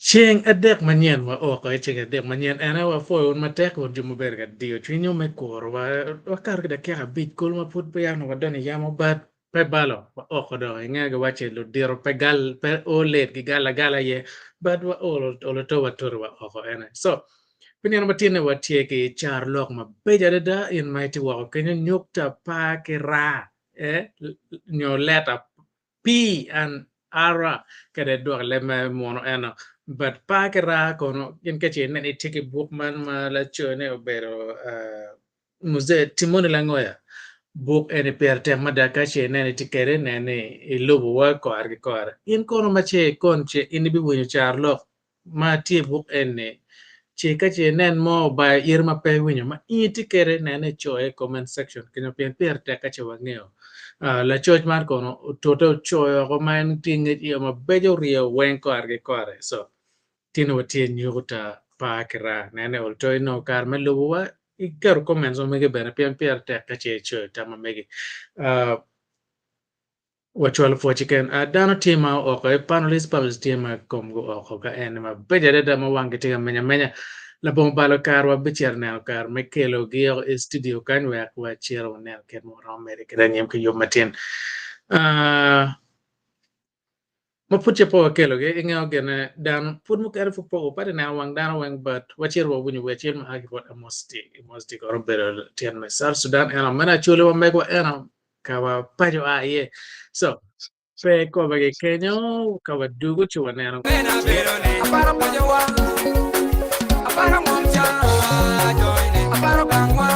Ceng adek manyen wa oko i ceng adek manyen en aye wapwoyo wun matek wun jo mubedo ka diyo cwinywu me kurowa wakato ki dakika abic kulu ma pud peya onongo wadonyo i yamo but pe balo wa oko dong inge giwacci ludito pe gal pe o late gigal agala iye but wa olo olo to watoti wa oko ene so pi nino matinne watye ki carolok mabeco adada in ma itye woko kenyo nyukta pa ki raa eh nyo leta P and R kede dwok leb me munu eno but pa ki ra kono gin ka ce ineno itye ki buk man ma lacone obedo Muzee Timoni Langoya buk eni pire tek mada ka ce ineno itye kede nen ni ilubo wa kore ki kore in kono ma ce ikon ce in ibiwinyo carolok ma tye i buk eni ci ka ce inen mo obayo ite ma pe iwinyo ma in itye kwede nene icoye i comment section kenyo pien pire tek ka ce wangeyo. Lacoc man kono otute ocoyo woko ma en tye ngec iye mabeco oryeyo weng kore ki kore so tye ni watye nyuta pa ki raa nene ol to inongo kare me lubo wa iketo comments ma mege bene pien pire tek ka ce icoyo tam ma megi. Wacwalo pwoc keken. Dano tye ma ooko i panelist, panelist tye ma komgi ooko ka en mabeco adada ma wanggi tye ka meny amenya. Labongo balo kare wabicito neno kare me kelogi i studio kany wek wacito wanen kit ma waromo medde kwede anyim ki yub matin. Ma pud ce pe wakelogi, ingeyo gine dano pud mukene pud pe pe atye neno wang dano weng but wacito wawinyo wer acel ma a ki bot Amos T. Amos T kono obedo latin me South Sudan ento meno Acholi wa megwa eno ka wa paco a iye. So pe kobegi kenyo ka wadugo ci waneno. Aparo pacowa, aparo ngom ca, jony-ni, aparo gangwa,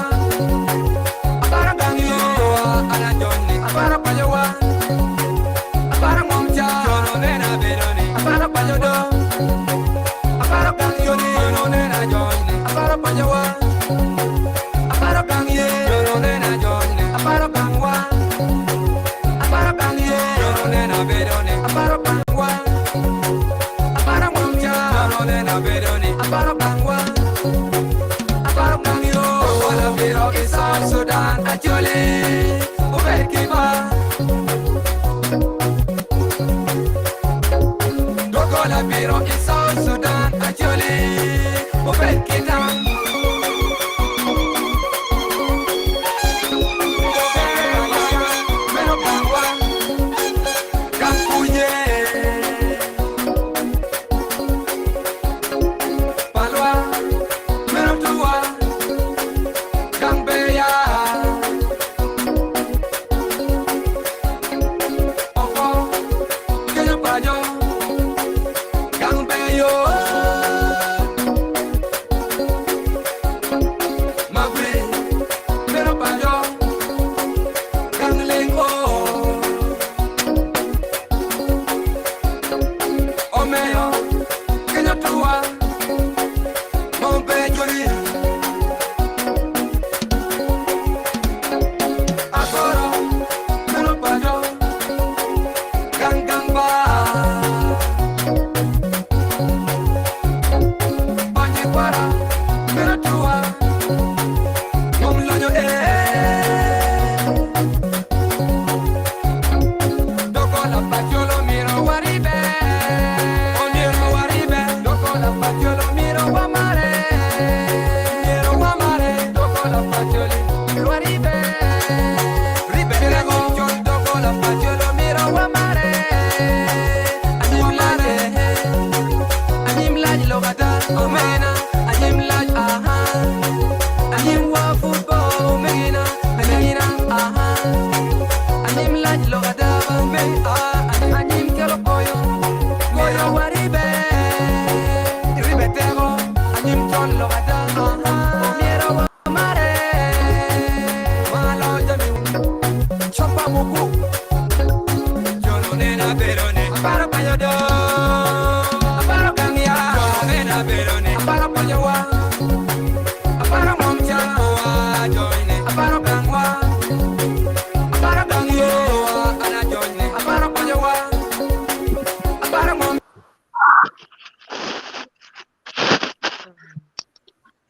aparo gang yowa, an ajony-ni, aparo pacowa, aparo ngom ca, jono nena abedo-ni, aparo paco do, aparo gang yoni, jono nena ajony-ni, aparo pacowa, aparo gang ye, jono nena ajony-ni, aparo gangwa, aparo gang ye, jono nena abedo-ni, aparo gangwa. Aparo ngom ca nonone abedo ni aparo gangwa aparo gang yo Wala biro ki South Sudan Acholi obed ki mar Dogola biro i South Sudan Acholi obed ki tam.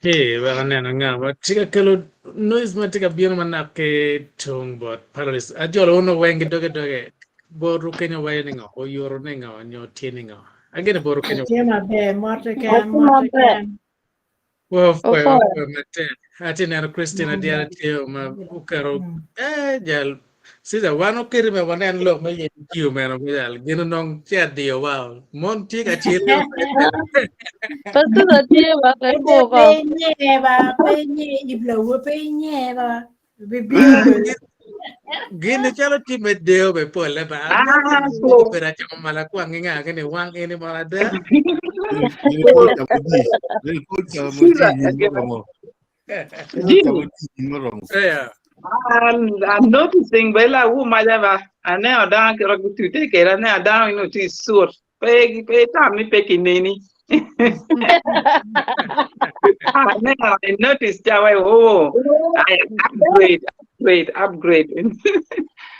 Ci wek anen anga ma tye ka kelo noise ma tye ka bino manok ki tung bot panelist. Ajolo wun weng ki doge doge. Botwu kenyo waco ni ngo? Oyuto ni ngo nyo tye ni ngo? Ageno botwu kenyo. Tye maber, mot keken, Watye mot maber. keken. Wapwoyo, Opwoyo. wapwoyo matek. Atye neno Christine Adyara tye ma oketo eh jal Caesar wan oketi me wanen lok me yenyo ji omeno me jal gin onong ci adiyo wa mon tye ka cel Pa Caesar tye ba pe Pe kuko. pe inye ba, pe inye iblawo, pe inye ba. Bibino. Gin calo tye me deo be pole ba. Ah, so. Obedo acamo malakwang ki nga kini wang ini mono ada. Gini pol camo ji. Gini pol camo ji Caesar, nyin again. moromo. Pol Jimmy. camo ji nyin moromo. Yeah. I'm, I'm noticing bela wu majaba ane odang kiro gutute kera ane adang inu ti sur pe pe tami pe kineni ane I noticed jawa oh I upgrade upgrade upgrade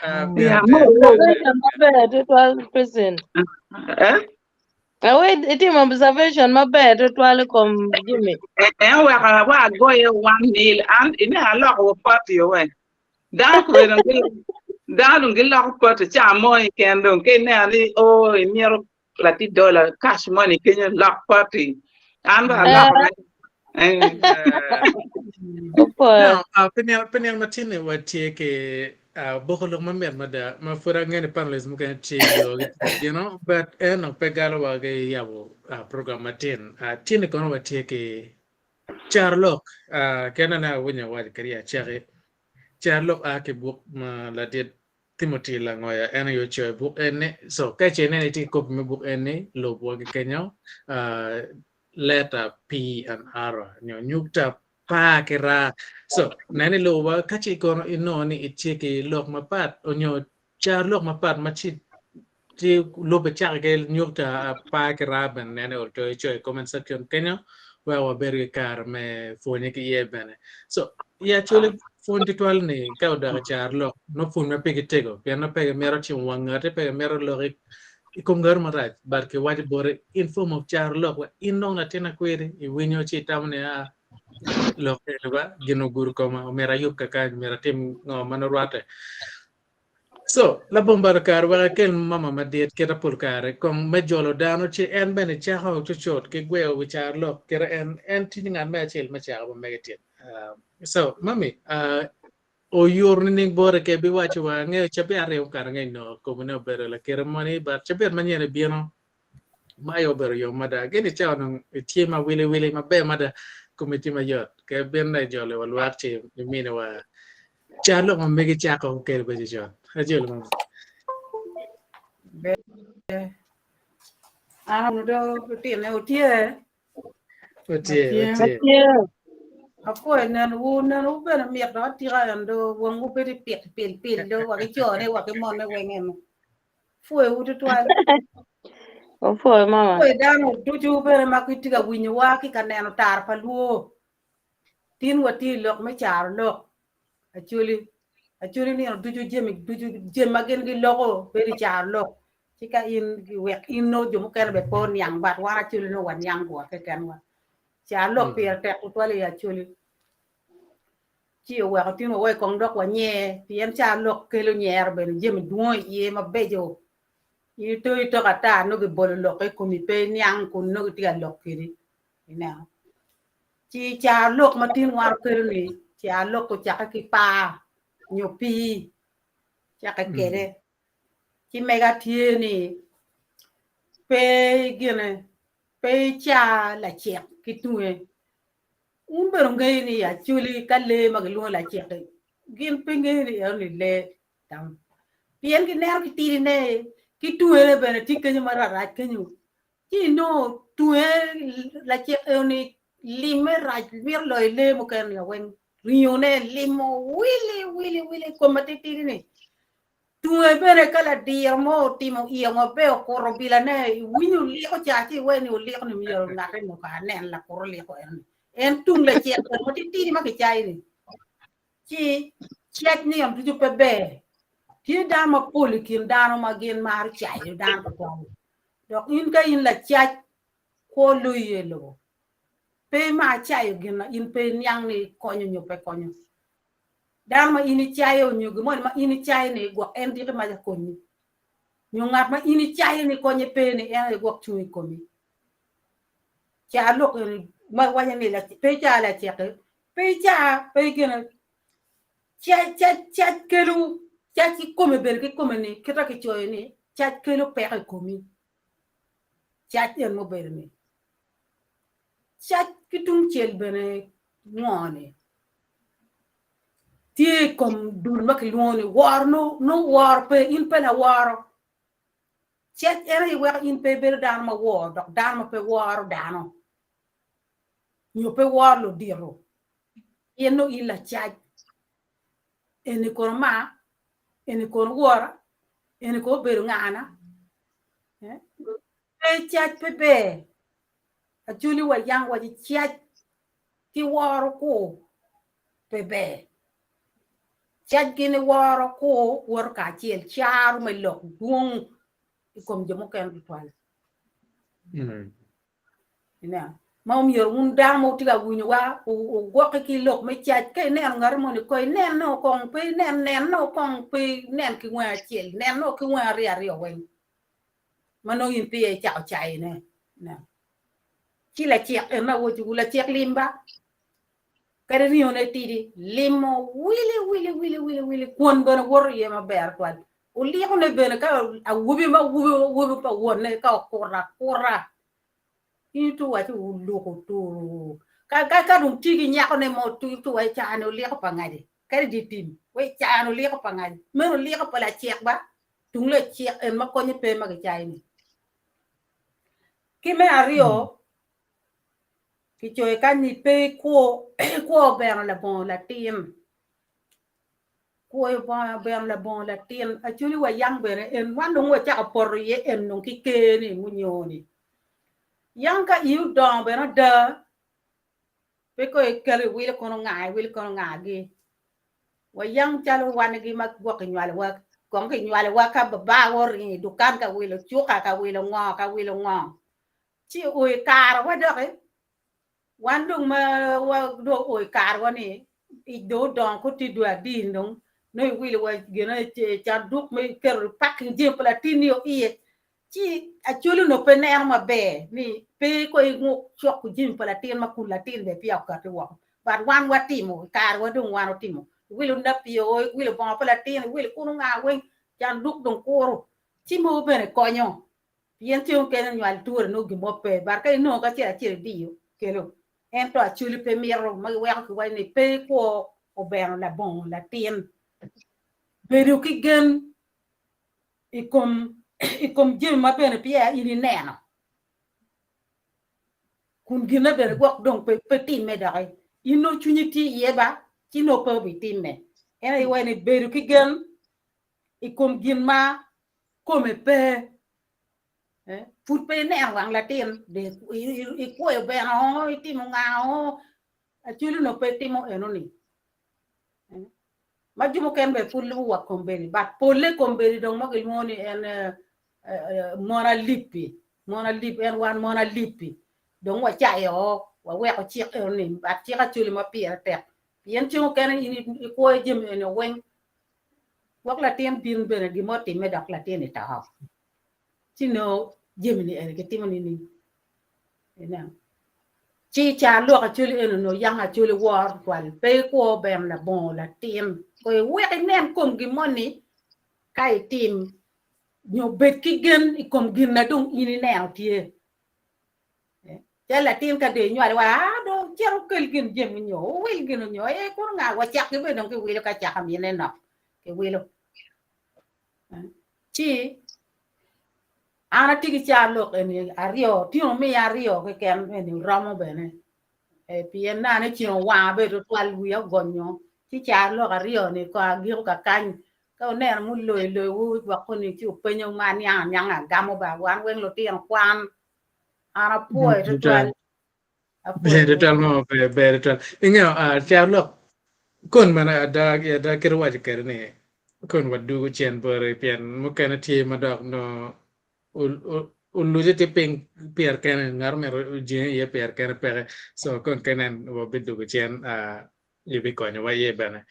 Ah, yeah ber mo ber. Observation maber tutwal Christine. eh Awe itimo observation maber tutwal i kom Jimmy. eh weka wa goye 1-0 an ine aloko party we dano kweno dano giloko party ca mo keken dong ka ineno ni oh imito lati dollar cash money kenyo lok party an ba aloko ne eh Opwoyo. No, pi nino matin ni watye ki boko lok mamit mada ma pud angeyo ni panelists mukene tye i yo you know, but eno pe galo wa ki yabo program matin. Tin ni kono watye ki caro lok kena ne awinyo awaco kadi acaki caro lok a ki buk ma ladit Timothy Langoya en aye ocoyo buk eni. So ka ce ineno itye ki kopi me buk eni lub wa ki kenyo letter P and R nyo nyukta pa ki ra. So nen i lubo wa ka ce kono inongo ni itye ki lok mapat onyo caro lok mapat ma ci tye lube cake ki nyukta pa ki ra bene nene oto icoyo i comment section kenyo wek wabed ki kare me pwonye ki iye bene. So i actually pwony tutwal ni ka odok i caro lok nongo pwony ma pigi tego pien nongo pe gimito cimo wang ngati pe gimito lok i kom ngati marac but kiwaco boti in form of caro lok wa in dong latin akwiri iwinyo ci itamo ni a lok eni ba gin ogudo koma omyero ayub kakany myero atim ngo ma nongo rwatte. So labongo balo kare wek akel mama madit kita pol kare kong me jolo dano ci en bene cako cucut ki gweyo wi caro lok kita en en tye ngat me acel me cako ma mege tin. So mami oyur nining bote ke biwaco wa angeyo cabit aryo mukato angec nongo komine obedo lakite moni but cabit manyen ebino ma aye obedo yom mada gin i cawa nongo itye ma wili wili maber mada komi tye mayot ke bin ne jolo wa lwak ci imini wa caro lok ma megi cako kede bedo con ajolo mama. Ber. An do lutine wutye? Watye, Watye. watye. Watye. Apwoyo nenowu, nenowu bene mit dok atika en do wangwu bedo pit pil pil do wa ki cone wa ki mone weng eno. Pwoyowu tutwal. Opwoyo mama. Pwoyo dano ducu bene ma gitye ka winyowa ki ka neno tar pa lwo. Tin watye i lok me caro lok. Acholi, acholi nino ducu jami ducu jami ma gin giloko bedo i caro lok. Ci ka in wek in nongo jo mukene bene pe oniang but wan acholi nongo waniang gwa kekenwa. Caro lok pire tek tutwal i acholi. Ci oweko tin wa wek kong dok wanyer pien caro lok kelo nyero bene jami dwong iye mabeco. In itoyi tok ata nongo gibolo lok i komi pe iniang kun nongo gitye ka lok kedi. Ineno? Ci caro lok ma tin wan okelo ni caro lok ocakke ki par nyo pii cakke kede. Ci mega tye ni pe gine pe ica lacek ki tunge. Wun bene wungeyo ni acholi ka lee ma gilwongo lacek-ki gin pe ngeyo ni eno ni lee tam pien gineno ki tidine ki tungene bene tye kenyo mararac kenyo ci inongo tunge lacek eno-ni limme rac mito loyo lee mukene-ni weng ringone limo wili wili wili kome matitidi-ni tunge bene ka ladiro mo otimo iye ngo be okuto bilane iwinyo oliko ca ci iwee ni oliko ni myero ngate ni kong anen lakut oliko eno-ni en tung lacek bene matitidi ma kicayo-ni ci cec nino ducu pe ber tye dano mapol i kin dano ma gin maro cayo dano tutwal dok in ka in lacac kwo loyi i lobo. Pe ima cayo gin ma in pe iniang ni konyo nyo pe konyo. Dano ma in icayo nyo gin moni ma in icayo ni gwok en diki maca konyi. Nyo ngat ma in icayo ni konye pe ni en aye gwok cung i komi. Ca lok eni ma waco ni pe ica lacek-ki, pe ica pe gine cac cac cac kelo cac kikome bene kikome ni kita kicoyo ni cac kelo peko i komi. Cac en mubedo ni cac ki tung cel bene ngo ni tye i kom dul ma kilwongo ni woro nongo woro pe in pe laworo cac en aye weko in pe ibedo dano ma wor dok dano ma pe woro dano nyo pe woro ludito pien nongo in lacac. Eni kono maa, eni kono wora, eni kono obedo ngana. Pe cac pe ber. Acholi wa yang waci cac ki woro kur pe ber. Cac gini woro kur woto kacel caro me lok dwong i kom jo mukene tutwal. Ineno? Ma omyero wun dano ma wutye ka winyowa wugwokke ki lok me cac. Ka ineno ngat moni ko ineno kong pe inen neno kong pe inen ki weng acel neno ki weng aryo aryo weng ma nongo in peya icako cayone. Ineno? Ci lacek en awoco lacek limba kadi ringone tidi limo wili wili wili wili wili kwon bene woto iye maber twal Olikone bene ka awobi ma awobi awobi pa wonne ka okuto akuta in to waco oluko turu ka ka ka dong tye ki nyakone mo to waco cani oliko pa ngaci kadi dye tim wai cani oliko pa ngaci meno oliko pa lacek ba tung lacek en ma konye pe ma kicayo ni. Ki me aryo kicoyo kany ni pe ikwo ikwo bene labongo latin. Kwoyo bongo bene labongo latin acholi wa yang bene en wan dong wacako poto iye en dong ki ker ni munyo ni yang ka ii odongo bene ada pe ko ikelo iwilo kono nga iwilo kono nga gi wa yang calo wanigi ma gwok kinywalo wa kong kinywalo wa ka baba wa oringo i dukan ka wilo cuka ka wilo ngo ka wilo ngo ci o i kare wa doki Wan dong ma dong oo i karewa ni, ic dong odongo kong tye dwe adi dong nongo iwilo wa gine canduk me iketo packing jami pa latinni o iye ci Acholi onongo pe neno maber ni pe kong inguk coko jami pa latin ma kun latin bene peya okati woko but wan watimo i karewa dong wan otimo iwilo napi o iwilo bongo pa latin iwilo kunu nga weng canduk dong kuro ci mogo bene konyo Pien ceng mukene nywal ture nongo gin mo pe, but ka inongo ki acel acel idiyo kelo. Ento Acholi pe mito ma giweko kiwaco ni pe ikwo obeno labongo latin. Bedo ki gen i kom i kom jami ma bene peya in ineno kun ginne bene gwok dong pe pe timme doki in nongo cwinyi tye iye ba ci nongo pe obitimme. En aye waco ni bedo ki gen i kom gin ma kome pe pud pe ineno wang latin ikwoyo bene o itimo nga o Acholi onongo pe timo enoni ma jo mukene bene pud lubo wa kombeddi but polle kombeddi dong ma gilwongo ni en mon alip-pi mon alip en wan mon alip-pi dong wacayo o waweko cik enoni but cik Acholi ma pire tek pien ceng mukene in ikwoyo jami eni weng Gwok latin bin bene gin mo otimme dok latin ni to. Ci nongo jami ni eni kitimo nining? Ineno? Ci ca lok Acholi eni onongo yang Acholi woro tutwal. Pe ikwo bene labongo latin. Ko iwek inen kom gin moni ka itim nyo bed ki gen i kom gin na dong in ineno tye. Calo latin ka dong inywale wa aa dong cit wukel gin jami nyo wuwil gin nyo ee kono nga wa cakgi bene dong kiwilo ka caka mine nok kiwilo ci an atye ki car lok eni aryo tingo miya aryo keken eni romo bene pien nane ceng owanga bene tutwal wiya ogonyo ci car lok aryo ni kong agiko kakany ka wuneno muloyo loyowu gwok koni ci wupenyo ma aniang anianga agamo ba wan weng lutino kwan An apwoyo tutwal. Ber tutwal mama ber ber tutwal. Ingeyo ah, caro lok kon mana ada ada kit iwaco kwede ni kon wadugo cen boti pien mukene tye ma dok nongo. oluce tye piny pire kene ngat myero ojenge iye pire kene peke so kon ka inen wabidwogo cen ibikonyowa iye bene.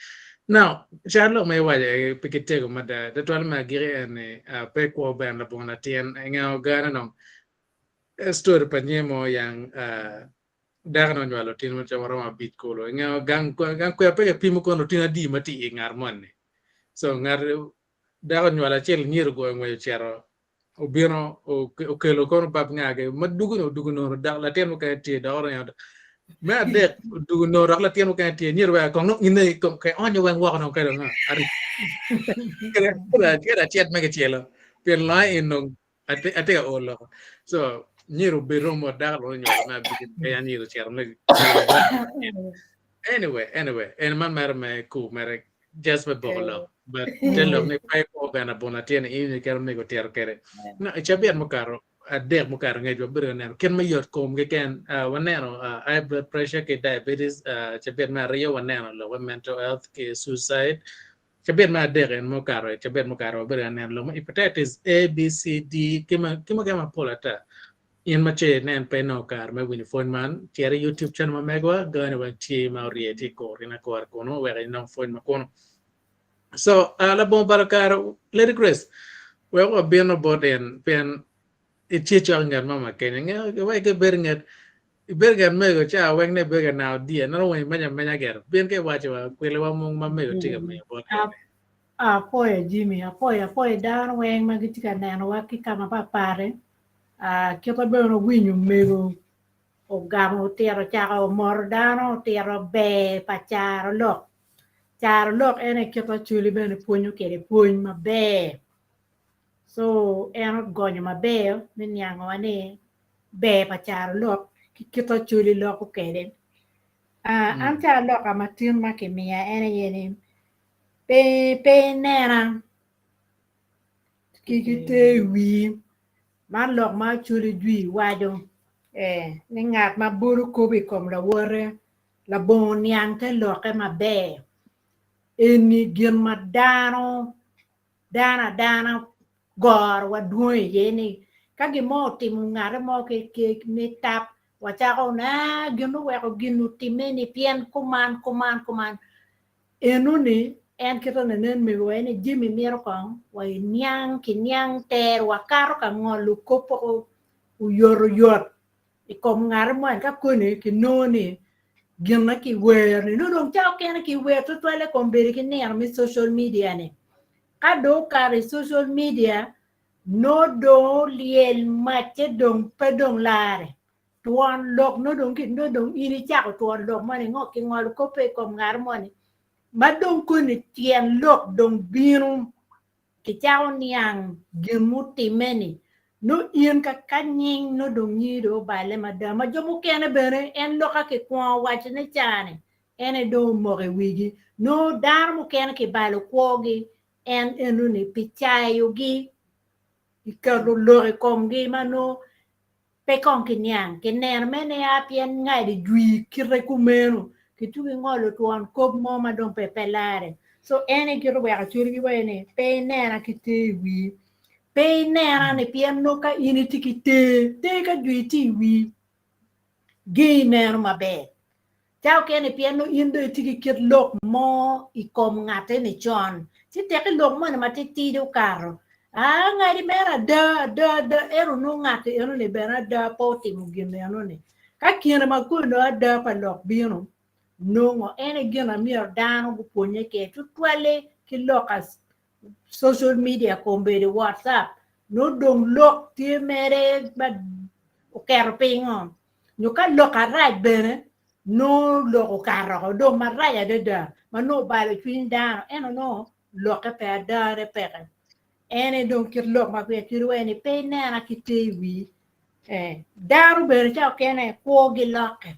Now cal lok ma iwaco eni pe ki tego mada tutwal me agiki en ni pe kwo bene labongo latin inge ogane dong story pa nyemo yang Dako-ni onywalo lutino ma romo abic kulu. I nge gang gang kwer pe kipimo kono lutino adi ma tye i ngat moni. So ngat dako onywalo acel nyiro ogoyo ngwec ocito obino okelo kono bab ngagi ma dugu-ni odugu nono dok latin mukene tye dok oringo me adek odugu nono dok latin mukene tye nyiro wek kong dong in aye kong onyo weng woko dong kede ngo kede acet me kicelo pien longe in dong Atye ka olo. So nyiro obed romo dako dong onywalo me abic pe anyiro ocito me Anyway, anyway, en man mere me ku mere just me boko lok. But te lok ni pe kwo bene abona tye ni in kero mego tiro kede. No, i cabit mukato adek mukato ngec wabedo ka neno kit me yot kom keken. Uh, waneno uh, high blood pressure ki diabetes. Uh, cabit me aryo waneno lok me mental health ki suicide. Cabit me adek en mukato, i cabit mukato wabedo ka neno lok me hepatitis A, B, C, D ki mukene mapol ata. In ma ce inen pe inongo kare me winyo pwony man, cit i YouTube channel ma megwa, gani weng tye ma orye tye i kor gin akora kunu wek inong pwony ma kunu. So, uh, labongo balo kare, Lady Grace, wek wabino bot en pien itye cok i nget mama Kenya. Nge, wek ibed i nget Ibedo ka mego ca weng ne ibedo ka nao diya nongo weng imenyo amenya gire bin ka iwaco wa kwili wa mung ma mego tye ka miyo bot en ni. Apoyo Jimmy, apoyo apoyo dano weng ma gitye ka nenowa ki ka mapatpat kite bene owinyo mego ogamo otito cako omoto dano otito ber pa caro lok, caro lok en aye kit ma Acholi bene pwonyo kwede pwony maber so en ogonyo maber me niangowa ni ber pa carolok ki kit Acholi loko kwede. An caroloka matin ma kimiya en aye ni pe pe inena ki ki ter i wii man lok ma Acholi jwi waco ee ni ngat ma bolo kop i kom lawote labongo niang te lokke maber eni gin ma dano dano adana goro wa dwong iye ni ka gin mo otimo ngate mo ni tap wacako ni aa gin oweko gin otime ni pien kuman kuman kuman eno ni en kite nen mego wa ni jami mito kong wa iniang ki niang ter wakato ka ngolo kop oyot oyot i kom ngate moni ka koni kinongo ni gin ma kiwero ni nongo dong ca okene kiwero tutwalle kombeddi ki nino me social media ni ka dong okato i social media nongo dong olyel macce dong pe dong lare twon lok nongo dong nongo dong in icako twon lok moni ngo kingolo koppe i kom ngat moni ma dong koni tyen lok dong bino Kicako niang gin mutimme-ni, nongo in ka ka nying nongo dong nyingi dong oballe mada, ma jo mukene bene en loka kikwongo wacone ca-ni en aye dong omoko i wigi. Nongo dano mukene kibalo kwogi en enoni pi cayogi, kiketo lok i komgi ma nongo Pe kong kiniang, kineno me ni a pien ngadi jwi kite kumeno, kitugi ngolo twon kop mo ma dong pe pe lare. So en aye kite oweko acwali waco ni pe inena ki ter i wii. Pe inena ni pien nongo ka in itye ki ter, ter ka jwi tye i wii, gengi neno maber. Ca okene pien nongo in dong itye ki kit lok mo i kom ngatte-ni con, ci tekki lok moni matitidi okato, aa ngadi mere ada, ada, ada, ento nongo ngat enoni bene ada pe otimo gin enoni. Ka kine ma koni dong ada pa lok bino, nongo en aye gin ma myero dano gupwonnye kwede tutwalle ki lok social media kombeddi WhatsApp nongo dong lok tye mere ma oketo pingo nyo ka lok arac bene nongo lok okato oko dong marac adada ma nongo obalo cwiny dano ento nongo lokke pe adane peke en aye dong kit lok ma kwir kit wee ni pe inena ki te i wii eh dano bene ca okene kwogi lokke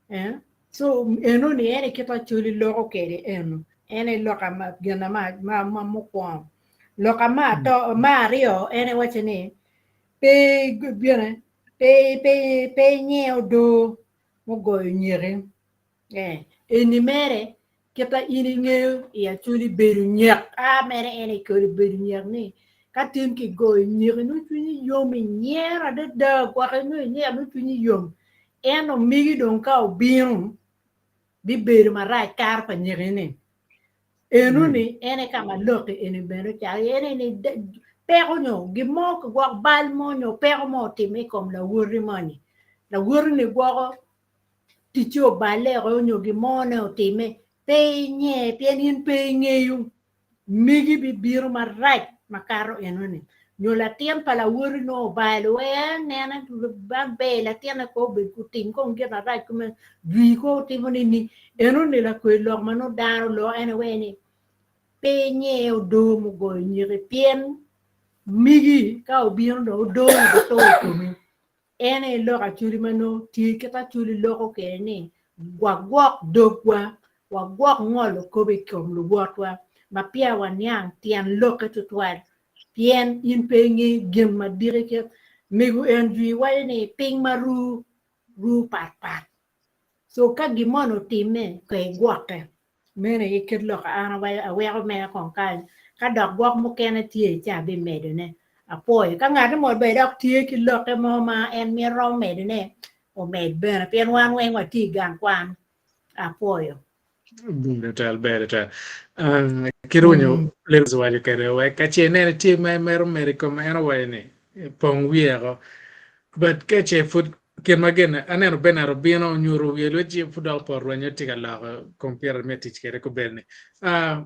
eh so enoni en aye kit Acholi loko kwede eno en aye lok gin ma mukwongo lok ma aryo en aye waco ni pe bene pe pe pe inye odoo mugoyo nyeki eh eni mere kita in ingeyo i Acholi bedo nyek a mere en i kodi bedo nyek ni. Ka tin kigoyo nyiki nongo cwinyi yom inyero adada gwok nongo inyero nongo cwinyi yom ento migi dong ka obino bibedo marac kato pa nyiki-ni. Enoni en aye ka ma lok-ki eni bene ocako iye en aye ni peko nyo gin mo gwok bal mo nyo peko mo otimme i kom lawoti moni lawoti-ni gwoko ticce oballe oko nyo gin mo ne otimme pe inye pien in pe ingeyo megi bibino marac makato enoni nyo latin pa lawoti nongo obalo wee anena man ber latinne ko obed otim kong gin marac kume jwi ko otimo ni ni enoni lakwe lok ma nongo dano loko en aye ni pe inye odoo mugoyo nyiki pien megi ka obino dong odoo ni bito i komi. En aye lok Acholi ma nongo tye kit Acholi loko kwede ni wagwok dogwa, wagwok ngolo kop i kom luwotwa ma peya waniang tyen lokke tutwal pien in pe ingeyo gin ma diki kit mego en jwi waco ni piny ma ru ru pat pat so ka gin moni otimme ko igwokke. Meno aye kit lok a an awaco, aweko mere kong kany, ka dok gwok mukene tye ci abimedone. Apwoyo. Ka ngat mo bene dok tye ki lokke mo ma en mito romo medone, omed bene, pien wan weng watye i gang kwan. Apwoyo. Ber twatwal, ber twatwal. Ah, kit winyo Lewis owaco kwede wek ka ce ineno tye ma imito medo i kome, en owaco ni pong wiye ko. But ka ce pud Kit ma gin aneno Bernard obino onyuto wiye lwet ci pud dok opoto rwenyo tye ka loko kompiuta me tic kwede kobedoni. Ah,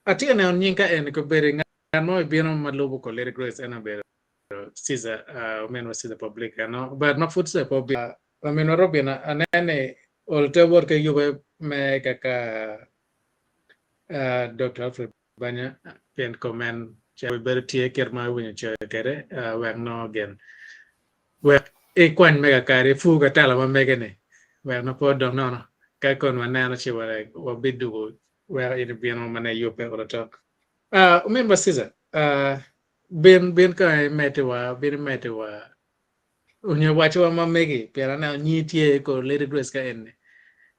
atye ka neno nying ka eni kobedi ngat mo obino ma lubo ko Lady Grace en obedo Caesar, ah, ominwa Caesar Public eno. But ma pud Caesar pe obino, laminwa Robin aneno ni ol te wot ki yube me kaka ah, Dr. Alfred Banya pien kom en calo bedo tye kit ma iwinyo coyo kwede wek nongo gin wek ikwany me kakare ipur katala ma mege ni wek nongo pe odong nono ka kon waneno ci wabidugo weko in ibino ma ne yubbe olotok. Ominwa Caesar bin bin ka imedde wa bin imedde wa Onyo iwacciwa ma megi, pien aneno nyingi tye i kor Lady Grace ka eni.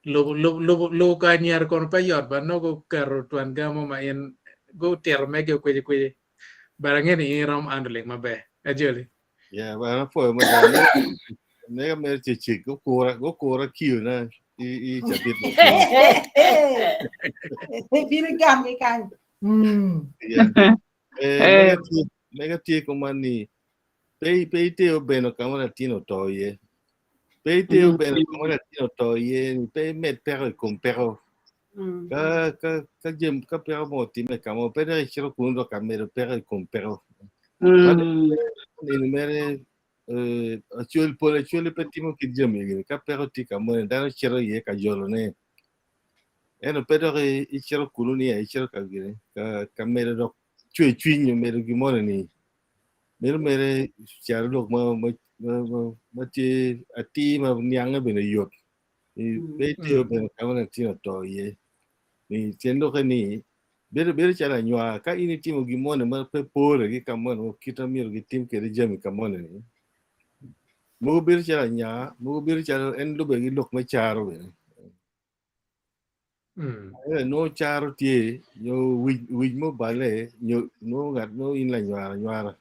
Lubo, lubo, lubo, lubo ka anyira kono pe yot ba nongo guketo twon gamo ma in gutito megi okwicikwici. But angeyo ni in iromo handling maber. Ajoli. Yeah, but apwoyo mada. Mega mere cecek gukura gukura kiyo na i i cabit ma kiny. Bino gamgi kany. Mm. Yeah. Eh, mega tye mega tye kuman ni Pe, pe iteo beno ka ma latin oto iye. Pe iteo beno ka ma latin oto iye ni pe imed peko i kom peko. Ka, ka, ka jem, ka peko mo otimme ka mo, pe dok icito kunu dok ka medo peko i kom peko. Man eni mere eh, acwel, pol acwele pe timo kit jami egi. Ka peko tye ka moni, dano cito iye ka jolone. Ento pe dok icito kunu ni icito ka gine, ka, ka medo dok cwercwiny nyo medo gin moni ni Meno mere calo lok ma ma ma ma tye atir ma niange bene yot. Pe itye bene ka ma latin oto iye. Ni tyen lokke ni bedo bedo calo anywar ka in itimo gin moni ma pe pore ki ka moni kit ma myero gitim kwede jami ka moni ni mogo bedo calo anya mogo bedo calo en lube ki lok me caro bene. Ento nongo caro tye nyo wic wic mo obale nyo nongo ngat nongo in lanywar anywara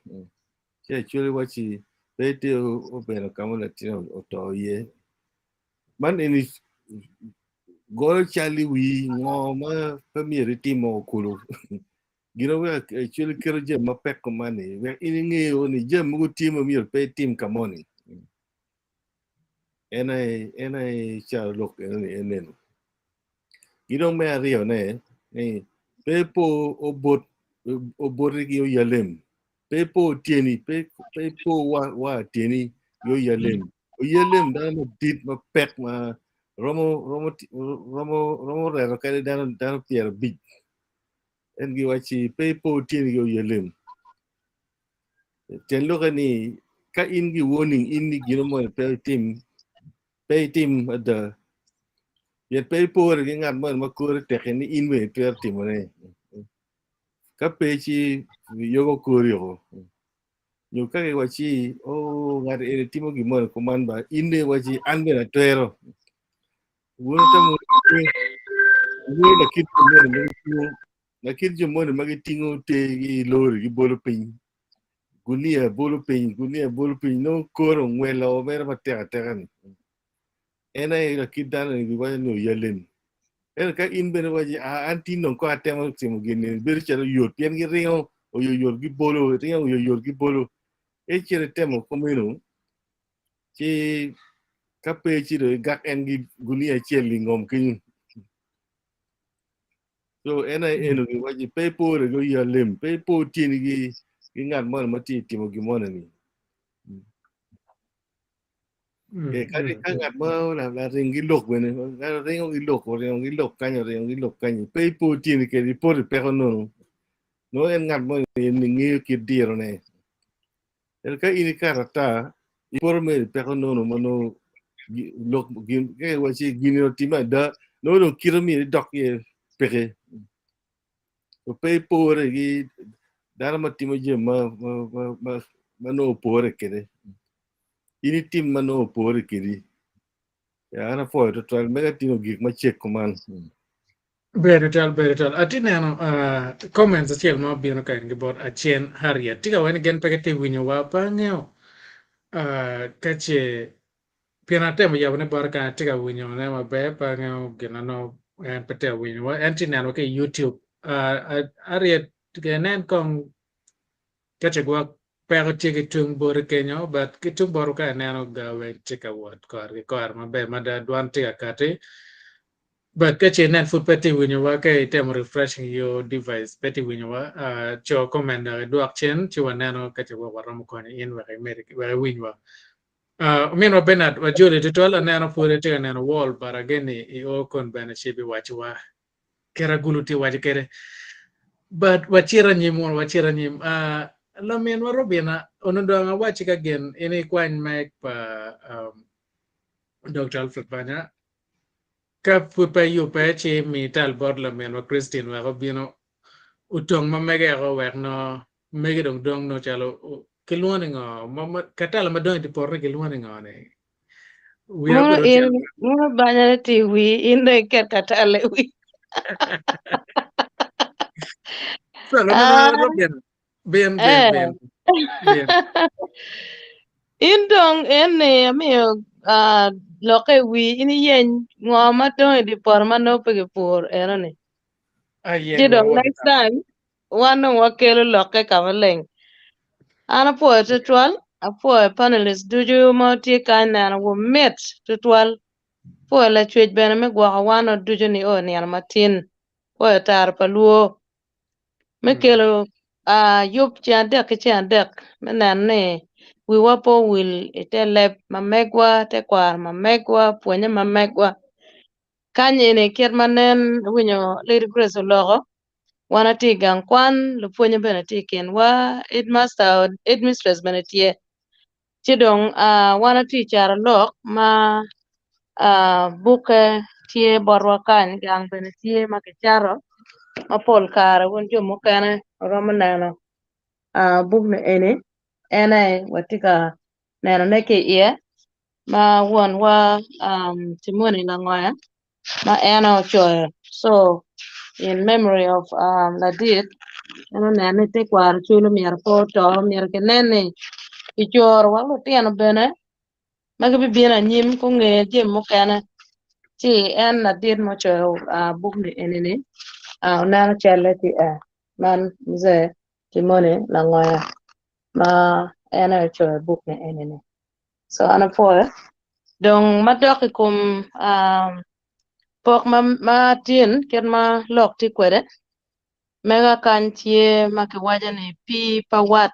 ci actually wacci pe tye obedo ka ma latin oto iye man eni goyo cal i wii ngo ma pe myero itimo kulu gin ma weko actually keto jami mapek kuman ni wek in ingeyo ni jami mogo tye ma myero pe itim ka moni. En aye en aye carolok enoni en eno. Ki dong me aryone ni pe po obot oboti ki oyalem pe po tyeni pe pe po wa wa tyeni ki oyalem. Oyalem dano madit mapek ma romo romo romo romo reto kadi dano dano 50. En giwacci pe ipo tyeni ki oyalem. Tyen lokke ni ka in gi warning in ni gino moni pe itim, pe itim ada. Pien pe ipore ki ngat moni ma kore tek ni in bene itwero timone. Ka pe ci yogo kori oko. Nyo ka giwacci oh ngat eni timo gin moni kuman ba in dong iwacci an bene atwero. Wun tamo lakit jo moni ma gitingo lakit jo moni ma gitingo tergi i lori gibolo piny. gunia bolo piny, gunia bolo piny, nongo kore ongwelo mere matek ateka-ni. En aye lakit dano-ni giwaco ni oyalem. Ento ka in bene iwaco ni, aa an tin dong kong atemo timo gin-ni, bedo calo yot pien giringo oyoyot gibolo, ringo oyoyot gibolo. Ka icito itemo kumeno, ci ka pe ci dong igak en gi gunia acel i ngom kenyo. So en aye eno giwaco pe ipore gi oya lem, pe ipor tyeni gi gi ngat moni ma tye timo gin moni ni. Eh, kadi ka ngat mo la la ring gi lok bene, la ringo gi lok, oringo gi lok kany, oringo gi lok kany, pe ipor tyeni kede ipor i peko nono. Nongo en ngat moni en ni ngeyo kit dirone. Ento ka in ikato ata, iporo mere i peko nono ma nongo lok gin ka iwacci gin-ni otimme ada, nongo dong kite myero idok iye peke. So pe ipore ki dano ma timo jami ma ma ma ma ma nongo opore kwede. In itim ma nongo opore kwedi. Ya an apwoyo twatwal mega timo gik macek kuman. Ber tutwal, ber tutwal. Atye neno uh, comments acel ma obino ka en bot Acen Harriet. Tye ka wene gen pe gitye winyowa, pe angeyo uh, ka ce pien atemo yabone bote ka atye ka winyone maber, pe angeyo gin ma nongo en pe tye ka winyowa. En tye neno ki i YouTube. Uh, Harriet, inen kong ka ce gwok peko tye ki tung boti kenyo, but ki tung botwu ka ineno ga weng tye ka wot kore ki kore maber mada, dwan tye ka kati. But ka ce inen pud pe tye winyowa ka itemo refreshing your device pe tye winyowa, uh, co comment dok idwok cen ci waneno ka ce gwok waromo konyo in wek imed wek iwinywa. Uh, ominwa Bernard wajoli tutwal aneno pud itye ka neno wall but again i o kon bene ci ibiwacowa kit agulu tye waco kwede. But wacit anyim wunu, wacit anyim. Uh, laminwa Robina, onongo dong awacci ka gin in ikwany mic pa um, Dr. Alfred Banya. Ka pud pe iyubbe ci mi tal bot laminwa Christine wek obino otong ma mege eko wek no mege dong dong no calo kilwongo ni ngo katala ma dong i dye poto ni kilwongo ni ngo ni Wiya Mono obedo in calo mono banya ne tye i wii in dong iket katala i wii. So, laminwa Ah, Robin, bin bin eh. bin bin. In dong en ni amiyo ah, lokke i wii in iyeny ngo ma dong i dye poto ma nongo pe kipuro eno-ni. Ci Ayeny dong wek next time wan dong wakelo lokke ka maleng. An apwoyo tutwal, apwoyo panelist ducu ma tye kany neno wu mit tutwal. Apwoyo lacwec bene me gwoko wan o ducu nio i nino matin. Apwoyo taro pa luo me kelo ah, yub ceng adek ki ceng adek me neno ni wiwa pe owil i te leb ma megwa, tekwaro ma megwa, pwonye ma megwa. Kany eni kit ma nen iwinyo Lady Grace oloko, wan atye i gang kwan, lupwonye bene tye i kinwa, headmaster, headmistress bene tye. Ci dong uh, wan atye i carolok ma uh, bukke tye botwa kany, gang bene tye ma kicato ma pol kare wun jo mukene wuromo neno uh, buk ni eni en aye watye ka nenone ki iye ma wonwa um, Timoni Langoya ma en aye ocoyo so in memory of um, ladit en oneno ni tekwaro cwalo myero pe oto myero kinen ni kicoro wek lutino bene ma gibibino anyim gunge jami mukene ci en ladit ma ocoyo uh, buk ni eni-ni uh, oneno calle tye eh, man Mzee Timoni Langoya ma en aye ocoyo buk ni eni-ni. So an apwoyo. Dong madok i kom um, pok ma, ma tin kit ma lok tye kwede, mega kany tye ma kiwaco ni pii pa wat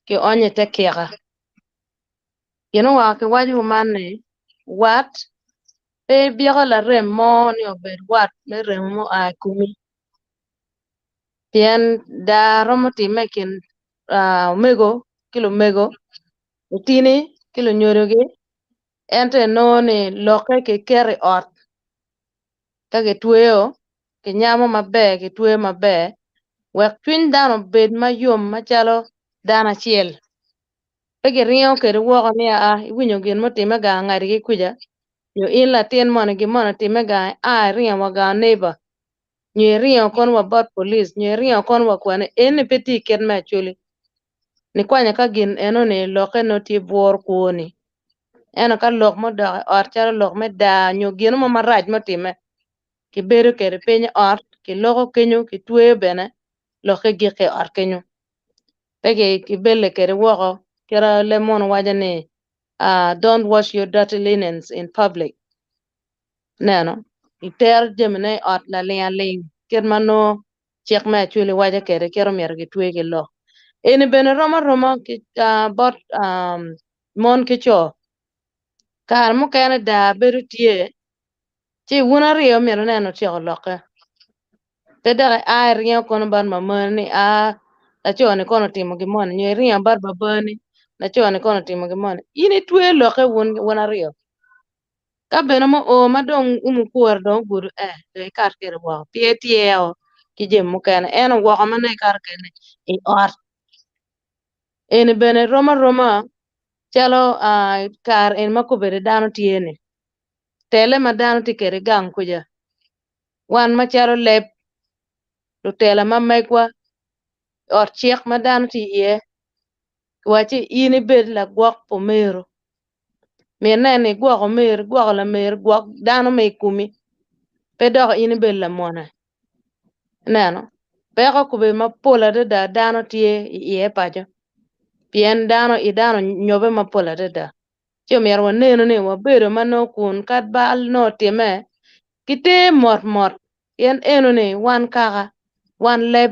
kionyo i te kika. Gin oweko kiwaco kuman ni wat pe ibyeko larem mo ni obed wat me remo mua i komi. Pien daa romo timme i kin uh, omego ki lumego lutini ki lunyodogi ento inongo ni lokke kiketo i ot ka kitweyo kinyamo maber kitweyo maber wek cwiny dano obed mayom macalo dano acel pe giringo kwede woko ni aa iwinyo gin mutimme gang ngadigi kuca nyo in latin moni gin moni otimme gang aa iringo wa gang neighbor nyo iringo kono wa bot police nyo iringo kono wa kwene eni pe tye i kit me acholi. Nikwanyo ka gin enoni lokke nongo tye bworo kwoni. Ento ka lok mo odok i ot calo lok me daa nyo gino mo marac mutimme, kibedo kwede piny i ot, kiloko kenyo, kitweyo bene lokke gik i ot kenyo. Pe kibelle kwede woko kit ma leb munu waco ni don't wash your dirty linens in public. Ineno, itero jamine i ot laling aling kit ma nongo cik me Acholi waco kwede kit omyero gitwe ki lok. Eni bene rom aroma ki bot mon ki co. Kare mukene daa bedo tye ci wun aryo myero wunen wutyeko lokke. Pe dok ia iringo kono bot mamani ni aa laco-ni kono otimo gin moni nyo iringo bot babani laco-ni kono otimo gin moni. In itwe lokke wun aryo. Ka bene mo oo ma dong umu kwor dong ogudo ee dong ikat kwede woko pien ityeo ki jami mukene en owoko ma nongo ikato kwede i ot. Eni bene rom aroma calo kare eni ma kobedi dano tye ni tele ma dano tye kwede gang kuca wan macalo leb lutela ma megwa ot cik ma dano tye iye kiwacci in ibed lagwok pa omeru. Myero inen ni igwoko omeru, igwoko lameru, gwok dano ma i komi, pe dok in ibedo lamone. Ineno, peko okobe mapol adada dano tye iye paco pien dano i dano onyobe mapol adada. Ci omyero wanenu ni wabedo ma nongo kun ka bal nongo otimme, kiter mot mot Pien enoni wan kaka, wan leb,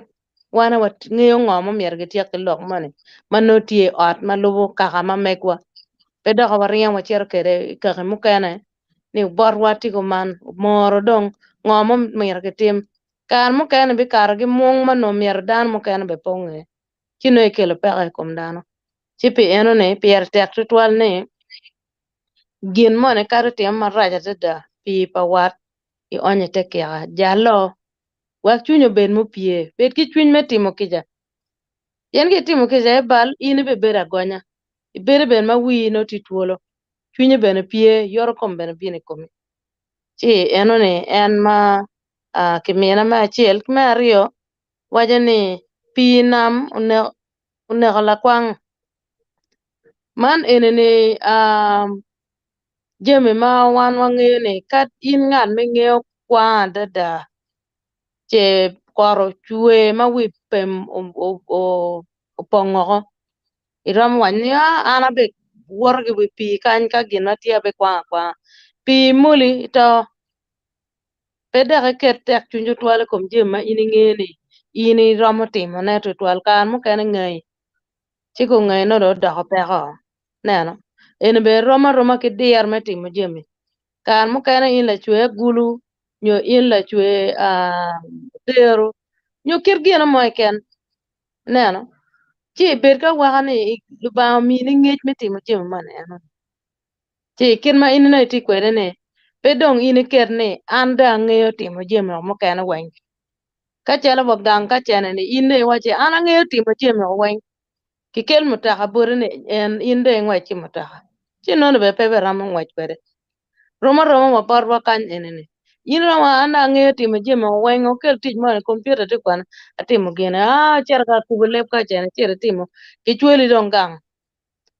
wan aye wangeyo ngo ma myero gityek ki lok moni ma nongo tye i ot ma lubo kaka ma megwa. Pe dok waringo wacito kwede i kaki mukene ni botwa tye kuman, omoro dong ngo ma myero kitim. Kare mukene bikato ki mung ma nongo myero dano mukene bene pe onge, ci nongo ikelo peko i kom dano. Ci pi enoni pire tek tutwal ni gin moni kadi otime marac adada pi pa wat ionyo i te kika. Jalo, wek cwiny obed mupye. Bed ki cwiny me timo kica. Pien ka itimo kica i bal, in ibibedo agonya. Ibedo bene ma wii nongo tye twolo, cwinyi bene pye, yoto kom bene bino i komi. Ci enoni en ma kimina me acel. Ki me aryo, waco ni pii nam oneko lakwang. Man enini jami ma wan wangeyo ni ka in ngat ma ingeyo kwang adada ce kot ocwe ma wi pem opong woko iromo waco ni an abiwoto ki wi pii kany ka gin ma tye abikwang akwanga pii moli ito pe dok iket tek cwiny tutwal i kom jami ma in ingeyo ni in iromo timone tutwal kare mukene ngai ci ka ongayi nongo dong odoko peko. Ineno? Eni bene rom aroma ki diro me timo jami. Kare mukene in lacwe agulu nyo in lacwe odero nyo kit gino mo keken. Ineno? Ci ibed ka awaka ni Lubanga omini ngec me timo jami moni eno. Ci kit ma in inongo itye kwede-ni, pe dong in iket ni an dong angeyo timo jami mukene weng. Ka calo wa gang ka cene-ni in dong iwacci an angeyo timo jami weng. Kikel mutoka boti ni en in dong ingwec ki mutoka, ci nongo bene pe ibiromo ngwec kwede. Rom aroma wa botwa kany eni-ni, in iromo an dong angeyo timo jami weng, okel tic moni kompiuta tye kwena atimo gini, aa acito ka akubo leb ka cene acito itimo kicwali dong gang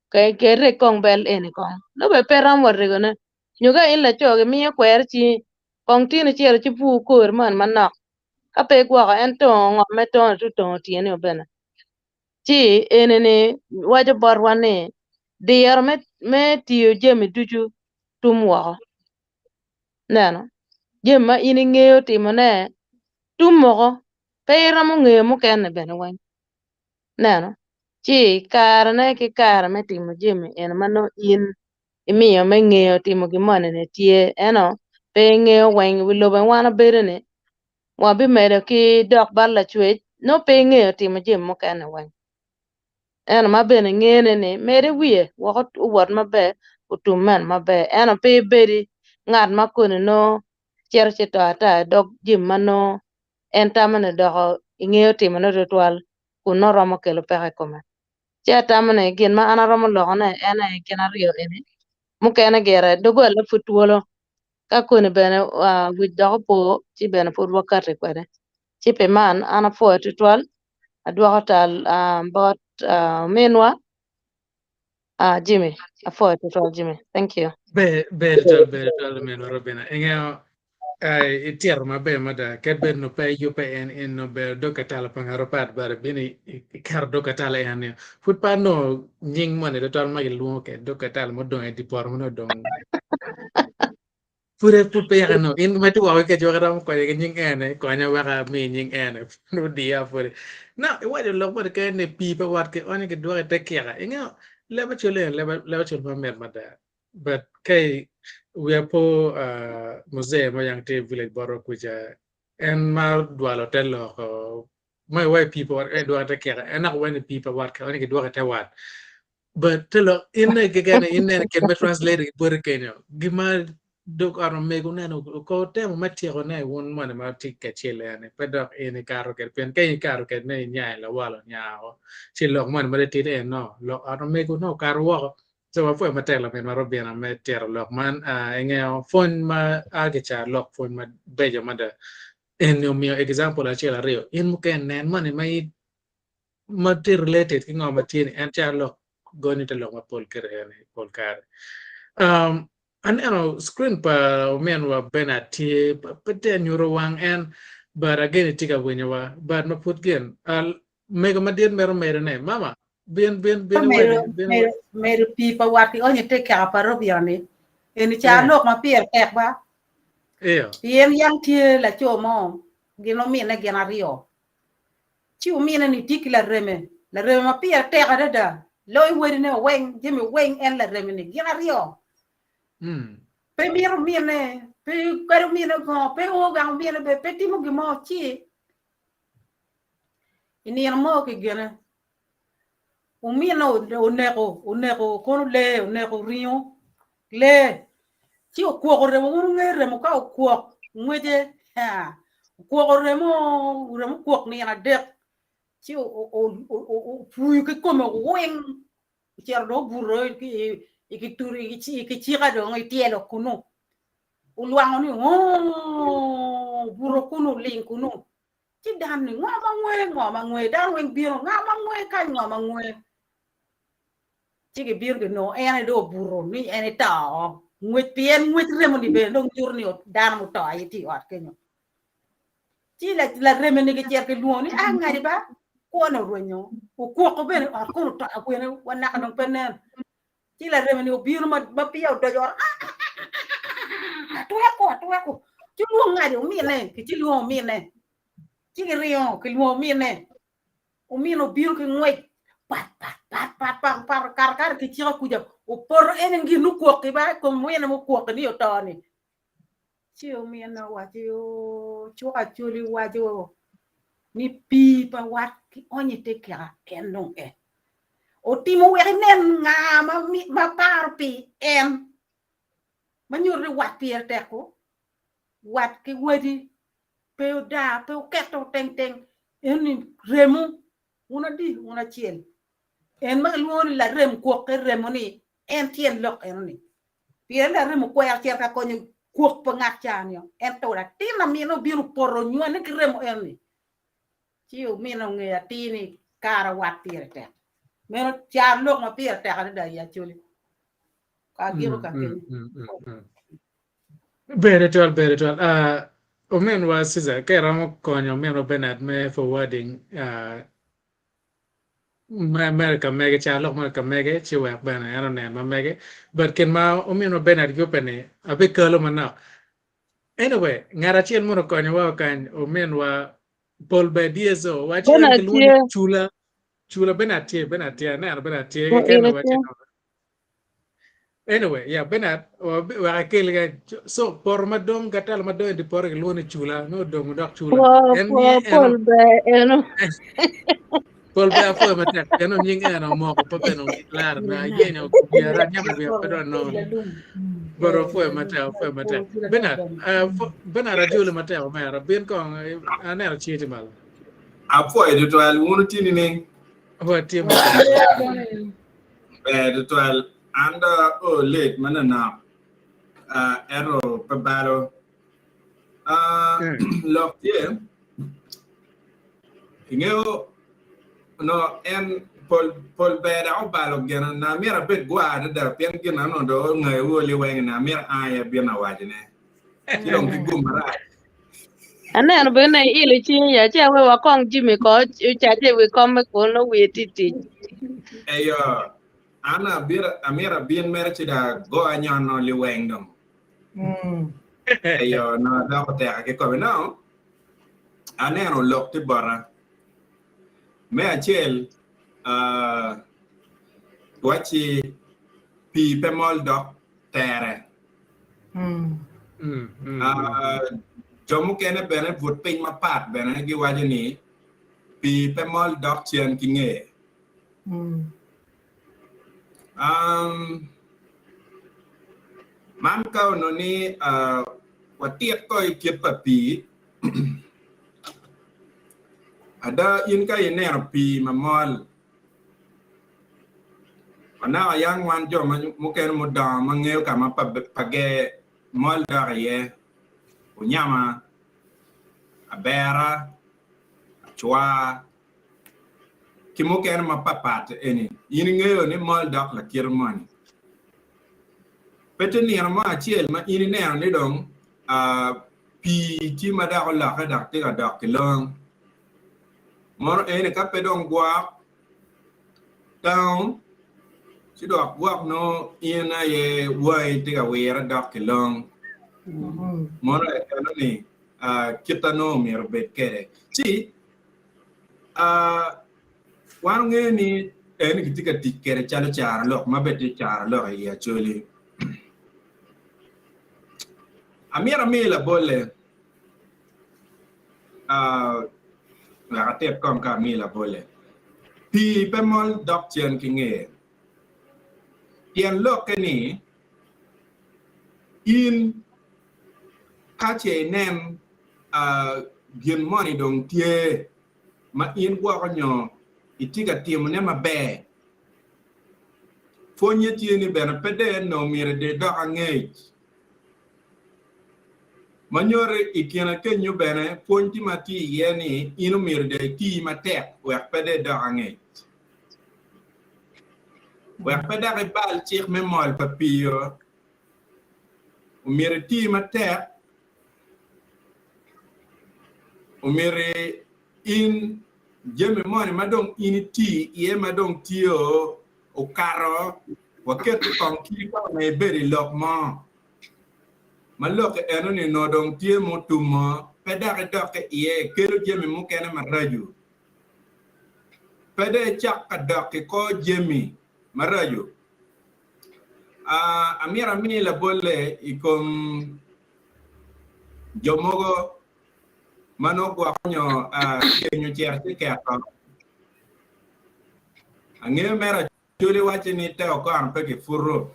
ke reg kong bel eni kong nongo bene pe iromo wa regone nyo ka in laco gimiyo kwer i cingi kong tin icito ci pur kori moni manok ka pe igwoko en tongo ngom me tongo ci otongo tyeni o bene. Ci eni-ni waco botwa ni diro me tiyo jami ducu tum woko. Ineno, jami ma in ingeyo timone tum woko, pe iromo ngeyo mukene bene weng. Ineno, ci karene ki kare me timo jami eni ma nongo in imiyo me ngeyo timo gin moni-ni tye, ento pe ingeyo weng. Wi lobo ma wan wabedo-ni wabimedo ki dok bal Lacwec, nongo pe ingeyo timo jami mukene weng. Ento ma bene ngene ni, med i wiye wek owot maber, otum meno maber. Ento pe ibedi ngat ma koni nongo cito ci to ata i dog jami ma nongo en tamo ni doko ingeyo timone tutwal kun nongo romo kelo peko i kome. Ci atamo ni gin ma an aromo lokone en aye gin aryo eni, mukene gire doggola pud twolo ka koni bene wic dok opo ci bene pud wakati kwede. Ci pi man an apwoyo tutwal. Adwoko tal bot ominwa Jimmy. Apwoyo tutwal Jimmy. Thank you. Ber ber tutwal ber tutwal ominwa Robina. Ingeyo itito maber mada kadi bed nongo pe iyubbe en en nongo ber dog katala pa ngat mapat but ibino iketo dog katala en ni pud pe anongo nying moni tutwal ma gilwongo kwede dog katala mudong i dye poto ma nongo odong Pud pud pe yaka nongo in ma tye woko ki kec romo konye ki nying ene konya wek ami nying ene pud odiya pudi. No iwaco lok moni kene ni pii pa wat ki onyo ki dwoko ite kika ingeyo leb acol eni leb acol mamit mada but ka wiya po muzee mo yang tye i village botwa kuca en maro dwalo te lok ma iwaco pii pa wat ki dwoko ite kika en dok waco ni pii pa wat ki onyo ki dwoko ite wat But te lok in ne keken in neno kit me translate ki boti kenyo gima dog ot omego neno ko temo me tyeko ne wun moni ma tye kacel eni pe dok in ikato kede pien ka in ikato kede ne inyayo lawalo nyako ci lok moni ma titidi en no lok ot omego no okato woko so wapwoyo matek laminwa Robina me tito lok man ingeyo pwony ma a ki ca lok pwony mabeco mada eni omiyo example acel aryo in mukene nen moni ma ma tye related ki ngo ma tye ni en calo lok gonyo te lok mapol kite eni pol kare. Um, aneno screen pa ominwa Bernard tye pe tye nyuto wang en but again tye ka winyowa but ma pud gin uh, mego madit mito medo ne mama bin bin bin medo medo medo pii pa wat ki onyo te keka pa Robia ni eni ca lok ma pire tek ba iyo pien yang tye laco mo gin omine gin aryo Ci omine-ni tye ki lareme, lareme ma pire tek adada loyo wadine weng, jami weng en lareme-ni, gin aryo. Pe mito omine, pe kadi omine ngo, pe o gang omine bene, pe timo gin mo, ci i nino mo kigene, omine oneko, oneko kono lee, oneko ringo lee, ci okwoko remo, wun wungeyo remo ka okwok ngwece, okwoko remo, remo okwok nino adek, ci opuyo ki kome weng, ocito dong obuto i kicika dong i tyelo kunu, olwango ni oo, obuto kunu oling kunu, ci dano ni ngo ma ngwe, ngo ma ngwe, dano weng bino, nga ma ngwe kany, ngo ma ngwe. Ci gibino ginongo en aye dong obuto ni en eto ngwec pien ngwec remo-ni bene dong nyuto ni dano muto aye tye i ot kenyo. Ci lareme-ni gicito gilwongo ni a ngadi ba kwone orwenyo okwoko bene ot kono oto kwene wa naka dong pe nen. Ci lareme-ni obino ma peya odonyo ot atweko atweko ci lwong ngadi omine ci lwongo omine ci giringo kilwongo omine Omino obino ki ngwec pat pat pat pat pat pat kare kare kicika kuca opoto en en gin okwok-ki ba i kom wine mukwok-ki ni oto-ni. Ci omine owaco o cuk Acholi waco ni pii pa wat ki onyo i te kika en dong e. Otimo wek inen nga ma paro pi en ma nyuto ni wat pire tek-ku wat ki wadi pe odaa, pe oketo tengteng, eni remo, wun adi, wun acel. En ma kilwongo ni larem kwokke remo-ni, en tyen lok enoni. Pien larem okwero cito ka konyo kwok pa ngat ca-ni, ento latin amine obino opoto onywane ki remo enoni, ci omine ongeyo atir ni kara wat pire tek. Meno car lok ma pire tek adada i Acholi. Ka agiko ka kenyo. Ber tutwal, ber tutwal. Uh, ominwa Cesar, ka iromo konyo ominwa Bernard me forwarding uh, me mere ka mege, car lok mere ka mege, ci wek bene en onen ma mege. But kin ma ominwa Bernard yubbe ni, abikalo manok. Anyway, ngat acel mono okonyowa kany, ominwa Paul Ber DSO, waci en Bernard kilwongo ni tye. Cula. Cula Bernard tye, Bernard tye, aneno Bernard tye, Oh, keken in waci itye. Anyway, yeah, Bernard, wek akel ga so poto madong gatalo madong i poto kilwongo ni cula, nongo odong dok cula. Pwo, En pwo nying eno, pol ber eno. pol ber apwoyo matek, pien nying eno omoko pe bene lar na ayenyo wiya anyamo wiya pe dong anongo. But apwoyo matek, apwoyo matek. Bernard, uh, Bernard ajoli matek omera, bin kong aneno cingi tye malo. Apwoyo tutwal, wun wutye nining? Watye matek. Ber tutwal. An dong ao late manonok ento pe balo. Lok tye, ingeyo. No, en pol pol ber dok obalo gin na myero abed gwar adada pien gin na onongo dong ongeyo wu liweng na myero an aye abin awacone. Ci dong ki gum marac. Aneno bene iilo cingi ya ci awe wakong Jimmy ko ocace i wi kom me kun nongo wiye tye tic. Eyo, an abiro amyero abin mere ci dong ago anyono liweng dong. Eyo, no adoko teka kikome. Now, aneno lok tye bota. Me acel, wacci pii pe mol dok tere. Jo mukene bene but piny mapat bene giwaco ni pii pe mol dok cen ki ngeye. Man ka onongo ni watit ko i kit pa pii, Ada in ka ineno pii ma mol, wanaka yang wan jo mukene mudongo ma ngeyo ka ma page mol dok iye, onyama, abera, acwa, ki mukene mapapat eni, in ingeyo ni mol dok lakite moni. Pe tye nino mo acel ma in ineno ni dong Pii tye ma dok olokke dok tye ka dok ki long. Mono eni ka pe dong gwok tango ci dok gwok nongo in aye wangi tye ka wire dok ki long. Mono eno ni kita nongo myero obed kwede. Ci wan wangeyo ni eni kitye ka tic kwede calo carolok ma bene tye carolok i Acholi. Amito ami labolle, wek atit kong ka ami labolle. Pii pe mol dok cen ki ngeye. Pien lokke ni, in ka ce inen gin moni dong tye ma in gwoko nyo itye ka timone maber, Pwonnye tye ni bene pe de onongo myero idok angec. Ma nyuto i kine kenyo bene pwony tye ma tye iye ni in omyero de iti matek wek pe de idok angec. Wek pe dok ibal cik me mol pa pii-o, omyero iti matek, omyero In jami moni ma dong in iti iye ma dong tye okato, waketo kong kit ka onongo ibedo i lok mo ma lok eno-ni onongo dong tye mutumo, pe dok idokke iye, kelo jami mukene maraco. Pe dong icak ka dok i kor jami maraco. Amyero ami labolle i kom jo mogo ma nongo gwoko nyo keny ocito ci keto. Angeyo mere Acholi wacce ni te okono pe kiputo.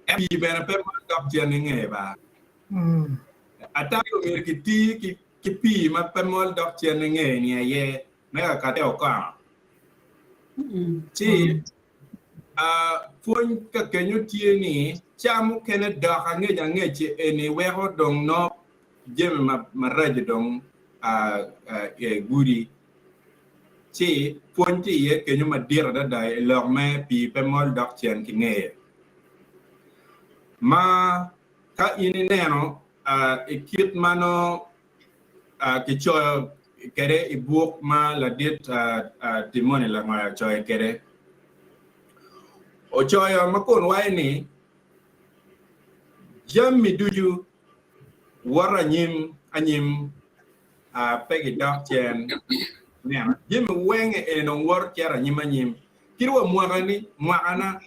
Ento pii bene pe mol dok cen inge ba. Atami omyero kiti ki pii ma pe mol dok cen inge ni aye me kaka te okono. Ci pwony ka kenyo tye ni ca mukene dok angec angec eni weko dong nongo jami maraco dong gudi ci pwony tye iye kenyo madit adada i lok me pii pe mol dok cen ki ngeye. Ma ka in ineno i kit ma nongo kicoyo kwede i buk ma ladit Timoni Langoya ocoyo kwede, ocoyo ma kun waco ni, Jami ducu woto anyim anyim pe gidok cen. Neno, jami weng eni dong woto cito anyim anyim. Kadi wa mwakani, mwakana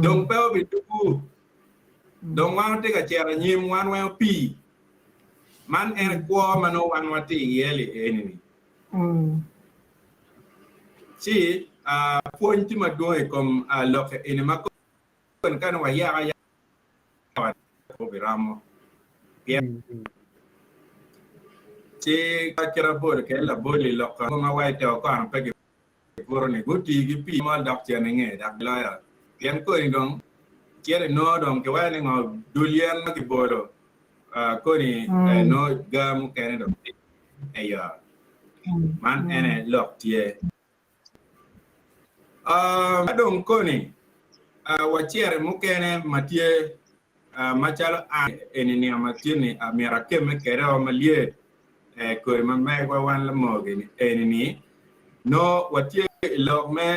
dong pe obidugu. Dong wan watye ka cito anyim, wan weng opii. Man en kwo ma nongo wan watye iye li eni-ni. Ci pwony tye madwong i kom lok eni ma koni ka nongo wayako ayaka obiromo pien ci ka kit abolo kede labol i lok ma wa i te okono pe gibuto ni guti ki pii mol dok cen inge dok giloyo pien koni dong cito inongo dong kiwaco ni ngo dul yen ma kibolo koni nongo ga mukene dong tye eyo man ene lok tye. Ka dong koni wacito i mukene ma tye macalo an eni nino ma tye ni myero akemme kwede o malyet kodi ma megwa wan lamogi eni ni nongo watye i lok me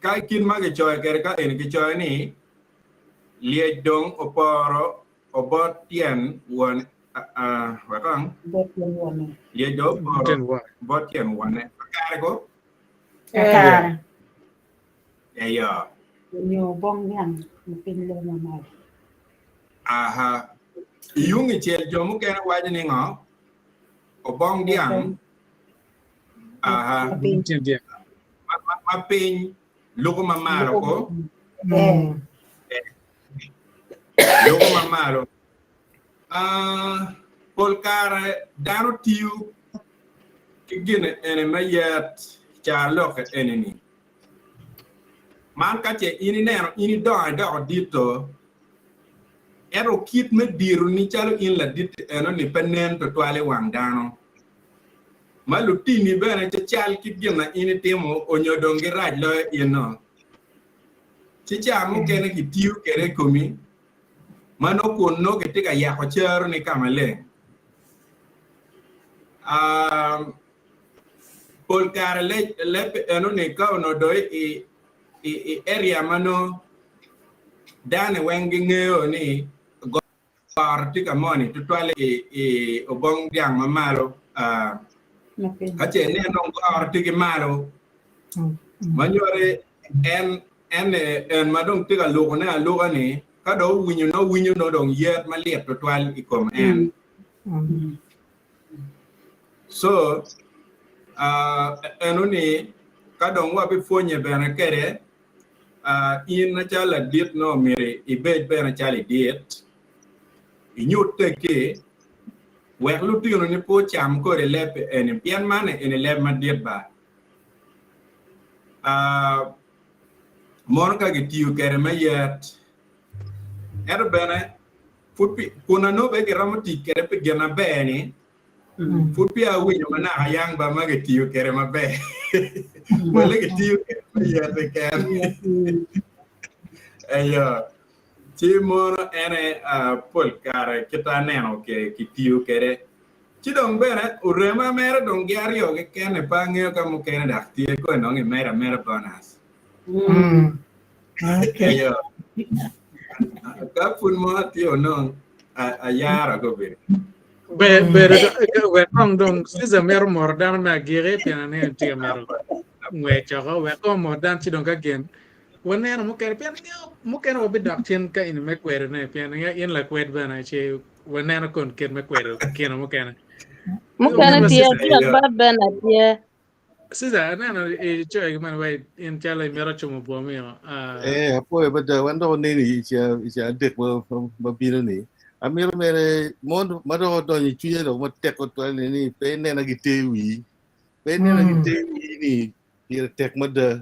Ka kit ma kicoyo kwede ka eni kicoyo ni lyec dong oporo obot tyen won wek kong lyec dong oporo bot tyen wonne kakare ko Kakare. Eyo. Nyo bong niang ma piny loyo ma malo. Aha. I yung icel jo mukene waco ni ngo? Obong dyang aha ma piny luko ma malo ko luko ma malo pol kare dano tiyo ki gin eni me yet carolokke eni ni man ka ce in ineno in idongo idoko dit-to Ento kit me dironi calo in ladit-ti enoni pe nen twatwal i wang dano. Ma lutini bene cacal ki gin ma in itimo onyo dong girac loyo in-no. Ci ca mukene kitiyo kwede i komi ma nongo kun nongo kitye ka yako caroni ka maleng. Pol kare leb enoni ka onongo dong i i area ma nongo dani weng gingeyo ni goro tye ka moni tutwalle i obong dyang ma malo ka ce ineno dong goro tye ki malo ma nyuto en en ma dong tye ka lukone aluka ni ka dong owinyo nongo winyo nongo dong yet malit tutwal i kom en. So, enoni ka dong wabipwonye bene kwede, in macalo ladit nongo myero ibed bene calo idit, inyut tekki wek lutinoni pe ocam kodi leb eni pien man eni leb madit ba. Mono ka gitiyo kwede me yet, ento bene Pud pi, kun anongo bene giromo tic kwede pi gin maber-ni, pud peya awinyo ma naka yang ba ma gitiyo kwede maber. Wele gitiyo kwede me yet keken. Eyo, ci mono en aye pol kare kit aneno kitiyo kwede. Ci dong bene orema mere dong gin aryo keken-ni pe angeyo ka mukene dok tye kong dong imedo ameda bonus. Eyo. Ka pud mo tye onong ayaro gubedo. Ber ber wek kong dong Caesar mito moro dano me agiki pien aneno tye ka mito ngwec oko wek kong omor dano ci dong ka gin waneno mukene pien ingeyo mukene wabidok cen ka eni me kwedone pien ingeyo in lakwed bene ci waneno kon kit me kwedo kine mukene. Mukene tye tye abat bene tye. Caesar, aneno icoyo ki man wai in calo imito como bwomio. Eh, apwoyo mada wan dok oneni i ceng adek ma bino ni. Amito mere mon ma dok odonyo i cwinya dok matek tutwal ni ni pe inena ki te wii. Pe inena ki te wii ni pire tek mada.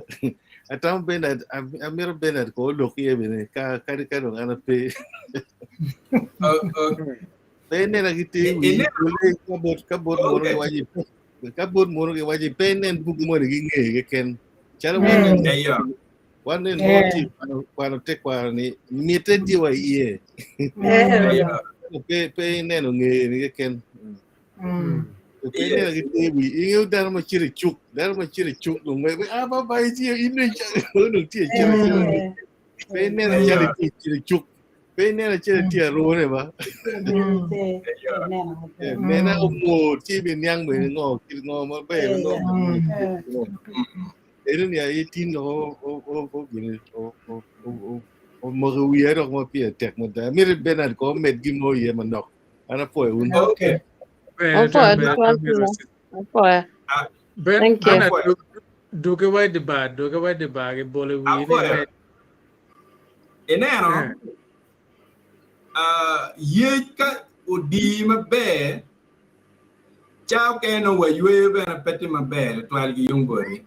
Atamo Bernard, amito Bernard ko olok iye bene ka kadi ka dong an ape. Pe inena ki te wii. Ka bot ka bot mono giwaco Ka bot muno giwaco pe inen buk moni ki ngeye keken. Calo wan nen wan nen mo tye kwano tekwaro ni mitte tye wa iye. Pe pe ineno ngeye ni keken. Pe ineno ki te wi ingeyo dano ma cito i cuk dano ma cito i cuk dong me ah ba ba itye in dong tye cito pe ineno calo itye cito i cuk Pe ineno acel tye arune ba. Nena omor ci bi niang bene ngo kit ngo maber ngo. Eno ni aye tin dok o gini o omoko wiya dok ma pire tek mada. Amito Bernard ko omed gin mo iye manok. An apwoyo wun. Okay. Apwoyo tutwal Tina. Apwoyo. Thank you. Bernard, duke wa i di bar, duke wa i di bar, gibolo i wii ni Apwoyo. Ineno, yec ka odiyi maber, ca okene nongo wayweyo bene pe tye maber tutwal ki yung boti.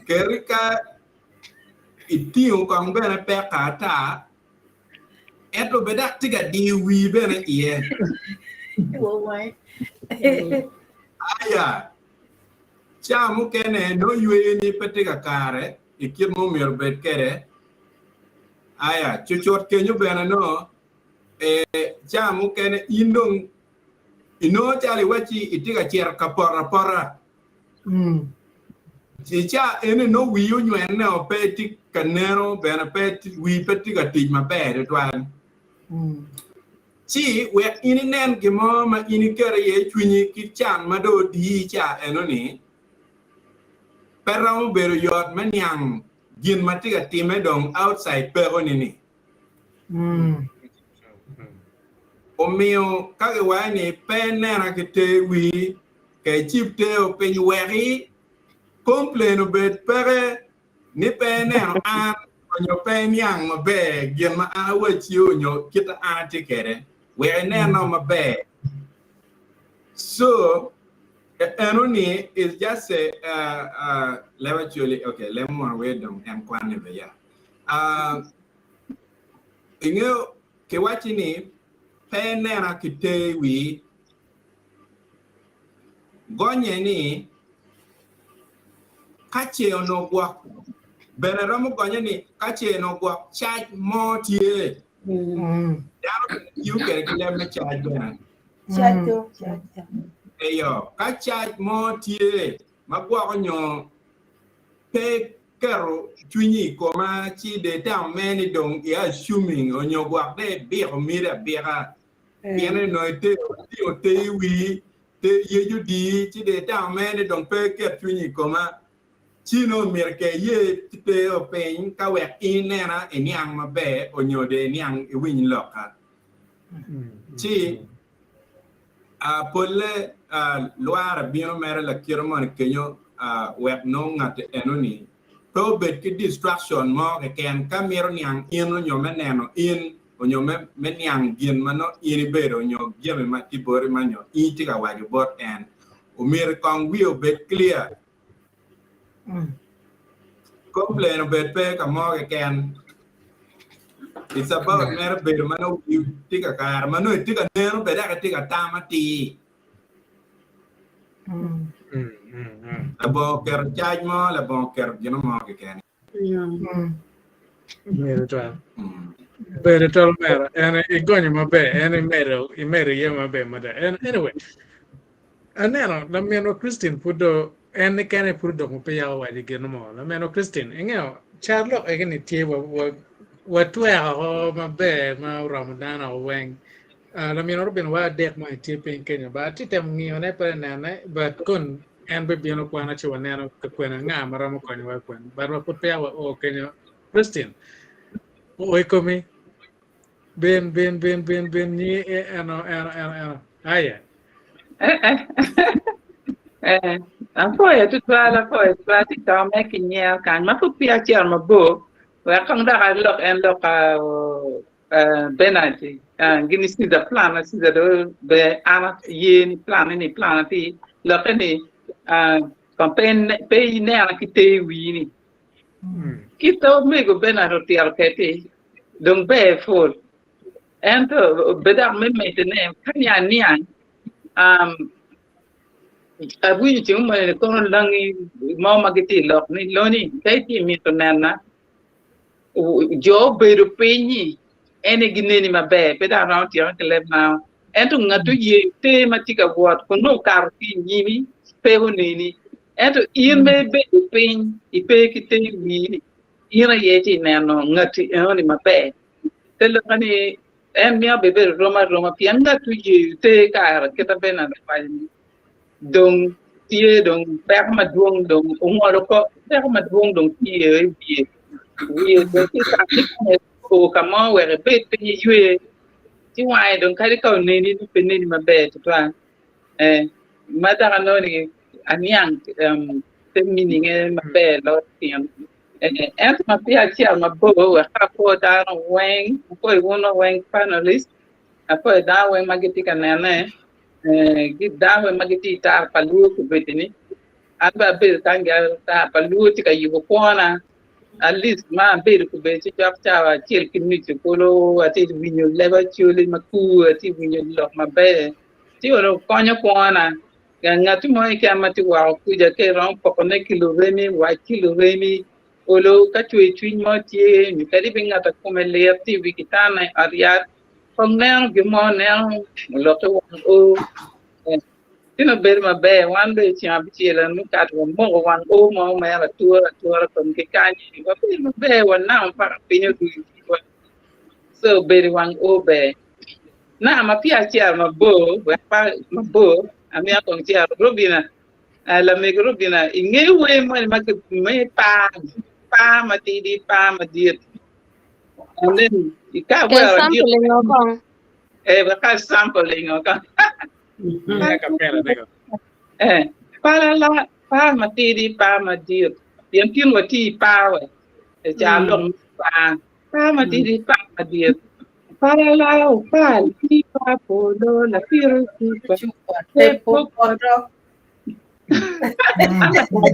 Keri ka itingo kong bene peka ata, ento bed dok tye ka diyo wii bene iye. Aya, ca mukene nongo yweyoni pe tye kakare i kit ma omyero obed kwede. Aya, cucut kenyo bene nongo ca mukene in dong inongo calo iwacci itye ka cito ka poto apota. I ca eni nongo wii onywene o pe tye ka neno bene pe wii pe tye ka tic maber tutwal. Ci wek in inen gin mo ma in iketo iye cwinyi ki can ma dong odiyi i ca eno-ni, pe romo bedo yot me niang gin ma tye ka timme dong outside pekoni-ni. Omiyo ka giwaco ni pe inena ki ter wii, ka icib ter piny weki complain obed peke ni pe ineno an onyo pe iniang maber gin ma an awacci onyo kit ma an atye kwede wek ineno maber. So eno ni is just a leb actually okay leb mono wer dong en kwanne be ya. Ingeyo kiwacci ni pe inena ki ter wii Gonye ni, Ka ce onongo gwok, bene romo gonye ni, ka ce onongo gwok cac mo tye. Dano bene tiyo kwede ki leb me cac bene. Eyo, ka cac mo tye ma gwoko nyo pe keto cwinyi i koma ci de itamo mere ni dong i assuming onyo gwok de ibiko miti abika. Pien onongo itero itingo te i wii, te yec odiyi, ci dong itamo mere ni dong pe iket cwinyi i koma, ci nongo myero ke iye tero piny ka wek in inena iniang maber onyo dong iniang iwiny lokka. Ci polle lwara bino mere lakite moni kenyo wek nongo ngati enoni pe obed ki distraction mo keken ka mito niang in onyo me neno in onyo me niang gin ma nongo in ibedo onyo jami ma tye boti ma nyo in itye ka waco bot en. Omyero kong wiye obed clear. Complain obed pe ka mo keken. It's about mere bedo ma nongo wii tye ka kare ma nongo itye ka neno be dok itye ka tam atir. Labongo keto cac mo, labongo keto gin mo keken. Myero twal. Bedo twal mera. En igonyo maber. En imedo imedo iye maber mada. En anyway. Aneno laminwa Christine pud do en ni kene pud odoko pe yako waco gin mo. Laminwa Christine ingeyo car lok egi ni tye wa wa watwero maber ma oromo dano weng. Laminwa Robin wa adek mo tye piny kenyo ba atye temo ngiyone pe nene but kun en bibino kwana ci waneno ka kwene anga ma romo konyowa kwene but wa pud peya wa o kenyo. Christine o i komi bin bin bin bin bin nyi eno eno eno eno aya. Eh, apwoyo tutwal apwoyo tutwal tye to me ki nyer kany ma pud peya acito mabor wek kong dok alok en lok Bernard gini Caesar plan na Caesar do be an aye ni plan ni plan atir lokke ni kong pe pe inena ki te i wii ni kit omego Bernard otito keti dong ber pul ento be dok me medone ka ni aniang awinyo ceng moni kono langi mo ma gitye i lok ni loni ka itye mito nena Jo obedo piny-nyi, en aye gineni maber, pe dok aromo tyeke ki leb nao. Ento ngat oyeyo ter ma tye ka wot kun nongo okato ki i nyimi pe oneni. Ento in ma ibedo piny ipe ki ter i wii-ni, in aye itye ka neno ngatti enoni maber. Te lokke ni en mito bedo rom aroma pien ngat oyeyo ter kare kit ma Bernard owaco-ni. Dong tye dong peko madwong dong ongolo ko peko madwong dong tye i wiye wiye dong tye ka ni kome o ka mo wek ebed piny eywe ci wange dong kadi ka oneni ni pe neni maber tutwal eh ma dok anongo ni aniang te meaning maber loyo tyen eh ento ma peya acito mabor wek ka apwo dano weng apwoyo wun weng panelist apwoyo dano weng ma gitye ka nene Dano weng ma gitye i tara pa luo kobedi ni an bene abedo kany gire tara pa luo tye ka yubo kwona at least ma abedo kobedi ci cok cawa acel ki nucu kulu atye ka winyo leb acholi makur atye ka winyo lok maber. Ci olo konyo kwona. Ngati mo keken ma tye woko kuca ka iromo pokone ki luremi, wac ki luremi. Olo ka cwer cwiny mo tye nyo kadi bed ngat a kome lit tye i wi kitanda i ot yat, kong neno gin mo neno olokke wang o. Ci nongo bedo maber. Wan bene i ceng abicel en mukato wamoko wang o mo mere atura atura kun ki kany wabedo maber wanamo paka piny oduyo i cwinywa. So bedo i wang o ber. Na ma peya acito mabor wek pe mabor amito kong cito Robina lamego Robina ingeyo wer moni ma me par par matidi par madit and then ka Kel awero sample ingo kong. Eh, wek a sample ingo kong. Eh, palala par matidi par madit pien tin watye i par we e ca lok me par par matidi par madit palala opal pipa polo lapiro cupa Tepo poto.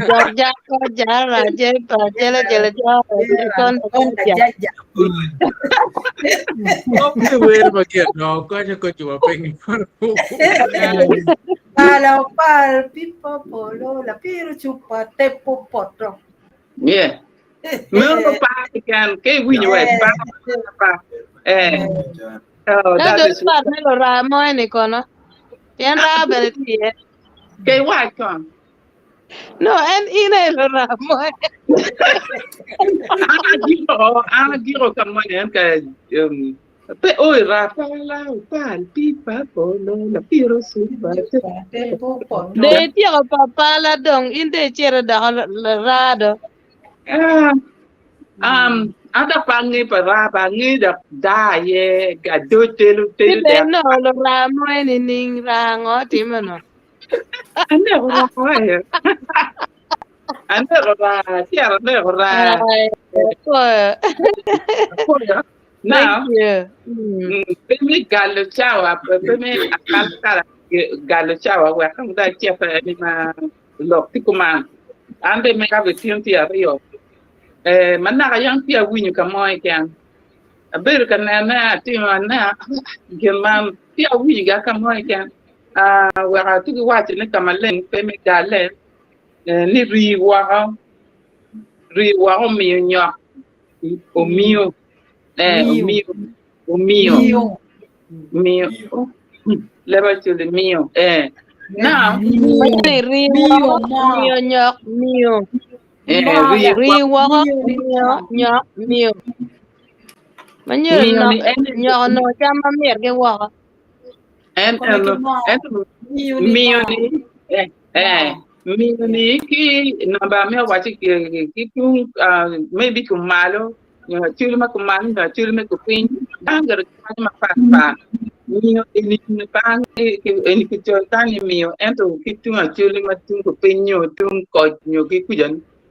Jok jako jara jepa jele jele jara kon ja. Ope wer ma gin no konyo ko juma piny. Pala opal pipa polo lapiro cupa tepo poto. Yeah. Meno par keken ke iwinyo we par par. Eh. Oh, Ka that dong is pat me lura mo eni kono. Pien raa bene tye iye. Ke iwac kon. No, en in aye lura mo. An agiko, an agiko ka moni en ka um, pe oi ra pa la pal pi pa polo la piro su pa Tepo poto. De ityeko pa pala dong in de icito doko raa do. Ah, um, an dok pe angeyo pa raa pe angeyo dok daa aye adoc telo Ci telo be dek. no luraa mo eni ning raa ngo time no. Aneko raa aye. Aneko raa, acito aneko raa. Ai, apoyo. Apoyo. Now, Thank you. Mm. pe me galo cawa, pe me akalakala galo cawa wek kong dong acit ni ma lok tye kuman. An bene mega bene tye aryo. Eh, ma naka yang peya awinyo ka mo keken. Abedo ka nene, atimo anena gin man peya awinyo ga ka mo keken. Ah, wek atugi waco ni ka maleng pe me galle eh, ni rii woko, rii woko omiyo nyok, omiyo, eh, Miyo. omiyo, omiyo, Miyo. miyo, leba culi miyo, eh. Now, Ni rii Miyo woko mo. miyo nyok miyo. eh, Mo rii ya. Rii woko Miyo ni miyo mo. nyok miyo. Ma nyuto miyo nok ni en nyok onongo cam ma mitgi woko. en Kome en ki mo. ento Miyo ni miyo mo. ni eh, eh, Mo. miyo ni ki namba me waco ki ki tung ah, maybe kumalo nyo aculi ma kumalo nyo aculi me kupiny dano gire giwaco mapat pat miyo eni pe eni kicoyo kany ni miyo ento ki tung aculi ma tung kupiny nyo tung koc nyo ki kuca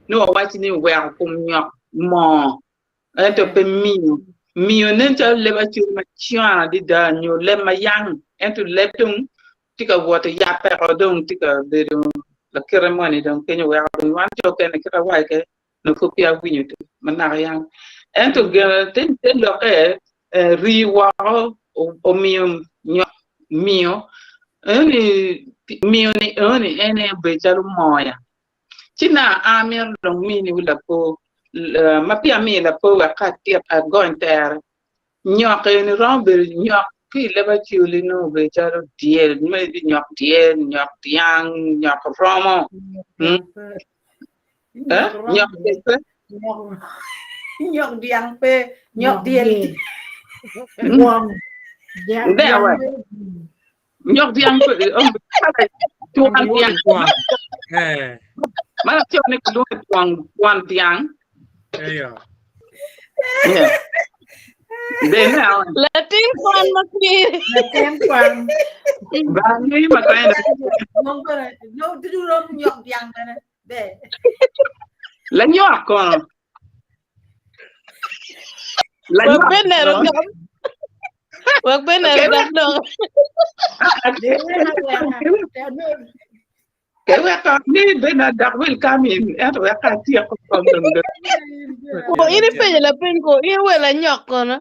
nongo wawaco ni oweko kom nyok moo ento pe miyo. Miyo nen calo leb aculi macon adada nyo leb ma yang ento leb dong tye ka wot yabbe o dong tye ka bedo lakite moni dong kenyo weko dong wan jo okene kit awaco kwede nongo pud peya awinyo ma naka yang ento gin te lokke rii woko omiyo nyok miyo eni miyo ni eni en aye obedo calo moya ci na an amito dong miniwu lapor ma peya amiyo lapor wek ka atit agony tere nyok eni romo bedo nyok ki i leb acoli nongo obedo calo dyel maybe nyok dyel nyok dyang nyok romo Nyok romo nyok pe. pe Nyok dyang pe, nyok dyel tye. Gwong. Dyang Nde dyang we. pe. Nyok dyang pe, twon dyang. Twon. Eh. Ma laco ni kilwongo twon twon dyang. Eyo. Yeah. Then now, Latin kwan ma kiri. Latin kwan. Bangi ma kaina. Nong bene, no dudu rom nyok dyang bene. Be. Lanyok kono. Wek Lanyok bed neno kono. gam. Wek bed neno gam dong. Ke wek ni bed na dok wil kam in ento wek atyeko kom dong dong. Ko in ipenyo lapeny ko in we lanyok kono.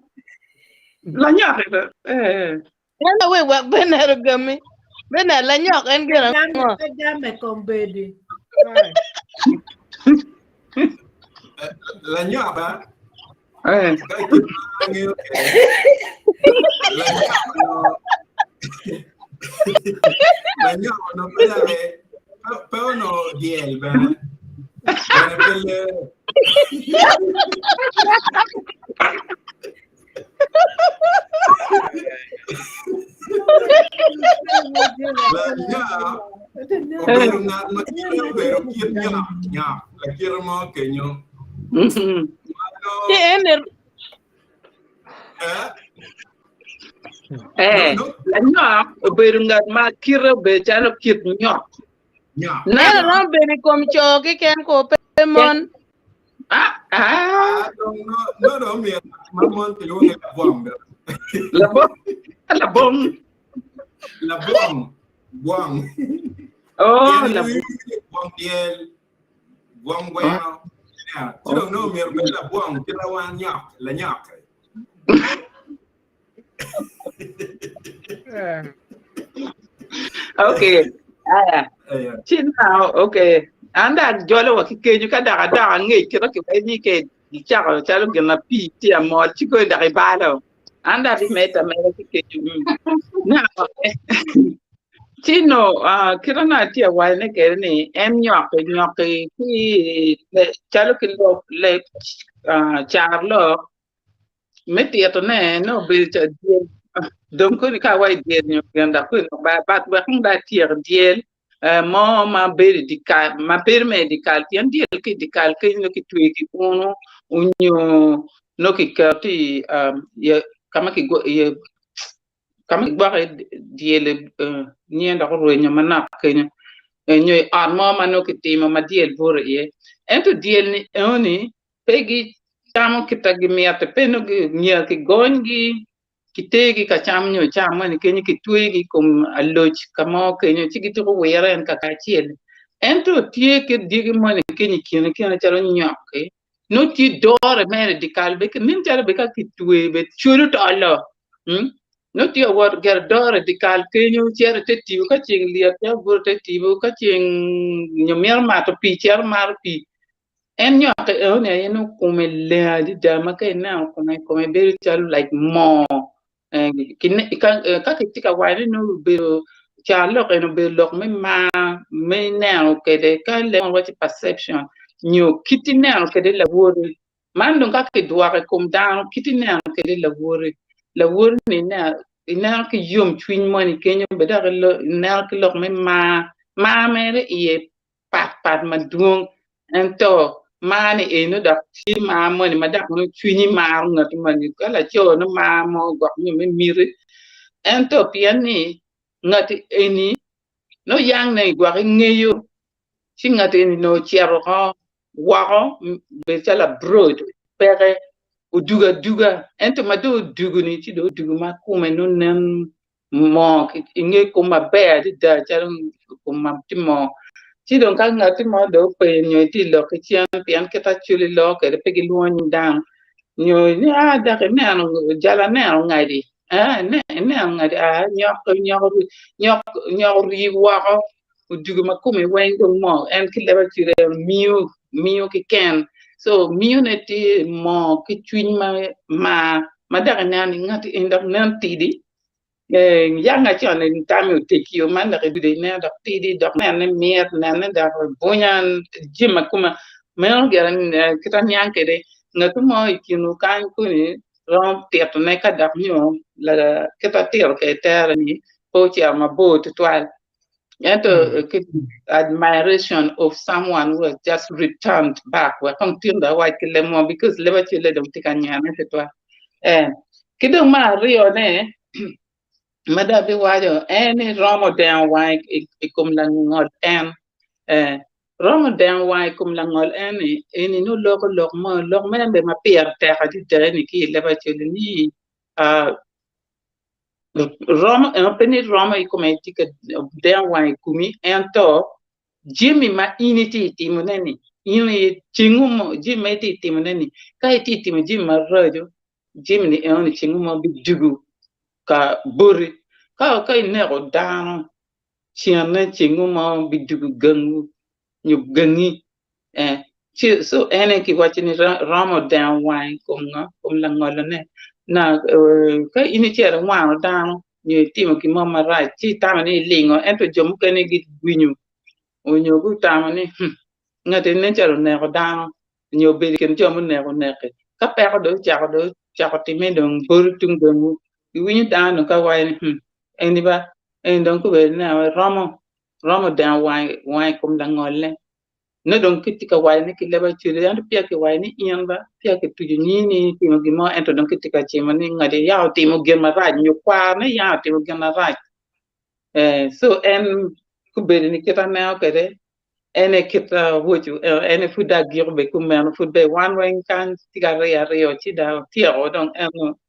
Lanyok ito. Eh. Ento we wek bed neno gami. Bene lanyok en gin ango? Pe gamme kombeddi. Lanyok a? Eh. Ka kit ma angeyo kwede, lanyok onongo lanyok onongo pe dok pe onongo dyel bene bene pe lee. Lanyok obedo ngat ma kite obedo kit nyok nyok lakite mo kenyo. Ci en ni Eh? Eh, lanyok obedo ngat ma kite obedo calo kit nyok. Nyok. en Now, romo bedo i kom co keken ko pe mon. ah, ah, Ah, dong no, no dong myero ma mon kilwongo ni labwong dong. labong, labong. Labwong, bwong. Oh, Pien labong. iwinjo ni bwong dyel, bwong gweno. Yeah. Ci dong nongo myero obed labwong kit ma wan nyok, lanyok. Okay. Aya. Yeah. Ci now, okay. An dok ajolo wa ki kenyo ka dok adok angec kit ma kiwaco ni ke gicako calo gin ma pii tye amol ci kong dok ibalo. An dok abimedde ameda ki kenyo. Mm. Now, ci no, ah, kit ma atye ka wacone kwede ni en nyoki nyoki ki calo ki lok leb ah, carolok me titone nongo obedo ca dyel dong koni ka awaco dyel nyo gin dok koni dok ber but wek kong dong atyek dyel mo ma bedo i dye kal ma bedo mere i dye kal pien dyel ki i dye kal kenyo nongo kitweyo ki uno onyo nongo kiketo i ka ma kigwoko iye dyel nyen dok orwenyo manok kenyo nyo i ot mo ma nongo kitimo ma dyel buto iye ento dyel ni enoni pe gicamo kit ma gimito, pe nongo myero kigonygi, kitergi ka cam nyo cam moni kenyo kitwegi i kom aloc ka mo kenyo ci gituko wire en kakacel. Ento tye kit dyegi moni kenyo i kine kine calo nyok-ki nongo tye dore mere i dyekal bene nen calo bene ka kitweyo bene cwalo tolo nongo tye ka wot gire dore i dyekal kenyo cito i te tipo ka ceng lyet cito buto i te tipo ka ceng nyo mito mato pii cito mato pii. En nyokke enoni aye nongo kome leng adada ma ka ineno kome, kome bedo calo like moo ka kitye ka waco ni nongo obedo carolok eni obedo lok me mar me neno kwede ka leb munu waco perception nyo kit ineno kwede lawoti man dong ka kidwoko i kom dano kit ineno kwede lawoti, lawoti ni ineno ki yomcwiny moni kenyo bene dok ineno ki lok me mar, mar mere iye pat pat madwong ento mar ni eno dok tye mar moni ma dok nongo cwinyi maro ngati moni ka laco nongo mar mo gwok nyo me miti ento pien ni ngati eni nongo yang ne gwok ingeyo ci ngati eni nongo ocito oko woko bedo calo abroad peke odugo aduga ento ma dong odugo ni ci dong odugo ma kome nongo nen moo inge kom maber adada calo kom ma tye moo ci dong ka ngati mo dong openyo nyo itye i lok ki cen pien kit acoli loko kwede pe gilwongo nying dano nyo ni aa dok ineno jal aneno ngadi aa ineno ngadi aa nyok ori woko odugo ma kome weng dong moo en ki leb acwele miyo miyo keken so miyone tye moo ki cwiny ma mar ma dok ineno ni ngati eni dok nen tidi yang acon tami otegio man dok idude ineno dok tidi dok nene mit nene dok bunya jami ma kome meno gire kit aniang kwede ngat mo i kinwu kany koni romo titone ka dok nyo kit atito kwede tere ni pe ocito mabor tutwal. Ento admiration of someone who has just returned back wek kong tin dong awac ki leb mo because leb acelle dong tye ka nyene tutwal. Eh, ki dong me aryone ma dong abiwaco en ni romo dengo wange i kom langol en. Eh, romo dengo wange i kom langol en ni eni nongo loko lok mo lok mere bene ma pire tek adada eni ki i leb acel-li ni ah, Romo eno pe ni romo i kome tye ka dengo wange i komi ento jami ma in itye ka timone ni in aye cengu mo jami ma itye ka timone ni ka itye ka timo jami maraco jami ni eno ni cengu mo bidugo ka boti ka ineko dano. Cene cengu mo bidugo gangu nyo gangi eh ci so en aye kiwaco ni romo dengo wange i kom ngo kom langolone na ka in icito iwano dano nyo itimo gin mo marac ci itamo ni ilingo ento jo mukene gigwinyo onyo gutamo ni ngat eni nen calo oneko dano nyo obedo i kin jo muneko neki ka peko dong ocako dong ocako timme dong boti tung gangwu iwinyo dano dong ka waco ni eni ba eni dong gubedo ni romo romo dengo wange wange i kom langolle nongo dong kitye ka waco ni ki leb acwele ento peya kiwaco ni in ba peya kituco nyingi ni itimo gin mo ento dong kitye ka cimo ni ngati ya otimo gin marac nyo kwarone ya otimo gin marac eh so en gubedo ni kit aneno kwede en aye kit awoco en aye pud dong agiko bene kumeno pud bene wan weng kany tye ka riyo ariyo ci dong atyeko dong eno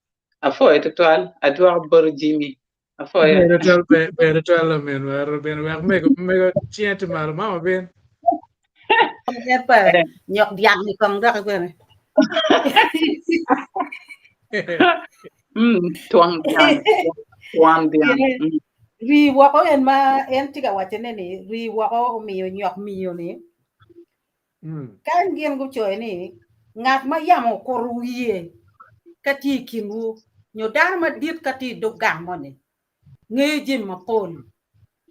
apwoyo tutwal adwoko boti Jimmy apwoyo. Ber tutwal ber ber tutwal laminwa Robin wek mego mego cinge tye malo mama bin. Pa nyok dyang ni kong doki bene. Twang dyang twang dyang. Rii woko en ma en tye ka wacone ni rii woko omiyo nyok miyo ni Kany gin gucoyo ni, Ngat ma yamo okuto wiye ka tye i kinwu, nyo dano madit ka tye i dog gang moni, ngeyo jami mapol.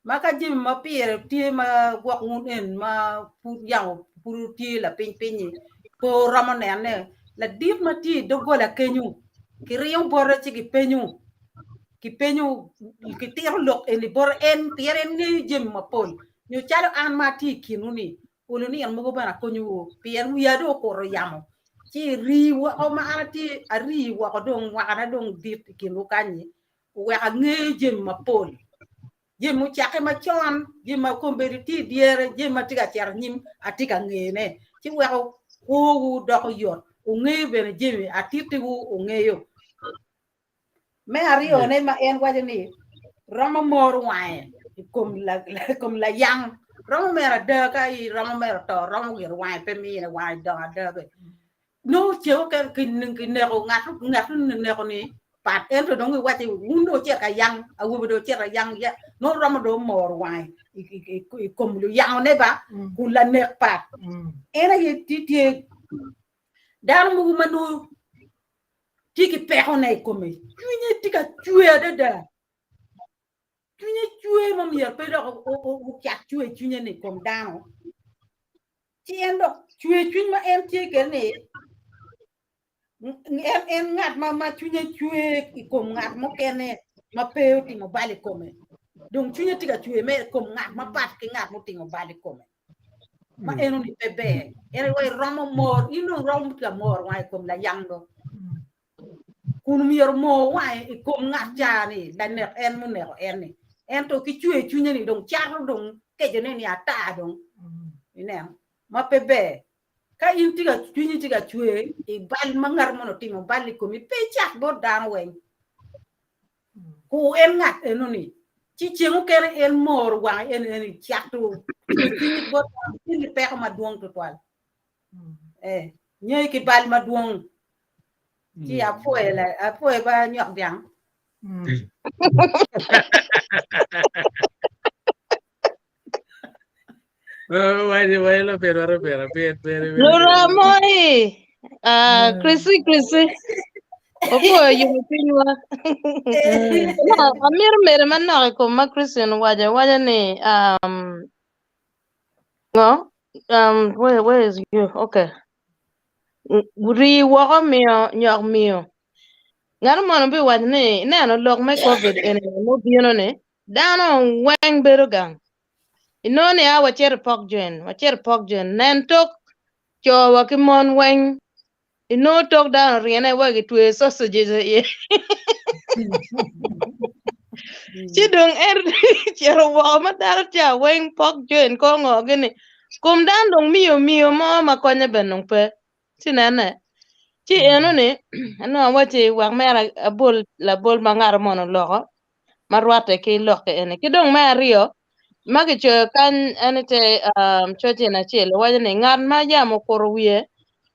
Ma ka jami ma pire tye ma gwok wun en ma pud yamo pud tye lapiny piny-nyi pe wuromo nene, ladit ma tye i doggola kenyo kiringo bote ci gipenyo, kipenyo, kitito lok eni bote en pien en ngeyo jami mapol. Nyo calo an ma atye i kinwu-ni, Olo nino mogo bene akonyowu, pien wiya dong okuto yamo, ci rii woko ma an atye, arii woko dong mwakana dong dit i kinwu kany-nyi, oweko angeyo jami mapol, jami mucakke macon, jami ma kombeddi tye i dyere, jami ma tye ka cito anyim atye ka ngeyone, ci weko kwowu doko yot, wungeyo bene jami atittiwu wungeyo. Me aryone ma en waco ni romo moro wange i kom i kom layang romo mere ada ka i romo mere oto romo gire wange pe mine wange dongo ada be nongo cego ke kineko ngat ngat oneko ni pat ento dong giwaco ni wun dong wucito ka yang awobe dong wucito ka yang nongo romo dong omoro wange i kom luyangone ba kun lanek pat en aye tye dano mogo ma nongo tye ki pekone i kome, cwinye tye ka cwer adada. Cwinye cwer ma myero pe dok ocak cwer cwinye-ni i kom dano. Ci en dok cwer cwiny ma en tye kwede-ni, en, en ngat ma, ma cwinye cwer i kom ngat mukene ma pe otimo bal i kome. Dong cwinye tye ka cwer mere i kom ngat mapat ki ngat mutimo bal i kome. Ma enoni pe ber. En aye romo mor, in dong romo tye ka moro wange i kom layang dong. Kun myero omor wange i kom ngat ca ni lanek en muneko en ni. Ento ki cwer cwinye ni dong cato dong kecone ni ata dong. Ineno? Ma pe ber. Ka in tye ka cwinyi tye ka cwer i bal ma ngat moni otimo bal i komi, pe icak bot dano weng. Kur en ngat enoni, ci ceng mukene en moro wange en eni cato cwinyi bot dano tye ki peko madwong twatwal. Eh, nyo ki bal madwong. Ci apwoye la, apwoye ba nyok dyang. Luramoi, ah, Chrissy, Chrissy. Opwoyo yubo cwinywa. No, amito medo manok i kom ma Christian owaco. Owaco ni, um, ngo? Um, where, where is you? Okay. Rii woko miyo nyok miyo. Ngat mono biwaco ni, ineno lok me COVID eni mubino ni, dano weng bedo gang. Inongo ni a wacito i pok jwen, wacito i pok jwen, nen tok co wa ki mon weng, inongo tok dano oryene wa gitweyo sausages iye. Ci dong en cito woko ma dano ca weng pok jwen ko ngo gini. Kom dano dong miyo miyo mo ma konye bene dong pe. Ci nene. Ci enoni anongo awacci wek mere abol labol ma ngat mono oloko. ma rwatte ki lokke eni. Ki dong me aryo, ma kicoyo kany en i te um, coc en acel owaco ni ngat ma yam okuto wiye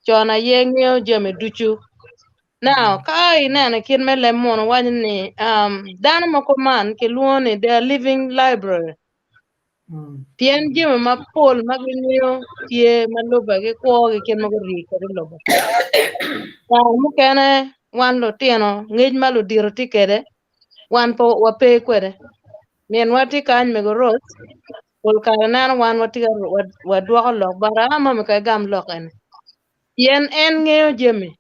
con aye ngeyo jami ducu. Now, ka ineno i kit me leb munu waco ni um, dano mogo man kilwongo ni they are living library. Pien jami mapol ma gingeyo tye ma lubbe ki kwogi kit ma gurii kwede i lobo. Kare mukene wan lutino ngec ma ludito tye kwede wan pe wape kwede. Minwa tye kany mego Rose pol kare neno wan watye ka wadwoko lok bote a mami kong igam lok eni. Pien en ngeyo jami,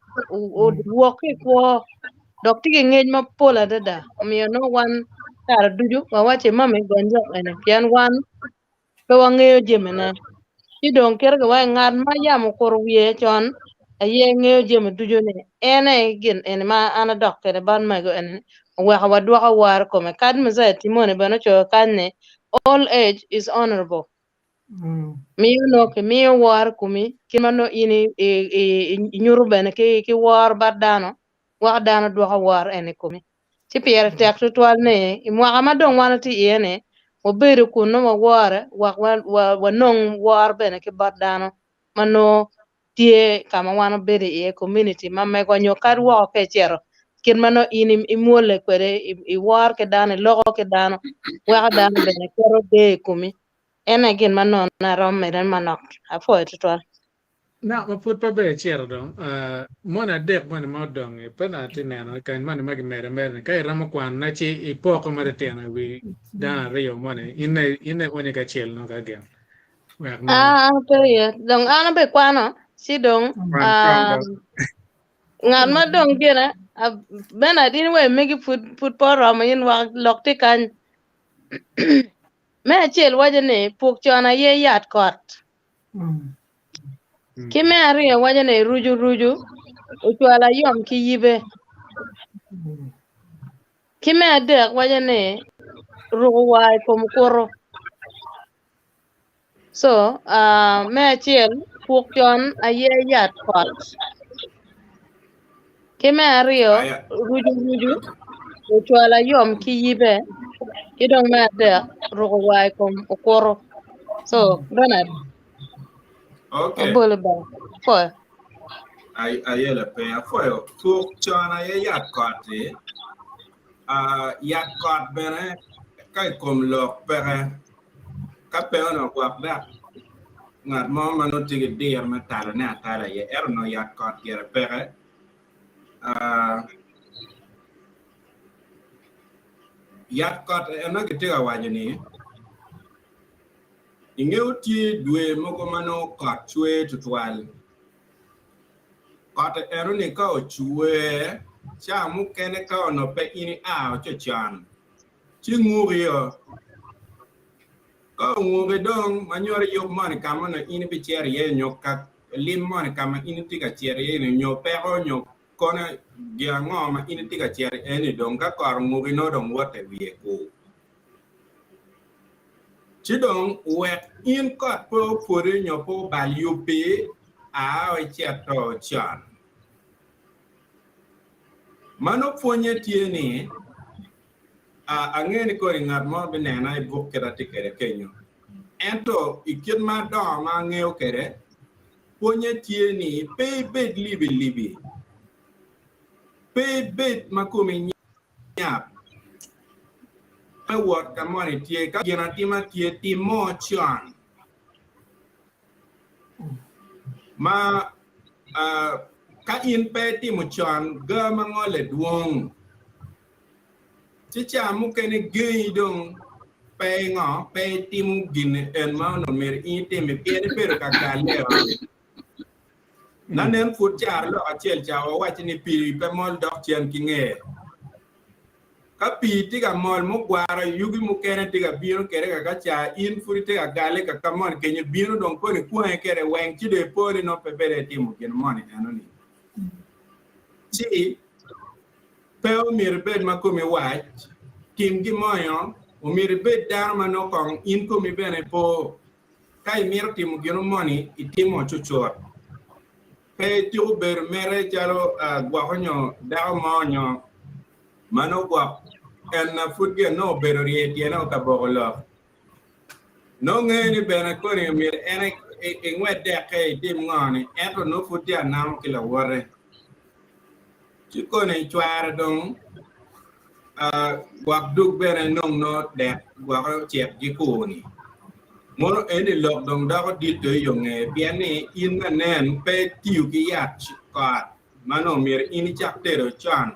wok ki i kwo, dok tye ki ngec mapol adada. Omiyo nongo wan kare ducu wawacci mami gony lok eni pien wan pe wangeyo jamine. Ci dong kite giwaco ni ngat ma yam okuto wiye con aye ngeyo jami ducu-ni, en aye gin eni ma an adok kwede bot mego eni oweko wadwoko woro i kome. Kadi Messiah Timone bene ocoyo kany ni, Old age is honorable. Miyo nongo kimiyo woro i komi kit ma nongo in inyuto bene ki woro bot dano weko dano dwoko woro eni i komi. Ci pire tek tutwal ni i mwaka ma dong wan watye iye-ni wabedo kun nongo wawore wek wanong woro bene ki bot dano ma nongo tye ka ma wan wabedo iye, community ma megwa nyo kadi woko ka icito kit ma nongo in imwole kwede iworo ki dano iloko ki dano weko dano bene keto deyo i komi. En aye gin ma nongo aromo mede manok. Apwoyo tutwal. Na, ma pud pe ber icito dong. Moni adek moni ma odong-ngi pe dong atye neno kany moni ma gimedo ameda ni ka iromo kwanone ci ipoko matitino i wi dano aryo moni in in ionyo ki acel nongo ka gin wek nongo Ah, an pe iye. Dong an abe kwano ci dong kwan kong ah, dong. ngat ma dong gine ah, Bernard in wa megi pud pud pe oromo in wak lok tye kany. Me acel waco ni puk con aye yat kot. Ki me aryo waco ni rucu rucu ocwalo ayom ki yibe. Ki me adek waco ni ruko war i kom okuto. So, uh, me acel puk con aye yat kot. Ki me aryo rucu rucu ocwalo ayom ki yibe. Ki dong me adek ruko war i kom okuto. So, Bernard, Okay. abolo ba. Pwoyo. Ay- Ayela pe apwoyo puk con aye yat kot-ti. Ah, yat kot bene ka i kom lok peke ka pe onongo gwok dok ngat mo ma nongo tye ki diro me talone atala iye ento onongo yat kot gire peke. Ah, yat kot eno gitye ka waco ni Ingeyo tye dwe mogo ma nongo kot cwer tutwal. Kot enoni ka ocwer, ca mukene ka onongo pe in ia cocon, ci ngukio. Ka onguki dong, ma nyuto yub moni ka ma onongo in ibicito iye nyo ka lim moni ka ma in itye ka cito iye-ni nyo peko nyo kono gin ango ma in itye ka cito iye-ni dong ka kot onguki nongo dong wotte wiye kur. Ci dong wek in kot pe opwodi nyo pe obal yubbi, a icito con. Ma nongo pwonnye tye ni, Angeyo ni koni ngat mo binena i buk kit atye kwede kenyo. Ento i kit ma adongo ma angeyo kwede, pwonnye tye ni pe ibed libilibi, pe ibed ma komi nyap. Me wot ka moni tye, ka gin atima tye, tim mo con. Ma ka in pe itimo con, ga ma ngole dwong. Ci ca mukene gengi dong pe ingo, pe itimo gin en ma onongo myero in itimi pien ibedo ka galle. Lanen pud caro lok acel ca wawacci ni pii pe mol dok cen ki ngeye. Ka pii tye ka mol mugwaro yugi mukene tye ka bino kwede kaka ca in pud itye ka gale kaka moni kenyo bino dong koni ikwange kwede weng ci dong ipo ni nongo pe bene itimo gin moni enoni. Ci pe omyero ibed ma komi wac, tim gin monio, omyero ibed dano ma nongo kong in komi bene ipo. Ka imito timo gin moni, itimo cucut. Pe itiko bedo mere calo gwoko nyo dako mo nyo ma nongo gwok en na pud gin nongo obedo rye tyene o ka boko lok. Nongo ngeyo ni bene koni myero en ingwed dekke itim ngo ni ento nongo pud tye anamo ki lawote. Ci koni cware dong gwok dug bene nong nongo dek gwoke ocek ki kur ni. Mono eni lok dong doko dit-to i yo ngeye pien ni in lanen pe itiyo ki yat kot ma nongo myero in icak tedo con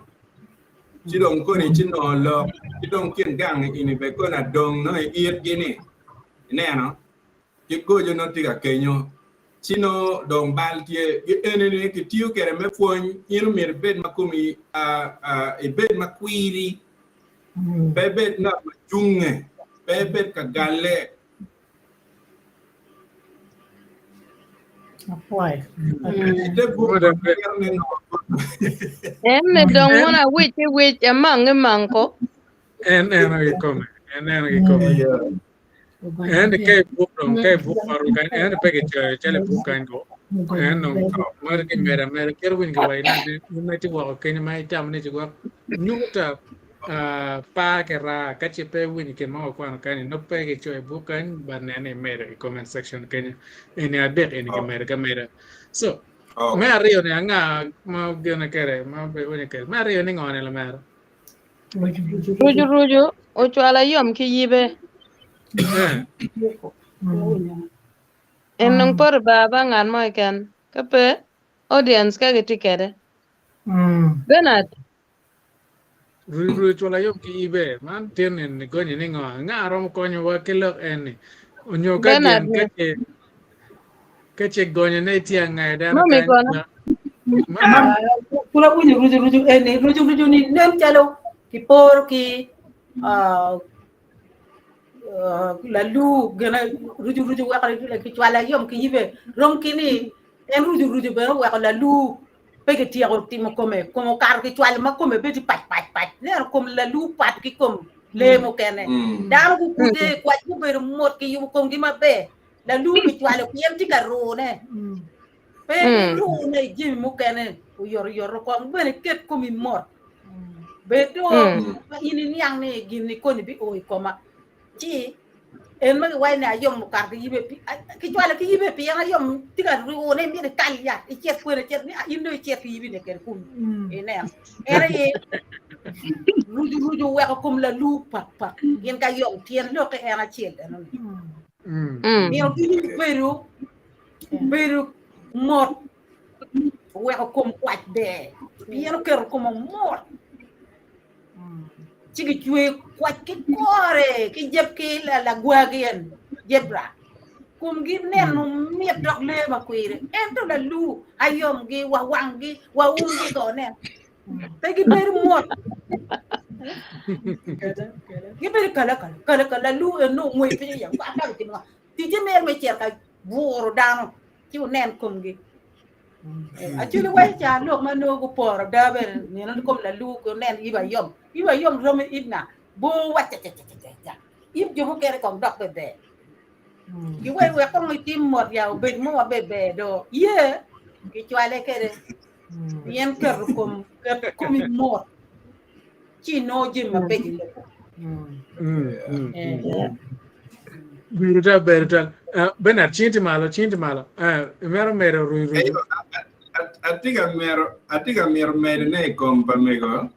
ci dong koni ci nongo lok ki dong kin gang eni bene koni adong nongo i itgi ni ineno ki gojo nongo tye ka kenyo ci nongo dong bal tye gi eni ni kitiyo kwede me pwony in omyero ibed ma komi ibed ma kwiri Pe ibed ngat ma cunge, pe ibed ka galle. Ite buk ma mito ni nongo En ni dong mono awic ki wic amangi mango. En eno kikome, en eno kikome. En ni ka i buk dong ka i buk ot kany en pe kicoyo calo i buk kany ko en dong magi kimedo ameda kit winy kiwaco ni in ma itye woko kenyo ma itamo ni ci gwok nyuta par ki raa ka ce pe iwinyo gin ma wakwano kany ni nongo pe kicoyo i buk kany but nen ni imedo i comment section kenyo eni adek eni kimedo ki ameda so me aryo ni anga ma gine kede ma winyo kede me aryo ni ngo ni lamera? Rucu rucu ocwalo ayom ki yibe. En dong poto bar ba ngat mo keken. Ka pe, audience ka gitye kede. Bernard. Rucu rucu ocwalo ayom ki yibe. Man tin ni gonye ni ngo? Nga romo konyowa ki lok en ni? Onyo ka Bernard gin ka ni. ce ka ce gonyo ne tye angayo dano Mami kany kono. ma Pud awinyo rucu rucu eni, rucu rucu ni nen calo kiporo ki ah, ah, lalu gine rucu rucu weko kicwalo ayom ki yibe rom ki ni en rucu rucu bene oweko lalu pe kityeko timo kome kome okato kicwalo ma kome bedo pac pac pac neno kom lalu pat ki kom lee mukene dano gukude kwac gubedo mot kiyubo komgi maber lalu kicwalo pien tye ka rune pe rune i jami mukene oyotoyot kong bene ket komi mot bed do in iniang ni gin ni koni bio i koma ci en ma giwaco ni ayom okato ki yibe kicwalo ki yibe pien ayom tye ka rune myero ikal yat icit kwene icit ni in dong icit ki yibine kede kunu ineno en aye rucu rucu oweko kom lalu pak pak gin ka yom tyen lokke en acel enoni nino ducu bedo bedo mot oweko kom kwac ber pien oketo kome mot ci gicweyo kwac ki kore ki jeb ki lagwagi en jebra komgi neno mit dok lee makwiri ento lalu ayomgi wa wanggi wa umgi ko nen pe gibedo mot gibedo kala kala kala kala lalu en nongo ngwec piny iye ticce mere me cito ka buro dano ci wunen komgi Actually waco ca lok ma nongo guporo ada bene nino ni kom lalu ko nen iba yom iba yom romo ib nga bo wa ca ca ca ca ca ib jo mukene kong dok be ber giwe wek kong itim mot ya obed mo wa be ber do ye gicwale kede pien keto kom ket komi mot ci inongo jami mabeco i lobo. Bedo tal, bedo tal. Bernard, cingi tye malo, cingi tye malo. Imito medo rucu rucu. Atye ka mito, atye ka mito medone i kom pa mego.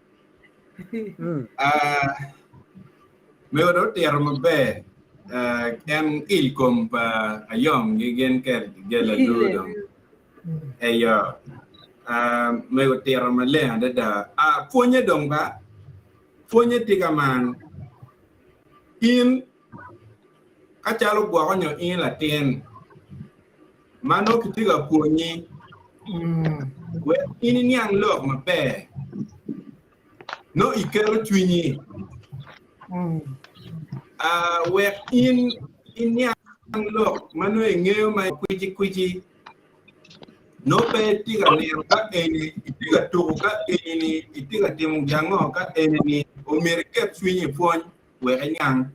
Mego dong otito maber. En il kom pa ayom gi gin ke lalu dong. Eyo, mego otito maleng adada. Pwonye dong ba, pwonye tye ka man. In ka calo gwoko nyo in latin ma nongo kitye ka pwonyi, wek in iniang lok maber, nongo iketo cwinyi. Wek in iniang lok ma nongo ingeyo ma kwicikwici, nongo pe itye ka neno ka eni itye ka tuko ka eni itye ka timo gin ango ka eni omyero iket cwinyi i pwony wek iniang.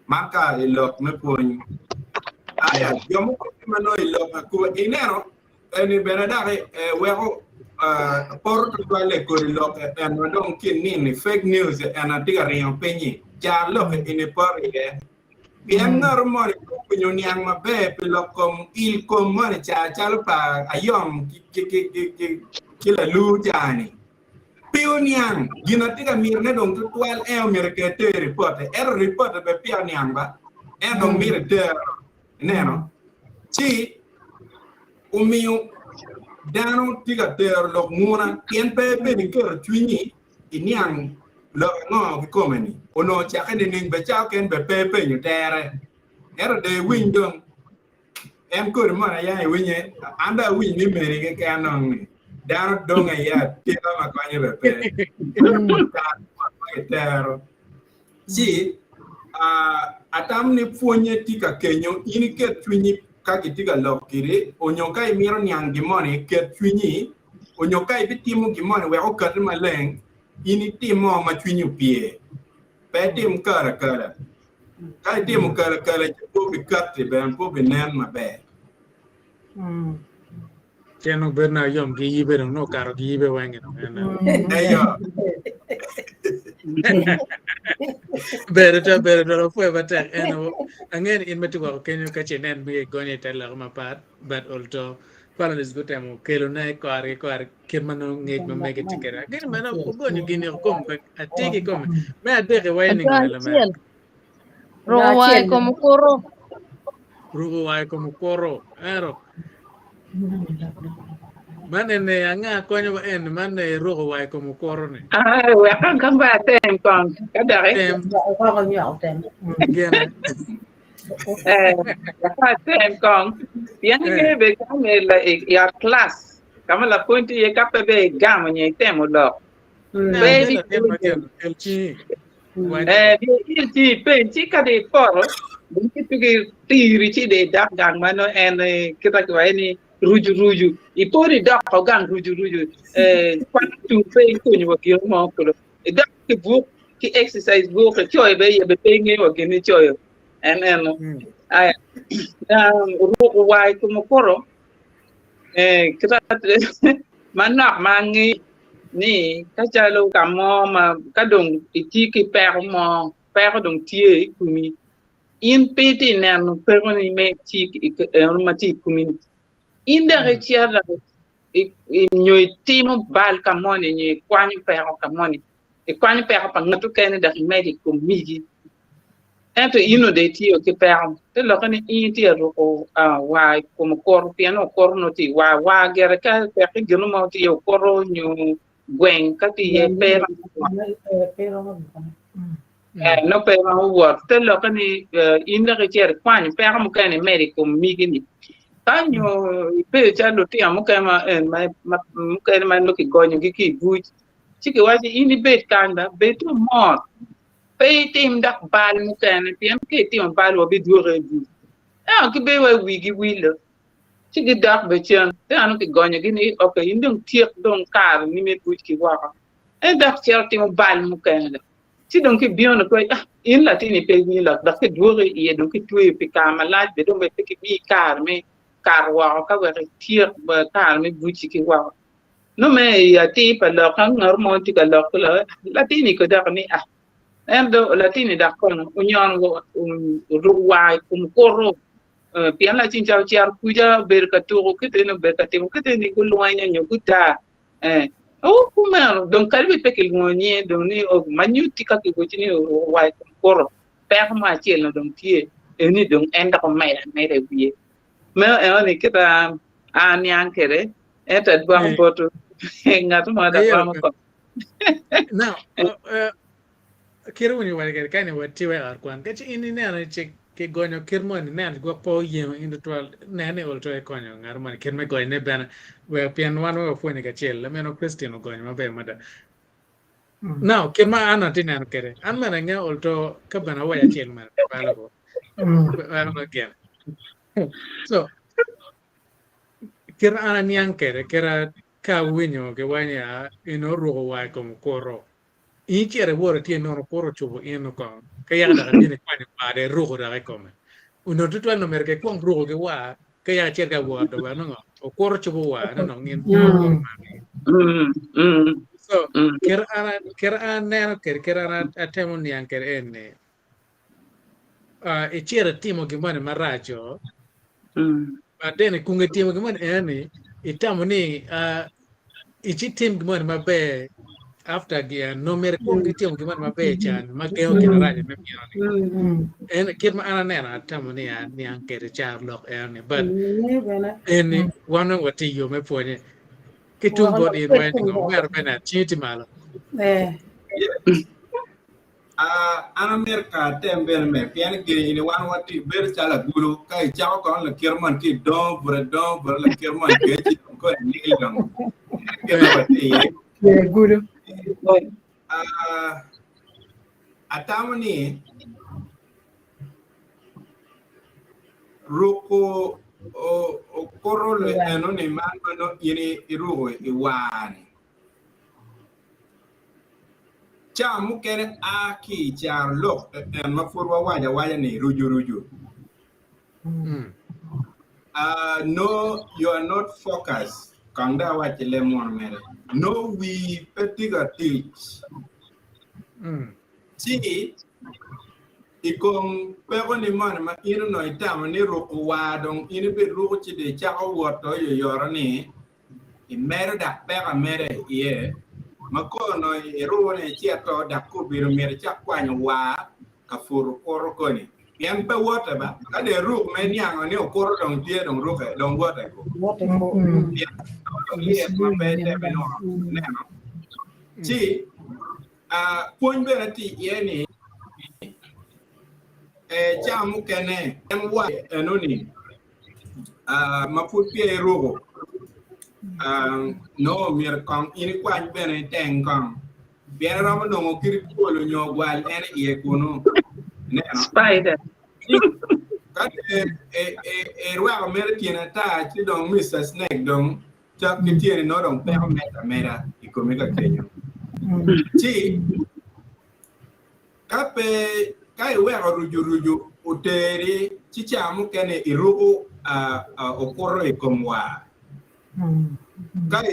Man ka i lok me pwony. Aya, jo mukene ma nongo i lok akuba ineno eni bene dok weko poto tutwalle kodi lok en ma dong ki nini fake news en atye ka ringo pinyi car lok eni poto iye. Pien ngat moni pe owinyo niang maber pi lok kom il kom moni ca calo pa ayom ki lalur ca-ni. Pe oniang gin atye ka mitone dong tutwal en omyero kede ter ripote ento ripote bene peya oniang ba en dong mito etero. Ineno? Ci omiyo dano tye ka tero lok nguna pien pe bene iketo cwinyi iniang lok ango kikome-ni. Onongo ocakke nining be ca okene be pe ipenyo tere. Ento dong iwiny dong en kodi moni aya iwinye an dong awinyo ni meni keken dong ni dano dong aye atika ma konye be pe. Kare ma kitero. Ci atamo ni pwonye tye ka kenyo in iket cwinyi ka kitye ka lok kidi onyo ka imito niang gin moni ket cwinyi onyo ka ibitimo gin moni wek okati maleng in itim mo ma cwinyi opye pe itim kala kala ka itimo kala kala ci pe obikati bene pe obinen maber. Cen nongo bedo na yom ki yibe dong nongo okato ki yibe weng dong en Eyo. Ber ata ber ata wapwoyo matek en angeyo ni in ma itye woko kenyo ka ce inen mege igonyo i te loko mapat but olto panelists gutemo kelone kore ki kore kit ma nongo ngec ma mege tye kwede angeyo ni meno ogonyo gin i kom atir kikome me adek iwaco ni Adwa ngo lamera acel. Ruko war i kom okuto. Ruko war i kom okuto. Ento man ene anga konyo wa en man ne ruko war i kom okuto ni. Ah, wek an kong ba atem kong. Ka doki. Tem. Gene. Eh, wek atem kong. Pien ingeyo be ka me i ot class, ka ma lapwony tye iye ka pe be igamo nyo itemo lok. Pe Kel cingi. Eh, in ci ipeny ci ka dong ipoto dong ci tugi tiri ci dong idok gang ma nongo en eh, kita kiwaco ni rucu rucu ipod idoko gang rucu rucu eh, kwan tung pe ikonyo wa gin mo kulu idok ki buk ki exercise book icoyo be iye be pe ingeyo wa gin icoyo en eno aya um, ruko war i kom okuto eh, kita manok ma angeyo ni ka calo ka mo ma ka dong itye ki peko mo, peko dong tye i komi, in pe itye neno pekoni me tye ma tye i komi-ni. In dok icito dok nyo itimo bal ka moni nyo ikwanyo peko ka moni, ikwanyo peko pa ngat mukene dok imedo i kom megi. Ento in onongo dong itiyo ki peko, te lokke ni in itye ka ruko war i kom okuto pien okuto nongo tye i war, war gire ka peke gin mo tye iye okuto nyo gweng ka tye iye pe romo wot nongo pe romo wot te lokke ni in dok icito ikwanyo peko mukene imedo i kom migi-ni ka nyo ibedo calo lutino mukene ma nongo kigonyogi ki i buc ci kiwaco in ibed kany ba bed dong mot Pe itim dok bal mukene, pien ka itimo bal wabidwoki i buc. Ento gibedo wa i wigi wilo, ci gidok bene cen. Ento kigonyogi ni, Ok, in dong tyek dong kareni me buc-ki woko. En dok cito timo bal mukene dok. Ci dong kibino ni kwe, ah, in latinni pe iwinyo lok, dok kidwoki iye, dong kitweyo pi kare malac bene dong bene pe kimiyi kare me kato woko ka wek ityek kare me bucci ki woko. Nongo me i atir pa lok ka ngat mo tye ka lok ki lok latin-ni ko dok ni ah en do latin-ni dok kono onyono oruko war i kom okuto pien lacen ca ocito kuca obedo ka tuko kite ni obedo ka timo kite ni gulwenyo nyo guda eh o kumeno dong kadi bed pe kilwongo nyinge dong ni ma nyutti ka kiwaci ni oruko war i kom okuto peko mo acel no dong tye eni dong en dok omedo ameda i wiye meno enoni kita aniang kwede Ento adwoko botwu ngat mo dok romo konyo. Now, kit winyo waco kwede kani watye wa i ot kwan ka ci in ineno ci kigonyo kit moni ineno gwok pe oyengo in tutwal nen ni ol twero konyo ngat moni kit me gonyone bene wek pien wan wek wapwonye kacel laminwa Christine ogonyo maber mada. Now, kit ma an atye neno kwede an bene angeyo ol to ka bene awaco acel mene pe balo ko. Weko gin. So, Kit an aniang kwede, kit ka awinyo giwaco ni eni oruko war i kom okuto, in icito iwoto itye inono okuto ocubo in kong, ka yaka dok ibino ikwanyo war dong iruko dok i kome. Onongo tutwal onongo myero kikwong ruko ki war ka yaka icito ka wot dong wek nongo okuto cubo war nongo in okuto maki. So kit an kit an aneno kwede, kit an atemo niang kwede eni, icito itimo gin moni maraco, but then i kungo itimo gin moni eni, itamo ni icitim gin moni maber. After nongo myero ikwong ki timo gin moni maber can ma gengo gin marac me bino ni. En kit ma an aneno atamo ni aniang kwede caro lok eno ni but eni wan dong watye i yo me pwonye. Ki tung bot in wai ni ngo omera bene cingi tye malo. An amito ka atem bene me pien gin ni wan watye bedo calo agulu ka icako kono lakite moni ci idongo bute dongo bute lakite moni geci dong koni nil dong gin ma watye iye. Agulu. Atamo ni ruko okuto enoni man ma nongo in iruko i war-ni Ca mukene a ki i caro lok en ma pud wawaco awaca ni rucu rucu. No you are not focus kong dong awac ki leb munu mere no wii pe tye ka tic ci i kom peko ni moni ma in onongo itamo ni ruko war dong in ibiruko ci dong icako woto oyoyoro ni imedo dok peko ameda iye, ma kono iruko ni icito dok kobedo myero icak kwanyo war ka puro okuto koni, pien pe wote ba, ka dong iruk ma iniango ni okuto dong tye dong ruke dong wote ko, pien dong lyet ma pe itemo inongo neno, ci pwony bene tye iye ni ca mukene en war enoni ma pud peya iruko, nongo myero kong in ikwany bene iteng kong, pien iromo nongo kit twol nyo ogwal en iye kunu. Ineno? Spider. Ka irwako mere tyene ata ci dong Mister Snake dong cok ki tyeni nongo dong peko medde ameda i komi ka kenyo. Ci Ka pe, ka iweko rucurucu oteri, ci ca mukene iruko okuto i kom war. Ka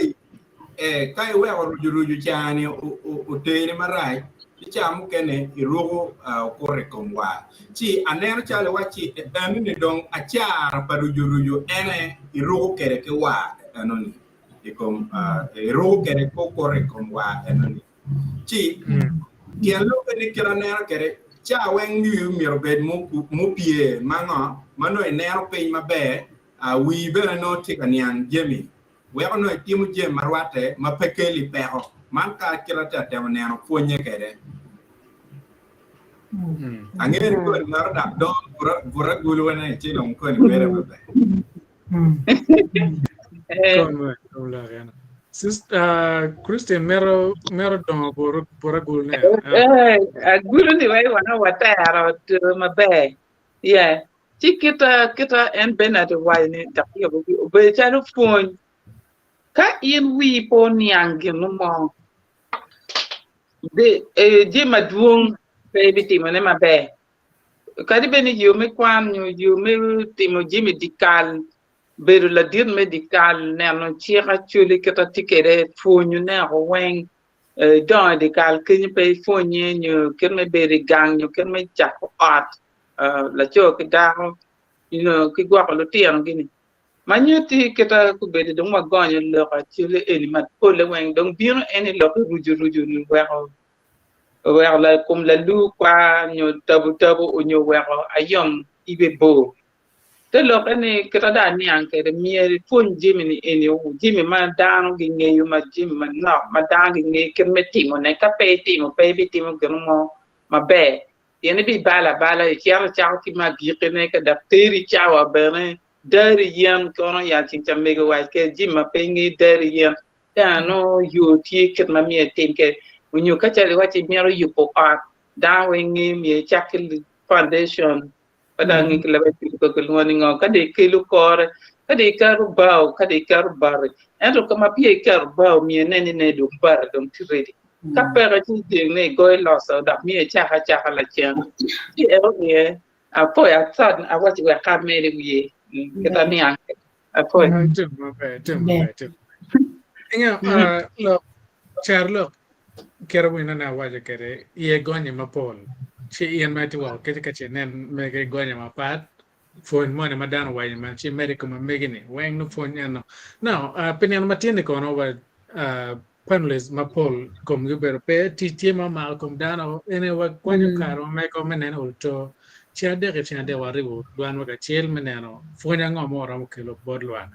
ka iweko rucurucu ca-ni oteri marac, ci ca mukene iruko okuto i kom war. Ci aneno calo iwacci enoni dong acara pa rucurucu ene iruko kwede ki war enoni i kom iruko kwede ki okuto i kom war enoni. Ci tyen lokke ni kit aneno kwede, ca weng wii myero obed mupye ma ngo ma nongo ineno piny maber, wii bene nongo tye ka niang jami weko nongo itimo jami ma rwatte ma pe keli peko. Man ka kit atye ka temo neno pwonye kwede. Angeyo ni koni maro dok dongo but agulu wene ci dong koni bedo maber. Sister Christine mito mito dongo but agulu ne. Eh, agulu ni wai wana watero tero maber. Yeah. Ci kita kita en Bernard owaco ni dok obedo calo pwony. Ka in wii pe oniang gin mo, jami madwong pe ibitimone maber. Kadi bed ni yo me kwan nyo yo me timo jami dyekal, bedo ladit me dyekal, neno cik acwali kit ma tye kwede, pwonyone woko weng, idongo i dyekal kenyo pe ipwonye nyo kit me bedo i gang nyo kit me cako ot, laco ki dako nyo ki gwoko lutino gini. Ma nyutti kit ma gubedo dong wagonyo lok acwali eni ma polle weng dong bino en i lok rucu rucu ni weko oweko kom lalur kwar nyo tabo tabo onyo oweko ayom ibe bor. Te lokke ni kit ma dong aniang kwede myero ipwony jami ni eni jami ma dano gingeyo ma jami manok ma dano gingeyo kit me timone ka pe itimo pe ibitimo gin mo maber pien ibibalo abala icito icako ki me agikine ka dok teri cawa bene dari yen kono ya ceng ca mego owaco kwede jami ma pe ingeyo dari yen Ka nongo yo tye kit ma myero itim kwede, onyo ka calo iwacci imito yubo ot, dano weng ngeyo myero icak ki foundation, pe dong angeyo ki leb Acholi kilwongo ni ngo, ka dong ikelo kore, ka dong iketo bao, ka dong iketo bati, ento ka ma peya iketo bao myero inen ni ne dong bati dong tye ready, ka peke ci dong ni igoyo iloso dok myero icak acaka lacen, ci eno iye apoyo acat awaci wek amed i wiye kit aniang kwede. Apwoyo. Tim maber, tim maber, tim. Inge, lok, cer lok, kit winyo ne awaco kwede, iye gonye mapol. Ci in ma itye woko kece ka ce inen mege gonye mapat, pwony moni ma dano owaco man, ci imedo i kome megi-ni, weng nongo pwony eno. Now, pi nino ma tye-ni kono, wa, panelists mapol komgi obedo pe, tic tye ma omako kom dano, ene wakwanyo kare ma mego me neno oluto ceng adek ki ceng adek waribo dwanwa kacel me neno pwony ango ma waromo kelo bot lwak.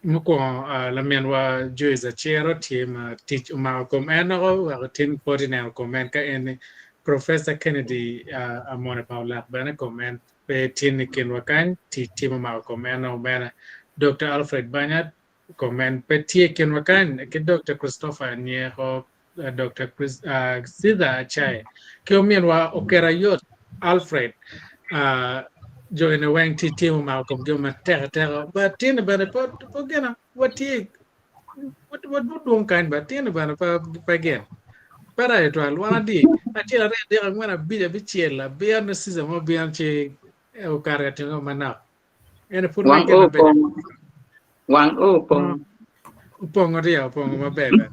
Mukwongo laminwa Joyce Acero tye ma tic omako kom en oko weko tin pwod ineno kom en ka en ni Professor Kennedy Amone pa Olak bene kom en pe tin i kinwa kany tic tye ma omako kom en o bene Dokta Alfred Banyat kom en pe tye i kinwa kany ki Dokta Christopher Anyeko Dokta Citha Acaye ki ominwa Okerayot Alfred jo eni weng tic tye ma omako komgi matek ateka but tini bene pe gin watye wadwong kany but tini bene pe gin pe rac tutwal wan adi acel aryo adek angwen abic abicel abiro ni season mo bino ci okato ka tingo manok Ento pud Wang weng o maber. pong. Wang o pong. Opongo tye opongo maber bene.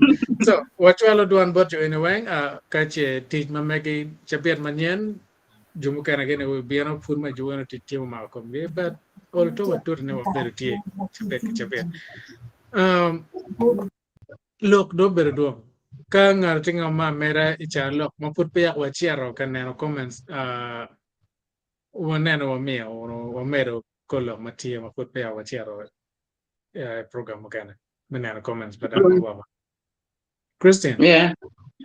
So, wacwalo dwan bot jo eni weng uh, ka ce tic ma megi cabit manyen jo mukene gini bino pud ma jo weno tic tye omako komgi but ol to watuti ni wabedo tye cabit ki cabit. Um, lok do obedo dwong ka ngato tye ngam ma ameda i carolok ma pud peya wacito ka neno comments uh, Waneno wamiyo wamedo kor lok ma tye ma pud peya wacito i program mukene me neno comments pa dano ma woko. Christine. Yeah.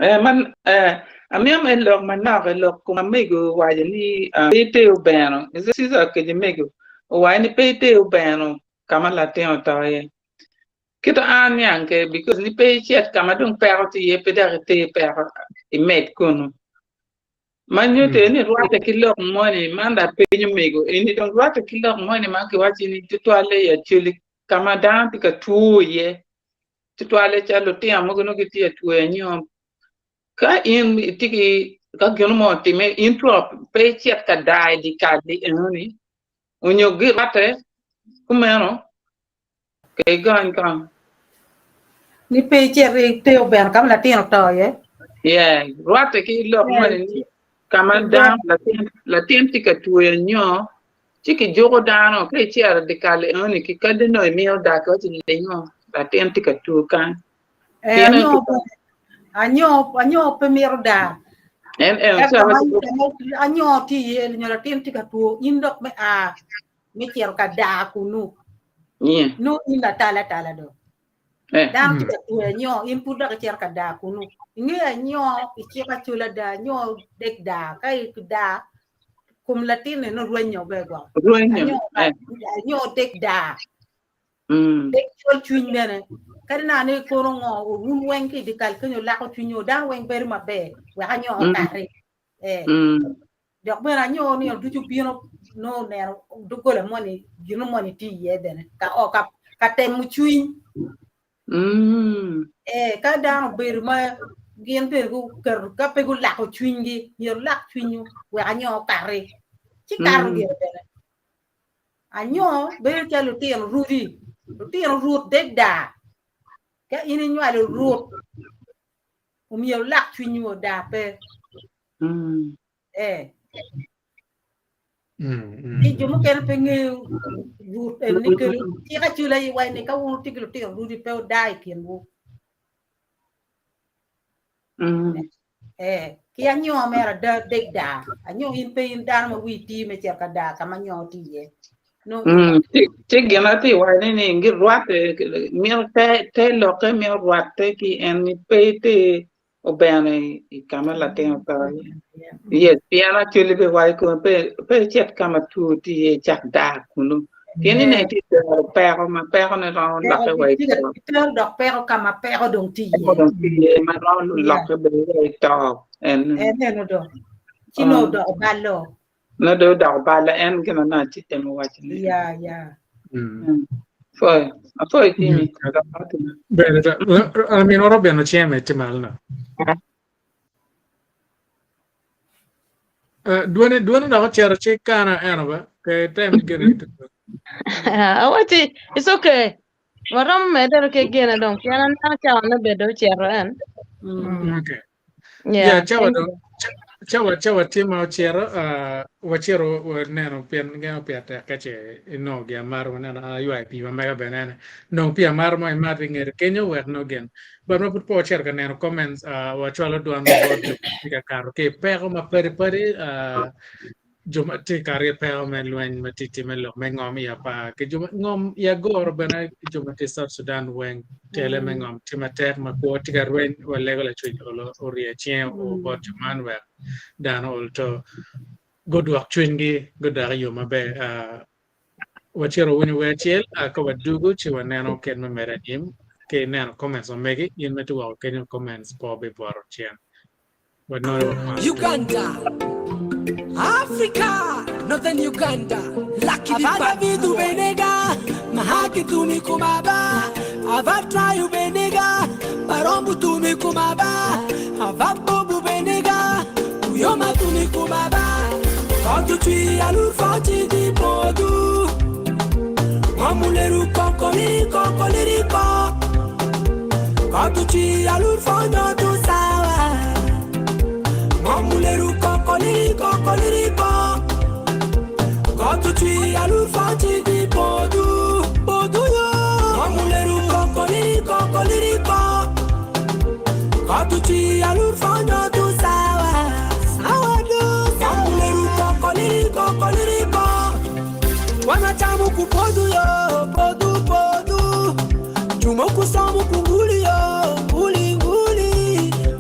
Eh, man, eh, amiyo me lok manok i lok kom amego owaco ni uh, pe iter obeno. Sister kece mego owaco ni pe iter obeno ka ma latin oto iye. Kit an niang ke because ni pe icit ka ma dong peko tye iye pe dok iter peko imed kunu. Ma nyutte ni rwatte ki lok moni man dong apenyo mego eni dong rwatte ki lok moni ma kiwaci ni tutwalle i Acholi ka ma dano tye ka two iye tutwalle calo lutino mogo nongo gitye ka tweyo anyom ka in itye ki ka gin mo otime in twero pe icit ka daa i dye kal-li enoni onyo girwatte kumeno Ke igony kong. Ni pe icit ite obeno ka ma latin oto iye. Yeah, rwatte ki lok moni ni ka ma dano latin latin tye ka tweyo nyo ci kijuko dano ka icito i dye kal enoni ki kadi nongo imiyo dak iwaci lingo latin tye ka two kany. Eh, Pien anyo anyo anyo pe mito daa. En en Ento ma anyo tye iye nyo latin tye ka two in dok me a me cito ka daa kunu. Yeah. Nongo in latala atala do. Eh. Dano tye ka tweyo anyo, in pud dok icito ka daa kunu. Ingeyo anyo iciko acula daa, anyo dek daa. Ka i daa, kom latin-ni nongo rwenyo be gwok. Rwenyo. Anyo, Eh. anyo dek daa. Mm. Dek col cwiny bene. Kadi na ni kono ngo, wun weng ki i dye kal kenyo lako cwinywu, dano weng bedo maber, wek anyo Mm. okati. Eh. Mm. Dok bene anyo nino ducu bino nongo neno doggola moni gino moni tye iye bene ka o ka ka temo cwiny. Mm. Eh, ka dano obedo ma gin bene guketo ka pe gulako cwinygi myero wulak cwinywu wek anyo okati ci kato Mm. gire bene. Anyo bedo calo lutino rudi, lutino rut deda ka in inywalo rut omyero wulak cwinywu oda pe. Mm. Eh. Mm, Ni mm. jo mukene pe ngeyo rut en ni kelo cik acula i wai ni ka wun wutye ki lutino rudi pe wuda i kinwu. Mm. Eh, ki anyo mere ada dek daa. Anyo in pe in dano ma wii tii me cito ka daa ka ma nyo tye iye. No, Mm. Ci ci gin ma atye ka waco ni ni girwatte mito te te lokke mito rwatte ki en ni pe ite obeno i ka ma latin oto iye. Yes, pien actually be waco kome pe pe icit ka ma two tye iye icak daa kunu. Pien ni ne itye tero peko ma peko ne romo lokke wa i to. Itero dok peko ka ma peko dong tye iye. Peko dong tye iye ma romo lokke bene wa i to. En En eno dong. Ci nongo odoko balo. Nongo dong odoko balo en gin ma nongo atye temo waco ne. Ya, ya. Mm. Apwoyo, apwoyo Jimmy. Bene, laminwa Robin oceme tye malo no. Eh, dwone dwone dok ocito ci kana eno ba ke tem gene Awaci, it's okay. Waromo medde ki gine dong pien aneno cawa me bedo ocito en. Okay. Yeah, Yeah, cawa thank dong you. Cawa cawa tye ma ocito, ah, wacito waneno pien ngengo pire tek ka ce inongo gin amata waneno an aywayo pii ma mega bene ene. Nong pii amata mo imat i ngete kenyo wek nongo gin. But ma pud pe wacito ka neno comments, ah, wacwalo dwan wa bot jo ma tye ka kato ki i peko ma padi padi, ah, jo ma tye ka kato ki i peko me lweny ma tye timme lok me ngom i apar ki jo ma ngom i agoro bene ki jo ma tye i South Sudan weng tele me ngom tye matek ma kwo tye ka rweny walego lacwec olo orye cinge o bot jo man wek dano ol to gudwok cwinygi gudok i yo maber. Ah, wacito winyo wer acel ah, ka wadugo ci waneno kit me medo anyim ki neno comments ma megi in ma itye woko kenyo comments po bibwoto cen. Uganda, Africa, Northern Uganda, Lucky the Bad Vidu Benega, Mahaki Tumi Kumaba, Avatrayu Benega, Barombu Tumi Kumaba, Avabobu Benega, Uyoma Tumi Kumaba, Kotu Chui Alur Fochi Di Podu, Mamuleru Kokoliri Kokoliri Ko. Kotuchi alur fonyo tu sawa Mamuleru kokoliri kokoliri ko Kotuchi alur fochi di podu Podu yo Mamuleru kokoliri kokoliri ko Kotuchi alur fonyo tu sawa Sawa do Mamuleru kokoliri kokoliri ko Wanachamu kupodu yo podu podu Jumo kusomu kunguli yo nguli nguli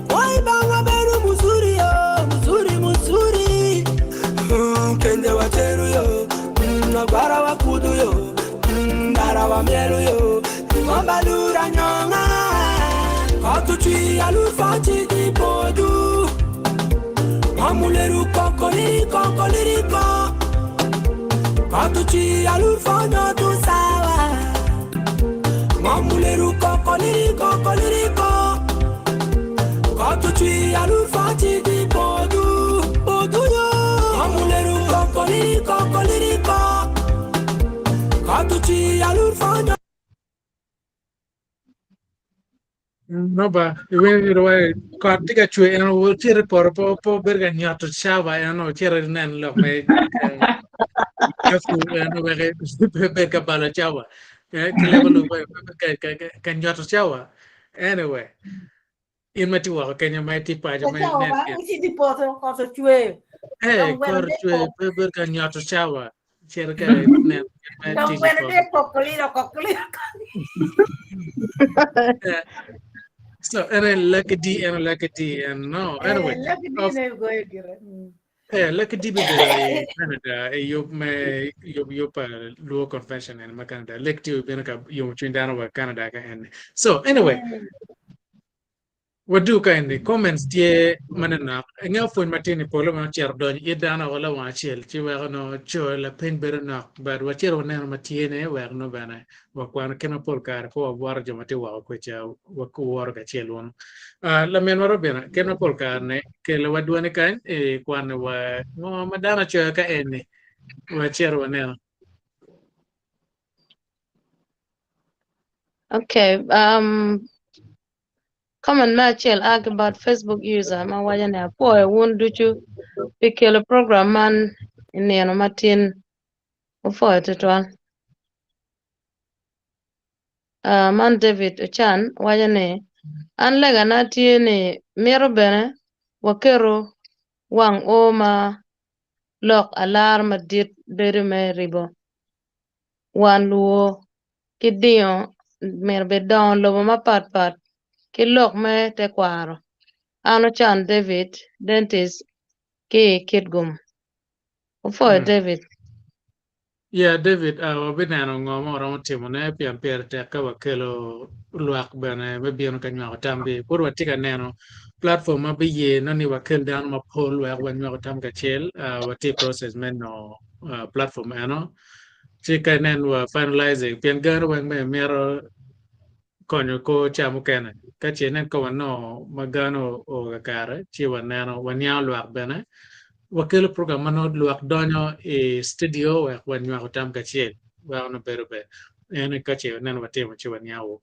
Waibanga beru muzuri yo muzuri muzuri mm, Kende wa teru yo mm, Agwara wa kudu yo mm, Ndara wa mielu yo Ngombalura nyonga Kotuchi alufachi di podu Mamuleru kokoliri kokoliri ko Kotuchi alufonyo tu sawa Mamuleru kokoliri kokoliri ko Kotuchi alufachi di podu Podu yo Mamuleru kokoliri kokoliri ko Kotuchi alufonyo No ba, iwinyo ni wa kot tye ka cwer en ocito i poto po po bedo ka nyoto caba en ocito inen lok me kafu en wek pe bed ka balo cawa ki lebo lube ka nyoto cawa anyway in ma tye woko kenyo ma itye paco ma inen gin. Icito i poto kot ocwer. Eh, kot ocwer pe bedo ka nyoto cawa. Cito ka inen kit ma Dong tic i kwene poto. de kokoliro kokoliro. So ene lucky D ene lucky D and no Eh, anyway. lucky D Of ne goyo gire. Mm. eh lucky D bibedo i Canada i yub me yub yub pa Luo Convention ene ma Canada. Lucky D obino ka yomo cwiny dano wa Canada ka eni. So anyway, Wadu ka eni comments tye manenok. Inge pwony matin i polo ma ocito donyo it dano woko lawang acel ci weko nongo coyo lapeny bedo nok but wacito waneno ma tye ne wek nongo bene wakwano kit ma pol kare pe wabwoto jo ma tye woko kweca wakuworo kacel wunu. Uh, laminwa Robina kit ma pol kare ni kelo wa dwani kany i kwano wa ngo ma dano ocoyo ka eni wacito waneno. Okay, um, Comment me acel a ki bot Facebook user ma waco ni apwoyo wun ducu pi kelo program man i nino matin. Wupwoyo tutwal. Uh, man David Ochan waco ni an legana tye ni mito bene waketo wang o ma lok alar madit bedo me ribo wan luo ki dingo myero bed dongo lobo mapat pat ki lok me tekwaro. An Ocan David, dentist ki i Kitgum. Wupwoyo David. Yeah, David, uh, wabineno ngo ma waromo timone pien pire tek ka wakelo lwak bene me bino ka nywako tamgi. Pud watye ka neno platform ma biye no ni wakel dano mapol wek wanywako tam kacel. Uh, watye i process me nongo uh, platform eno. Ci ka inen wa finalizing pien gano weng me mito konyo kor ca mukene ka ce inen ka wanongo ma gano oo kakare ci waneno waniango lwak bene wakelo program ma nongo lwak donyo i studio wek wanywako tam kacel weko nongo bedo ber en ka ce inen watimo ci waniango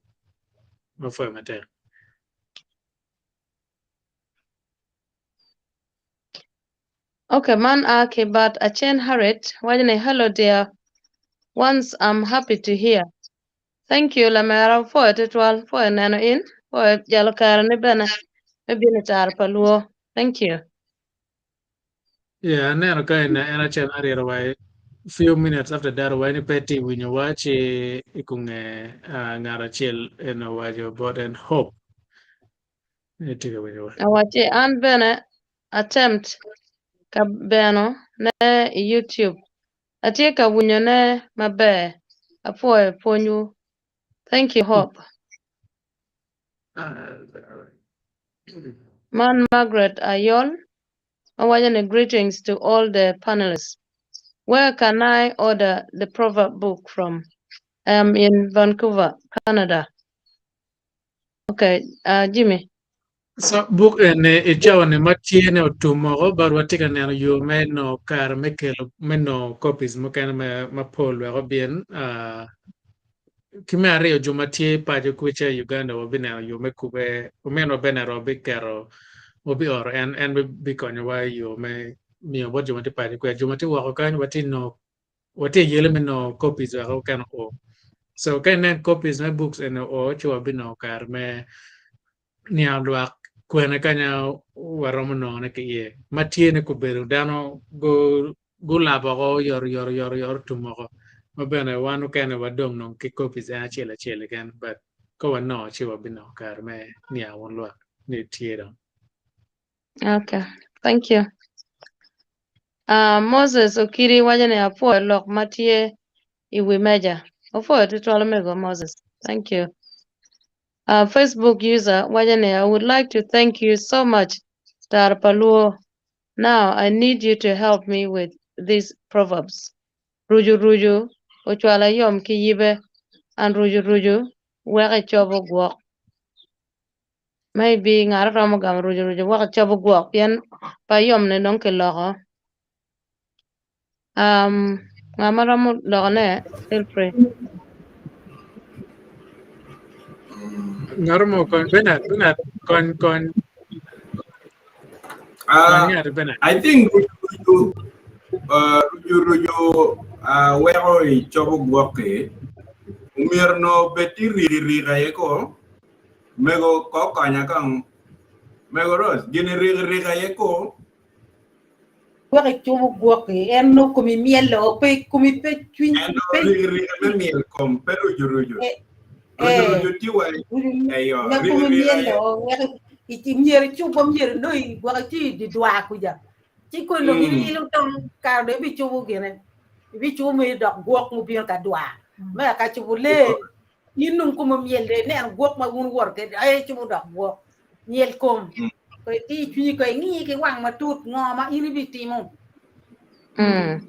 wapwoyo matek. Okay, man a ki but Achen Harriet waco ni hello dear once I'm happy to hear. Thank you lamera apwoyo tutwal, apwoyo neno in, apwoyo jalo kare ni bene me bino i tara pa luo. Thank you. Yeah, aneno ka en en acel ariro wa few minutes after that wa ni pe tye winyo wa ci i kunge uh, ngat acel en owaco bot en Hope ni tye ka winyo wa. Awacci an bene attempt ka beno ne i YouTube. Atye ka winyo ne maber. Apwoyo pwonywu. Thank you Hope. Man Margaret Ayol owaco ni greetings to all the panelists. Where can I order the proverb book from? I am in Vancouver, Canada. Okay, uh, Jimmy. So buk eni i cawa ni ma tye ne otum oko but watye ka neno yo me nongo kare me kelo me nongo copies mukene me mapol wek obin uh, ki me aryo jo ma tye paco kwica i Uganda wabineno yo me kube ominwa Bernard wabiketo wabioro en en bikonyowa i yo me miyo bot jo ma tye paco kwica jo ma tye woko kany watye nongo watye i yele me nongo copies wek okene oo so ka inen copies me books eni oo ci wabinongo kare me niango lwak kwene kanya waromo nongone ki iye ma tye ni kobedo dano gulabo oko oyot oyot oyot oyot otum oko ma bene wan okene wadong nong ki copies en acel acel keken but ka wanongo ci wabinongo kare me niango wun lwak ni tye dong. Okay, thank you. Uh, Moses Okiri waco ni apwoyo lok ma tye i wi meja. Opwoyo tutwal omego Moses. Thank you. Uh, Facebook user waco ni I would like to thank you so much Tara pa Luo. Now I need you to help me with these proverbs. Rucu rucu ocwala yom ki yibe and rucu rucu wek ecobo gwok. Maybe ngat romo gamo rucu rucu wek ecobo gwok pien pa yom ni dong kiloko. Um, nga ma romo lokone feel free. Ngat mo kony Bernard, Bernard kony kony kony ngati Bernard. I think rucu rucu uh, rucu rucu uh, weko icobo gwok-ki omyero nongo obed tye riki riki aye ko mego ko konya kong mego Rose gini riki riki aye ko Wek icubo gwoki, en nongo komi myelo, pe komi pe cwiny En pe nongo riki riki me myel kom pe rucu rucu. Eh, Rucu eh, rucu tye wa rucu eyo me riki komi riki aye. myelo wek i myero icubo myero nongo i gwok itye i dye dwar kuca. Ci koni dong in ilo tong kare dong ibicubo gine, ibicubo mere dok gwok mubino ka dwar. Me ka cubo lee In dong komi omyel dong ineno gwok ma wun wuwoto kwede aye ci wudok gwok. Myel kom. Ko iti i cwinyi ko ingi ki wang matut ngo ma in ibitimo. Eh.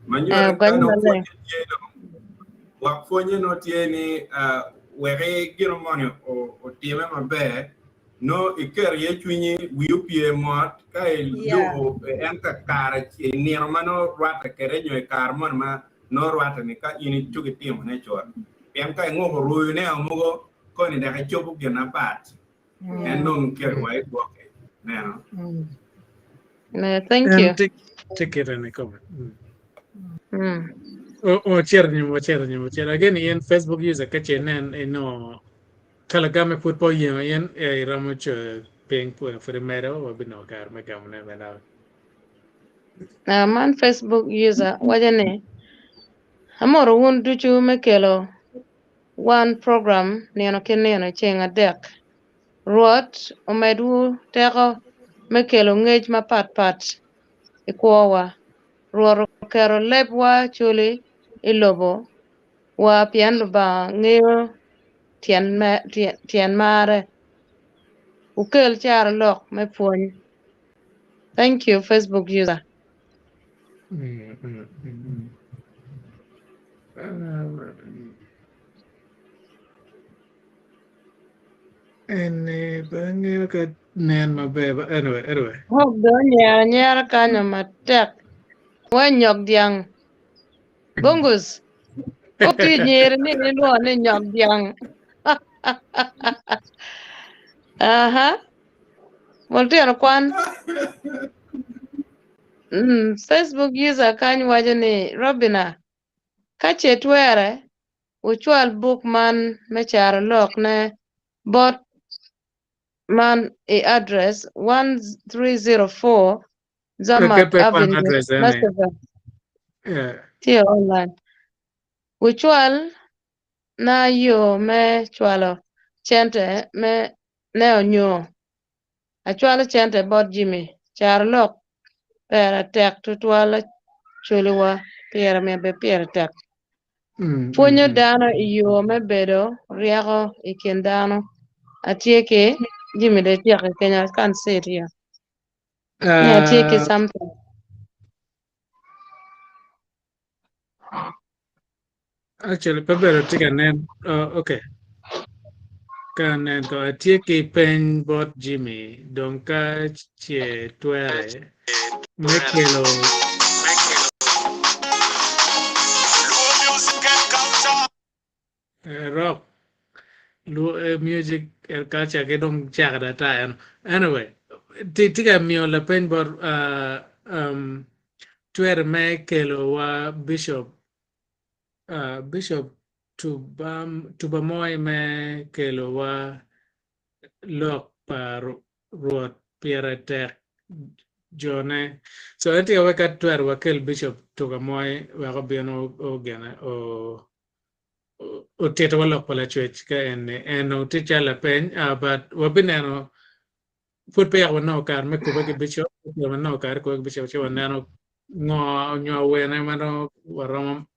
Ma Eh, nyuto ogonyo ka nongo maleng. pwonye tye dong, wek pwonye nongo tye ni ah, wek i gino moni o- otime maber, nongo iketo iye cwinyi, wii opye mot, ka Yeah. ilubo en kakare i nino ma nongo rwatte kwede nyo i kare moni ma nongo rwatte ni ka in itugo itimone cut. Pien ka inguko ruyone o mogo koni dok icobo gin apat, en dong keto wa i gwoki. Neno. Thank En you. tye tye kite ni kome. Mm. Ocito nyim ocito nyim ocito. Again in Facebook user ka ce inen inongo ka lagame pud pe oyengo in eh, iromo coyo piny pud pud imedo wabinongo kare me gamone bene. Uh, man Facebook user waco ni amoto wun ducu me kelo wan program nino ki nino i ceng adek. Rwot omedwu teko me kelo ngec mapat pat i kwowa. Rwot oketo lebwa coli i lobo wa pien Lubanga ngeyo tyen mare. Wukel carolok me pwony. Thank you, Facebook user. Eni pe angeyo ka nen maber but anyway, anyway. Hope dong onyero anyera kanyo matek. Wa nyok dyang. Bungus. Hope tye nyeri ni ilwongo ni nyok dyang. Aha. Lutino kwan. Mm, Facebook user kany waco ni, Robina, ka ce twere, wucwal buk man me carolok ne bot man i address 1304 Ke Zermatt pe kwan Avenue, address ene. Masterville. Yeah. Tye online. Wucwal na yo me cwalo cente me ne onyo acwalo cente bot Jimmy. Carolok pera tek tutwal acoliwa pire myero bed pire tek. Mm, mm, Pwonyo mm. dano i yo me bedo ryeko i kin dano. Atye ki Jimmy de tyeke kenya I can't see it here. Ni atye ki Uh, something. actually pe bedo tye ka nen. Uh, okay. Ka nen ko atye ki peny bot Jimmy dong ka ce twere me kelo eh, rock lu eh, music and culture ki dong cako ata eno. Anyway, tye tye ka miyo lapeny bot uh, um, twere me kelo wa Bishop uh, Bishop Tubam Tubamoy me kelo wa lok pa Rwot pire tek jone. So en tye ka wek ka twero wakel Bishop Tugamoy wek obin ogene o otitowa lok pa Lacwec ka en ni en onongo tye calo lapeny uh, but wabineno pud peya wanongo kare me kubbe ki Bishop peya wanongo kare kubbe ki Bishop ci waneno ngo nyo awene ma nongo waromo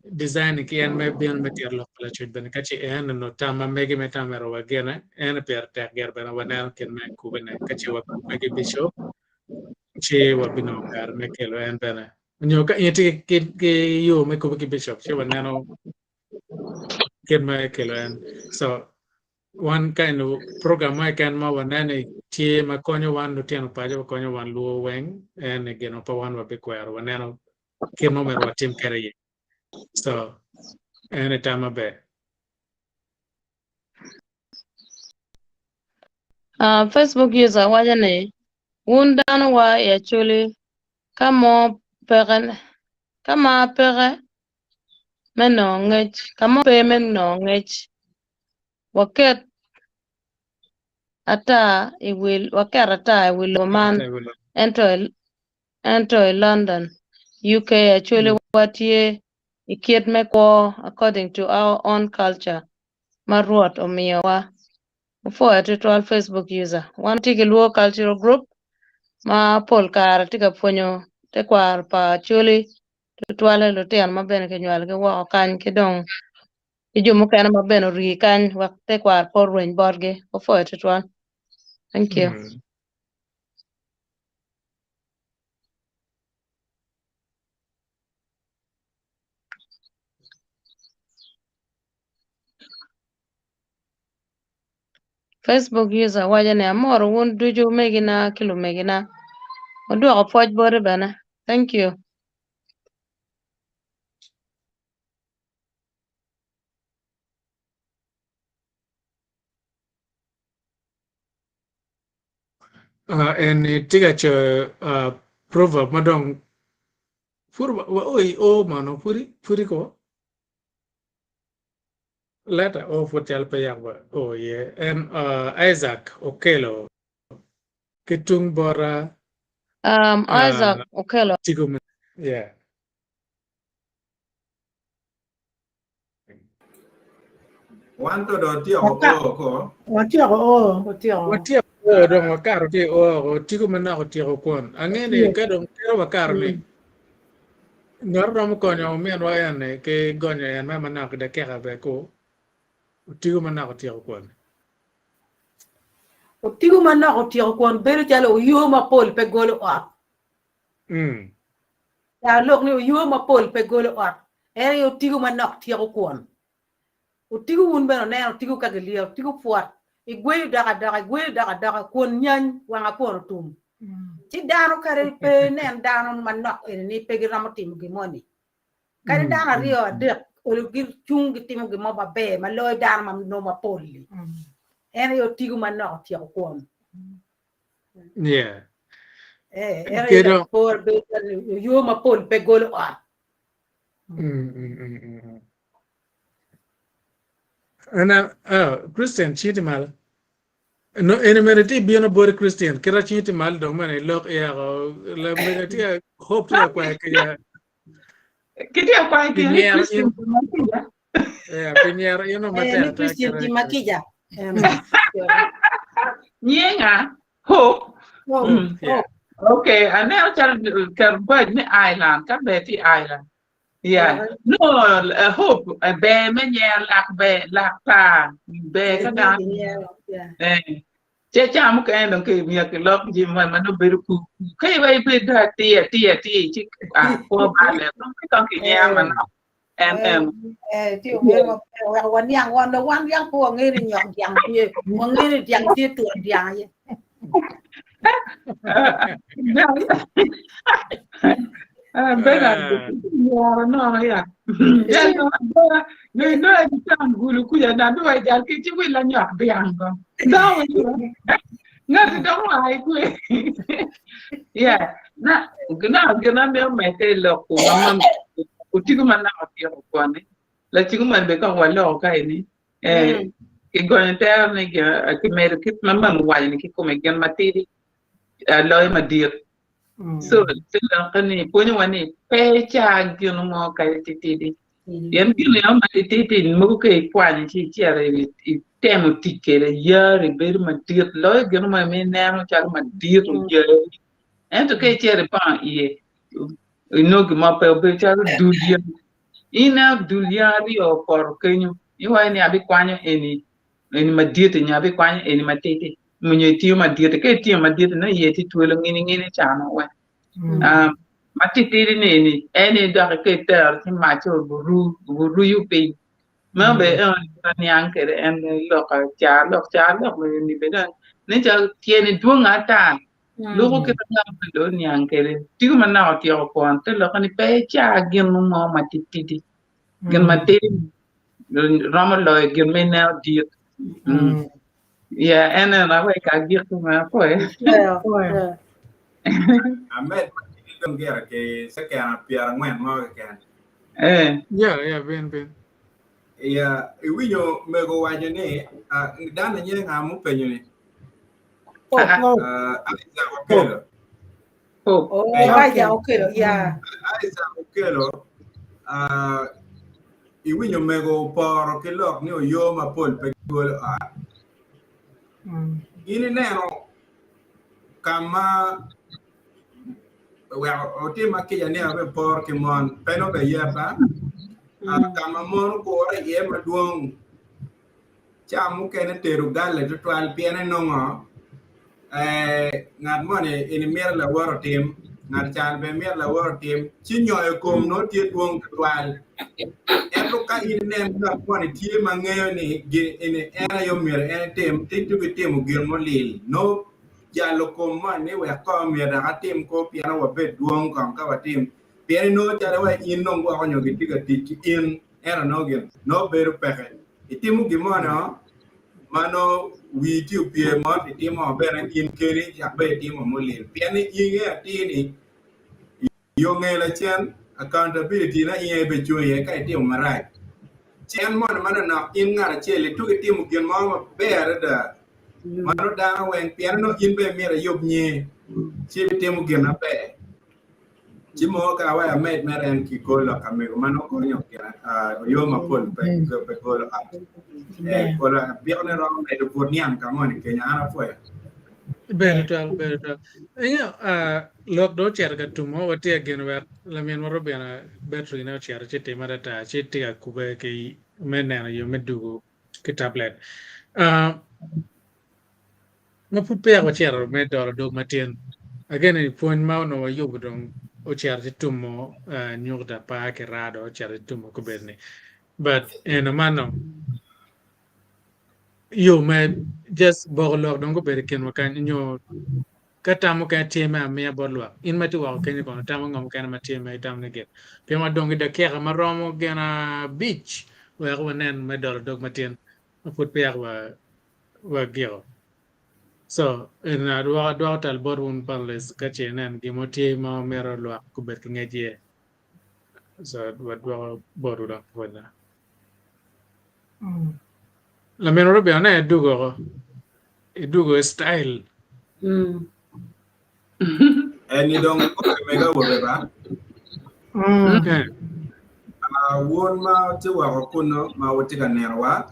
design ki en me bino me tito lok pa Lacwec bene ka ce en onongo tam ma megi me tam myero wagene en pire tek gire bene waneno kit me kubene ka ce wakubbe ki Bishop ci wabinongo kare me kelo en bene nyo ka in itye ki, ki yo me kubbe ki bishop ci waneno kit me kelo en so wan ka eno program mo keken ma waneno ni tye ma konyo wan lutino paco konyo wan luo weng en ni gin ma pe wan wabikwero waneno kit ma myero watim kwede iye so en ni tam maber. Uh, Facebook user waco ni wun dano wa i Acholi ka mo peke ka ma peke me nongo ngec ka mo pe me nongo ngec waket ata i wi waket ata i wi lobo man ento ento i London UK Acholi wa tye i kit me kwo according to our own culture ma Rwot omiyowa. Wupwoyo tutwal Facebook user. Wan watye ki Luo Cultural Group ma pol kare tye ka pwonyo tekwaro pa Acholi tutwalle lutino ma bene kinywalogi woko kany ki dong ki jo mukene ma bene orii kany wek tekwaro pe orweny botgi. Wupwoyo tutwal. Thank you. Mm. Facebook user waco ni amoro wun ducu omegina ki lumegina. Wudwoko pwoc bote bene. Thank you. Uh, en tye ka coyo uh, proverb ma dong pud wa o i o mono pudi pudi ko Leta o pud cal pe yak wa o iye. En uh, Isaac Okello ki tung bota Um, uh, Isaac Okello. Tigo me yeah. Wan to dong otyeko Waka- o ko. Watyeko o, watyeko. Watyeko o dong wakato ki i o oko tigo manok otyeko kwon. Ange ni Watyeko. ka dong kero wakato ni Mm. Ngat romo konyo ominwa en-ni ki gonyo en mere manok i dakika ber ku otigo manok otyeko kwon. Otigo manok otyeko kwon bedo calo oyo mapol pe golo ot. Mm. Carolok ni oyo mapol pe golo ot, en aye otigo manok tyeko kwon. Otigo wun bene wuneno otigo ka gilyero, otigo pwot, igweyo dok adoka, igweyo dok adoka, kwon nyany, wanga kwon otum. Ci dano kadi pe inen dano manok eni ni pe giromo timo gin moni. Kadi dano aryo adek olo gicung gitimo gin mo maber ma loyo dano ma nongo mapol-li. En aye otigo manok otyeko kwon. Yeah. Eh, en aye Kedo. lapor bedo calo oyo mapol pe golo ot. Mm, mm, mm, mm, mm. Ana, oh, Christian, citi malo. No, eni mere tye bino boti Christian, kita cingi tye malo dong mene ilok iyako, la mega tye hope tye akwayo kica. Kitye akwayo Pi kica ni nyero Christian in. tima kica. Yeah, pi nyero in o Eh, ni matek ata Christian kite. tima kica. Eno. Nyinga Hope. Hope, Mm. Yeah. hope. Okay, aneno calo keto baj me Ireland, ka ber tye i Ireland. Yeah. No, uh, Hope, eh, ber me nyer lak ber, lak tar, ber ka dano. Eh. Ce ca mukene dong ki myero kilok jami ma ma nongo bedo ku ku. Ka iweko ibed dong atir atir atir ci ah kwo balle. Dong ki kong kinyero manok. En en. Eh, tye omyero maber wek waniang wan dong wan yang pe wangeyo ni nyok dyang tye, wangeyo ni dyang tye twon dyang aye. Bernard nyero nono ya. Jal no no no e tam gulu kuja na do e jal ki chi wila nyok dyang go. Do ngati dong wa kwe. Yeah. Na na gina me omete lok ku ma otigo ma naka otyeko kwane. Lacigo man be kong waloko ka eni. Eh, kigonyo tere ni kimedo kit ma mama owaco ni kikome gin matidi loyo madit. So te lokke ni pwonyowa ni pe ica gin mo kadi titidi. Pien gin eno ma titidi mogo ka ikwanyo ci icito itemo tic kwede yari bedo madit loyo gin mo ma ineno calo madit oyari. Ento ka icito ipongo iye inongo gin mo pe obedo calo dul yen. Ineno dul yen aryo opoto kenyo iwaco ni abikwanyo eni eni madit nyo abikwanyo eni matidi nyo itiyo madit ka itiyo madit nongo iye tye twolo ngini ngini camo weng. Um, matitidi ni eni en ni dok ka itero ci mac oru oruyo piny. Meno bene eno ni kit aniang kwede en lok car lok car lok ni bene nen calo tyene dwong ata luko kit ma ngat moni dong oniang kwede tigo manok otyeko kwon te lokke ni pe icar gin mo matitidi gin matidi romo loyo gin ma ineno dit. Yeah, en eno awek agik ma apoyo. Amed matidi dong gire ki second 40 mo keken. Eh. Yeah, yeah, bin, bin. Yeah, iwinyo mego waco ni ah, dano nye nga mupenyo ni? Ah, Isaac Okello. Hope. Oh, Hey. Isaac Okello, yeah. Isaac Okello, ah, iwinyo mego oporo ki lok ni oyo mapol pe golo ot. In ineno ka ma wek otima kica ni abe por ki mon pe nongo be yeta ah, ka ma mon ogure iye madwong Ca mukene tedo galle tutwal pien inongo ngat moni eni mito lawote otim, ngat ca bene mito lawote otim, ci nyoyo kom nongo tye dwong tutwal. Ento ka in inen ngat moni tye ma ngeyo ni gin eni en aye omyero en etim, ci tuko itimo gin mulil nongo jalo kom moni ni wek kong myero dok atim ko pien wabed dwong kong ka watim pien inongo calo wa in dong gwoko nyo gitye ka tic ki in ento nongo gin nongo bedo peke. Itimo gin mo no ma nongo wii tye opye mot itimo bene in keni cak bene itimo mulil pien ni in ingeyo atir ni yo nge lacen accountability na in aye ibecung iye ka itimo marac. Ci en moni ma nonok in ngat acel ituko itimo gin mo maber adada ma nongo dano weng pien nongo in bene imito iyub nyingi ci ibitimo gin maber. Ci mo ka wek amed mere en ki golo ka mego ma nongo konyo gin oyo mapol pe pe golo ot. Eh, golo abiko ne romo medo but niang ka moni kenya an apwoyo. Ber tutwal, ber tutwal. Ingeyo, ah, lok dong ocito ka tumo, watye ka geno wek laminwa Robina battery ne ocito ci time adada ci tye ka kubbe ki me neno yo me dugo ki tablet. Ah, Ma pud peya wacito me dolo dog matin, ageno ni pwony ma onongo wayubo dong ocito ci tumo nyuta apar ki raa dong ocito ci tumo kobedini. But eno man dong yo me just boko lok dong gubedo i kinwa kany nyo ka tam mukene tye me amiya bot lwak in ma itye woko kenyo kono tam ango mukene ma tye ma itamo ni gin pien wadong ki dakika ma romo gin abic wek wanen me dolo dog matin ma pud peya wa wagiko. So en adwoko adwoko tal bot wun panelists ka ce inen gin mo tye ma wamito lwak gubed ki ngec iye. So wadwoko botwu dong pwonya. Laminwa Robin aneno idwogo oko. Idwogo i style. Eni dong mega awobe ba. Eh. Ah, wun ma wutye woko kunnu ma wutye ka nenowa,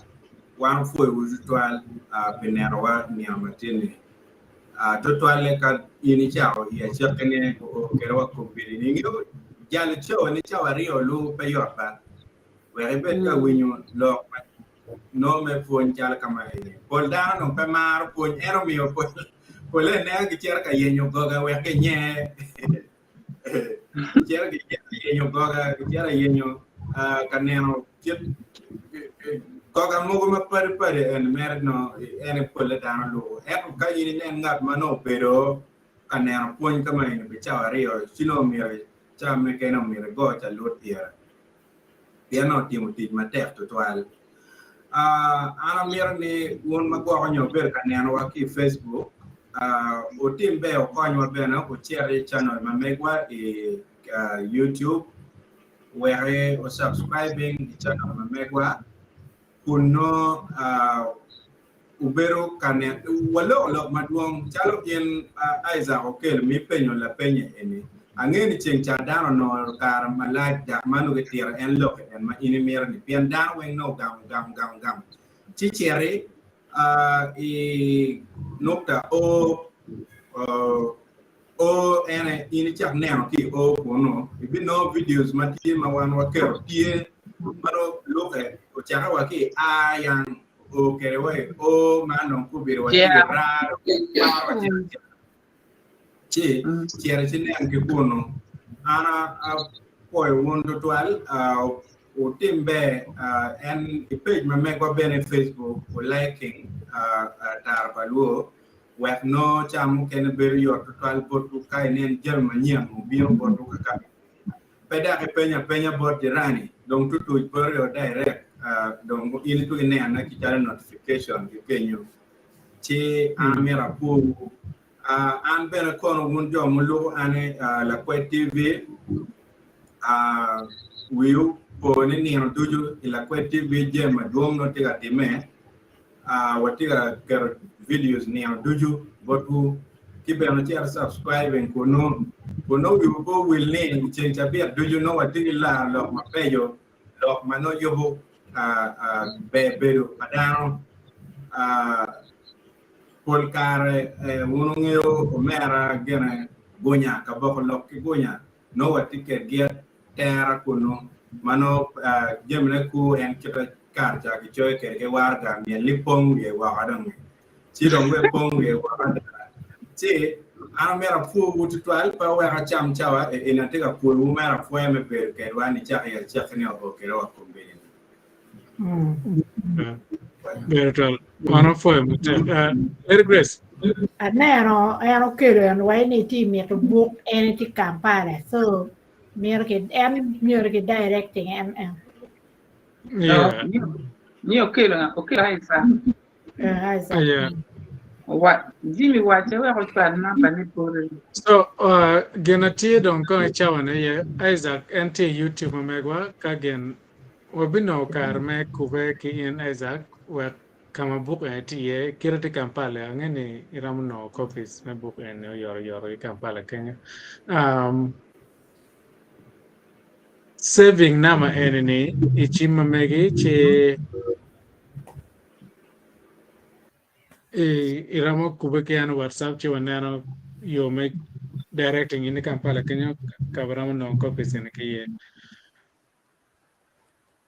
wan wapwoyowu tutwal ah, pi nenowa i nino matin-ni. Ah, tutwalle ka in icako i acakkine oo kwede wa kombeddi-ni. Ingeyo jalo cawa-ni cawa aryo lu pe yot ba. Wek ibed ka winyo lok ma nongo me pwony calo ka ma eni. Pol dano dong pe maro pwony, en omiyo pole ineno gicito ka yenyo goga wek ginye. Gicito yenyo goga, gicito yenyo ka neno kit goga mogo mapadi padi en mere nongo en aye pole dano lubo. Ento ka in inen ngat ma nongo obedo ka neno pwony ka ma eni pi cawa aryo ci nongo myero cawa mukene omyero igo calut pire. pien onongo otimo tic matek tutwal. An amito ni wun ma gwoko nyo wubedo ka nenowa ki i Facebook, wutim ber wukonywa bene wucit i channel ma megwa i YouTube wek wu subscribing i channel ma megwa kun nongo Wubedo ka neno, waloko lok madwong calo gin Isaac Okello ma ipenyo lapenye eni. Angeyo ni ceng ca dano onongo kare malac dok ma nongo gitito en lok en ma in imito ni pien dano weng nongo ogamo ogamo ogamo ogamo ci citi i nukta O O ene in icak neno ki i O kunu ibinongo videos ma tye ma wan waketo tye ma nongo luke ocake wa ki i A yang O kede wa i O man dong gubedo wa tye ki raa dong maro wa cito acita ci cito ci nen ki kunu an apwoyo wun tutwal wutim ber en i page ma megwa bene i Facebook wu liking tara pa luo wek nongo ca mukene bedo yot tutwal botwu ka inen jami manyen obino botwu kaka Pe dok ipenyo apenya bot jirani, dong tutuc boti o direct, dong in itwero inene ki calo notification ki kenyo. Ci an amito apwowu. An bene kono wun jo muluko an i Lakwed TV, wiwu opo ni nino ducu i Lakwed TV jami madwong nongo tye ka timme. Watye ka keto videos nino ducu botwu ki bene wucito subscribing kunu. Kun nongo wiwu pe owil ni i ceng cabit ducu nongo watye ki laro lok mabeco, lok ma nongo yubo ber bedo pa dano. Pol kare wun wungeyo omera gine gunya, kaboko lok ki gunya nongo watye kedgi atera kunu ma nongo jamine kur en kite kare ca kicoyo kwede ki waraga myel ni pong wiye woko dong ci dong wek pong wiye woko adada ci an amito apwowu tutwal pe wuwek acam cawa eni atye ka pwoyowu mere apwoya me bedo kedwa nicako i acakki nio o kwede wa kombeddi ni. Ber twal. Wan wapwoyo matek. Uh, Lady Grace. Aneno en okelo en wai ni tye mito buk en tye Kampala so myero ki en myero ki directing en en. Yeah. Ni okelo okelo Isaac. Eh, Isaac. Yeah. Wa Jimmy wace wek ocwal namba ne bote. So, uh, gin atye dong kong i cawa ni aye Isaac en tye i YouTube ma megwa ka gin wabinongo kare me kube ki in Isaac wek ka ma buk eni tye iye kite tye Kampala ange ni iromo nongo copies me buk eni oyotoyot ki Kampala kenyo. Um, saving nama eni ni i cim ma megi ci iromo kube ki an i WhatsApp ci waneno yo me directing in i Kampala kenyo ka waromo nongo copies eni ki iye.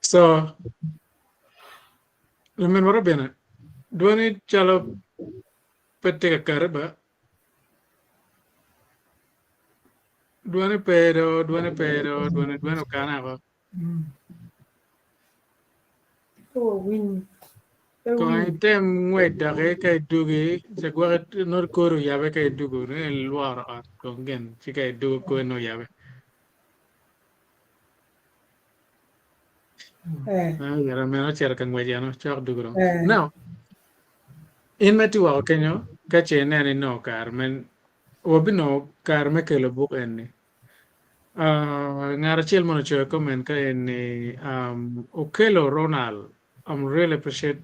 So laminwa Robina dwoni calo pe tye kakati ba Dwone pe do, dwone pe do, dwone dwone okane oko. Kong item ngwec doki ka idugi, ce gwoki nongo kori oyabe ka idugo ni ilworo ot kong gin ci ka idugo kori nongo oyabe. Meno ocito ka ngwec eno cok dugo dong. Now, in ma itye woko kenyo. Ka ce ineno inongo kare me wabinongo kare me kelo buk eni. Uh, ngat acel mono ocoyo comment ka eni um, Okello Ronald, I'm really appreciate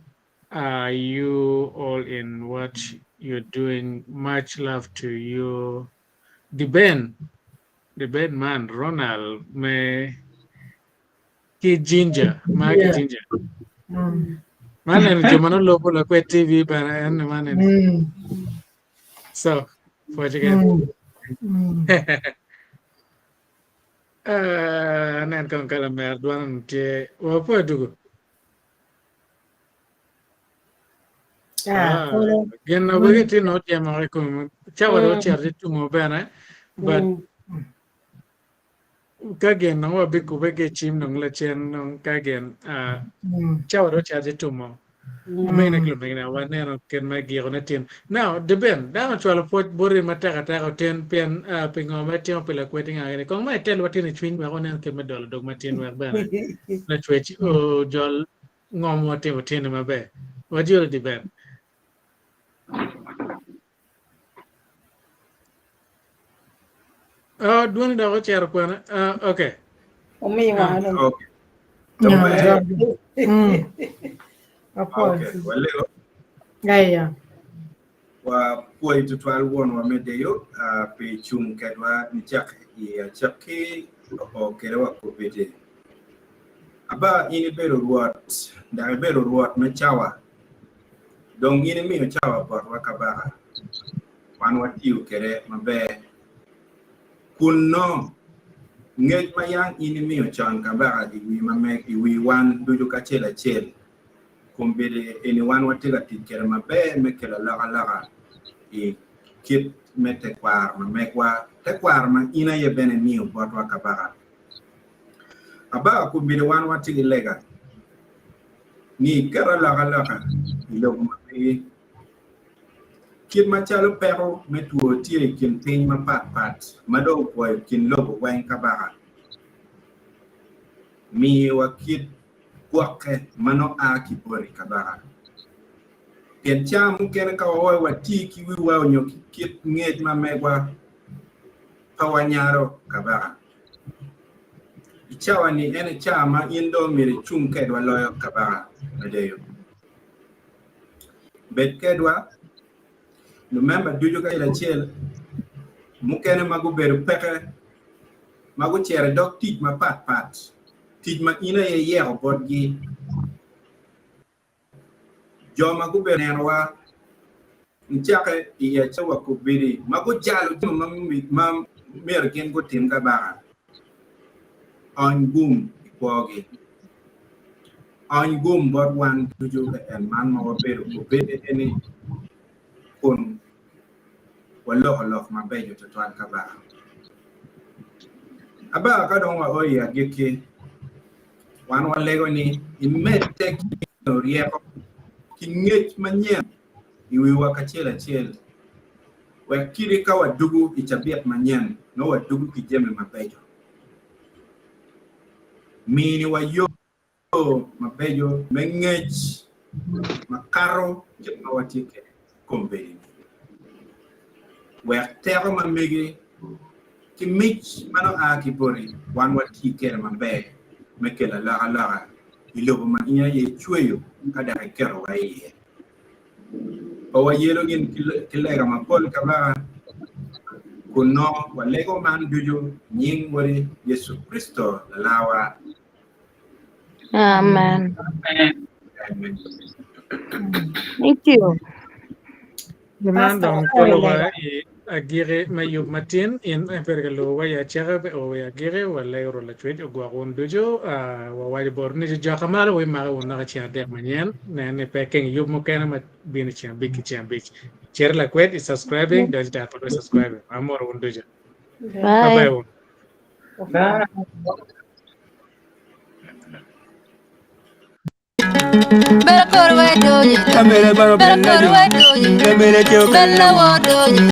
uh, you all in what you're doing. Much love to you. The Ben, the Ben man, Ronald me ki Ginger, ma ki Ginger. Man eni jo ma nongo lubo Lakwed TV bene en ni man eni. So, pwoc again. Uh, anen kong ka lamer dwan onongo tye. Wapwoyo dugu. Ah, Ah, kolo. gin na wegi tye nongo tye moko i kom cawa dong ocito ci tumo bene but ka gin nongo wabikube ki i cim dong lacen dong ka gin ah, cawa dong ocito ci tumo omegine ki lumegine waneno kit me gikone tin. Now, Deben, dano ocwalo pwoc boti matek ateka otin pien ah, pi ngo ma itimo pi lakwed ingagi ni kong ma itel wa tin i cwiny wek wanen kit me dolo dog matin wek bene lacwec ojol ngo ma watimo tin-ni maber. Wajolo Deben. Oh, dwoni dok ocito kwene. Ah, okay. Omiwa Ah. dong. Okay. Dong ber. Apwoyo. Okay. Walego. Aya. Wapwoyi tutwal wonwa me deyo ah, pi cung kedwa nicak i acakki o kede wa kobedi. Aba in ibedo Rwot, dok ibedo Rwot me cawa. Dong in imiyo cawa botwa kabaka, wan watiyo kwede maber. Kun nongo ngec ma yam in imiyo con kabaka i wi wan ducu kacel acel, kombeddi eni wan watye ka tic kwede maber me kelo alokaloka i kit me tekwaro ma megwa, tekwaro ma in aye bene imiyo botwa kabaka. Abaka kombeddi wan watye ki lega ni iket alokaloka i lobo ma megi. Kit macalo peko me two tye i kin piny mapatpat ma dong opwoyo kin lobo weng kabaka, miyowa kit gwokke ma nongo a ki boti kabaka. Pien ca mukene ka wawaco wati ki wiwa onyo ki kit ngec ma megwa, pe wanyalo kabaka. I cawa-ni en aye cawa ma in dong myero icung kedwa loyo kabaka me deyo. Bed kedwa, lumemba ducu kacel acel, mukene ma gubedo peke, ma gucito i dog tic mapatpat, tic ma in aye iyeko botgi, jo ma gubedo nenowa nicake i acel wa kobedi, ma gujalo jami ma myero gin gutim kabaka, ony gum i kwogi. Ony gum bot wan ducu ka en man ma wabedo kobedi eni kun waloko lok mabeco twatwal kabaka. Abaka ka dong wao i agikki, wan walego ni imedde ki miyo ryeko ki ngec manyen i wiwa kacel acel wek kadi ka wadugu i cabit manyen nongo wadugu ki jami mabeco. Miniwa yo mabeco me ngec makato kit ma watye kwede kombeddi-ni, wek teko ma megi ki mic ma nongo a ki boti wan wati kwede maber me kelo alokaloka i lobo ma in aye icweyo ka dok iketowa iye. Pe wayelo gin ki lega mapol kabaka, kun nongo walego man ducu i nying Wodi Yecu Kricito Lalawa. Amen. Amen. Thank you. Man Pastor dong apwoyo kelowa lega. i agiki me yub matin. In ibedo ka lubo wa i acaka o i agiki, walego Rwot Lacwec ogwok wun ducu. Ah, wawaco botwu ni joka malo wimake wun naka ceng adek manyen. Nen ni pe keng yub mukene ma bino i ceng abic ki ceng abic. Cit i lakwed i subscribing, donyo i tar pa subscribing. Amoro wun ducu. Bye Bye. bye wun. Bye. Bella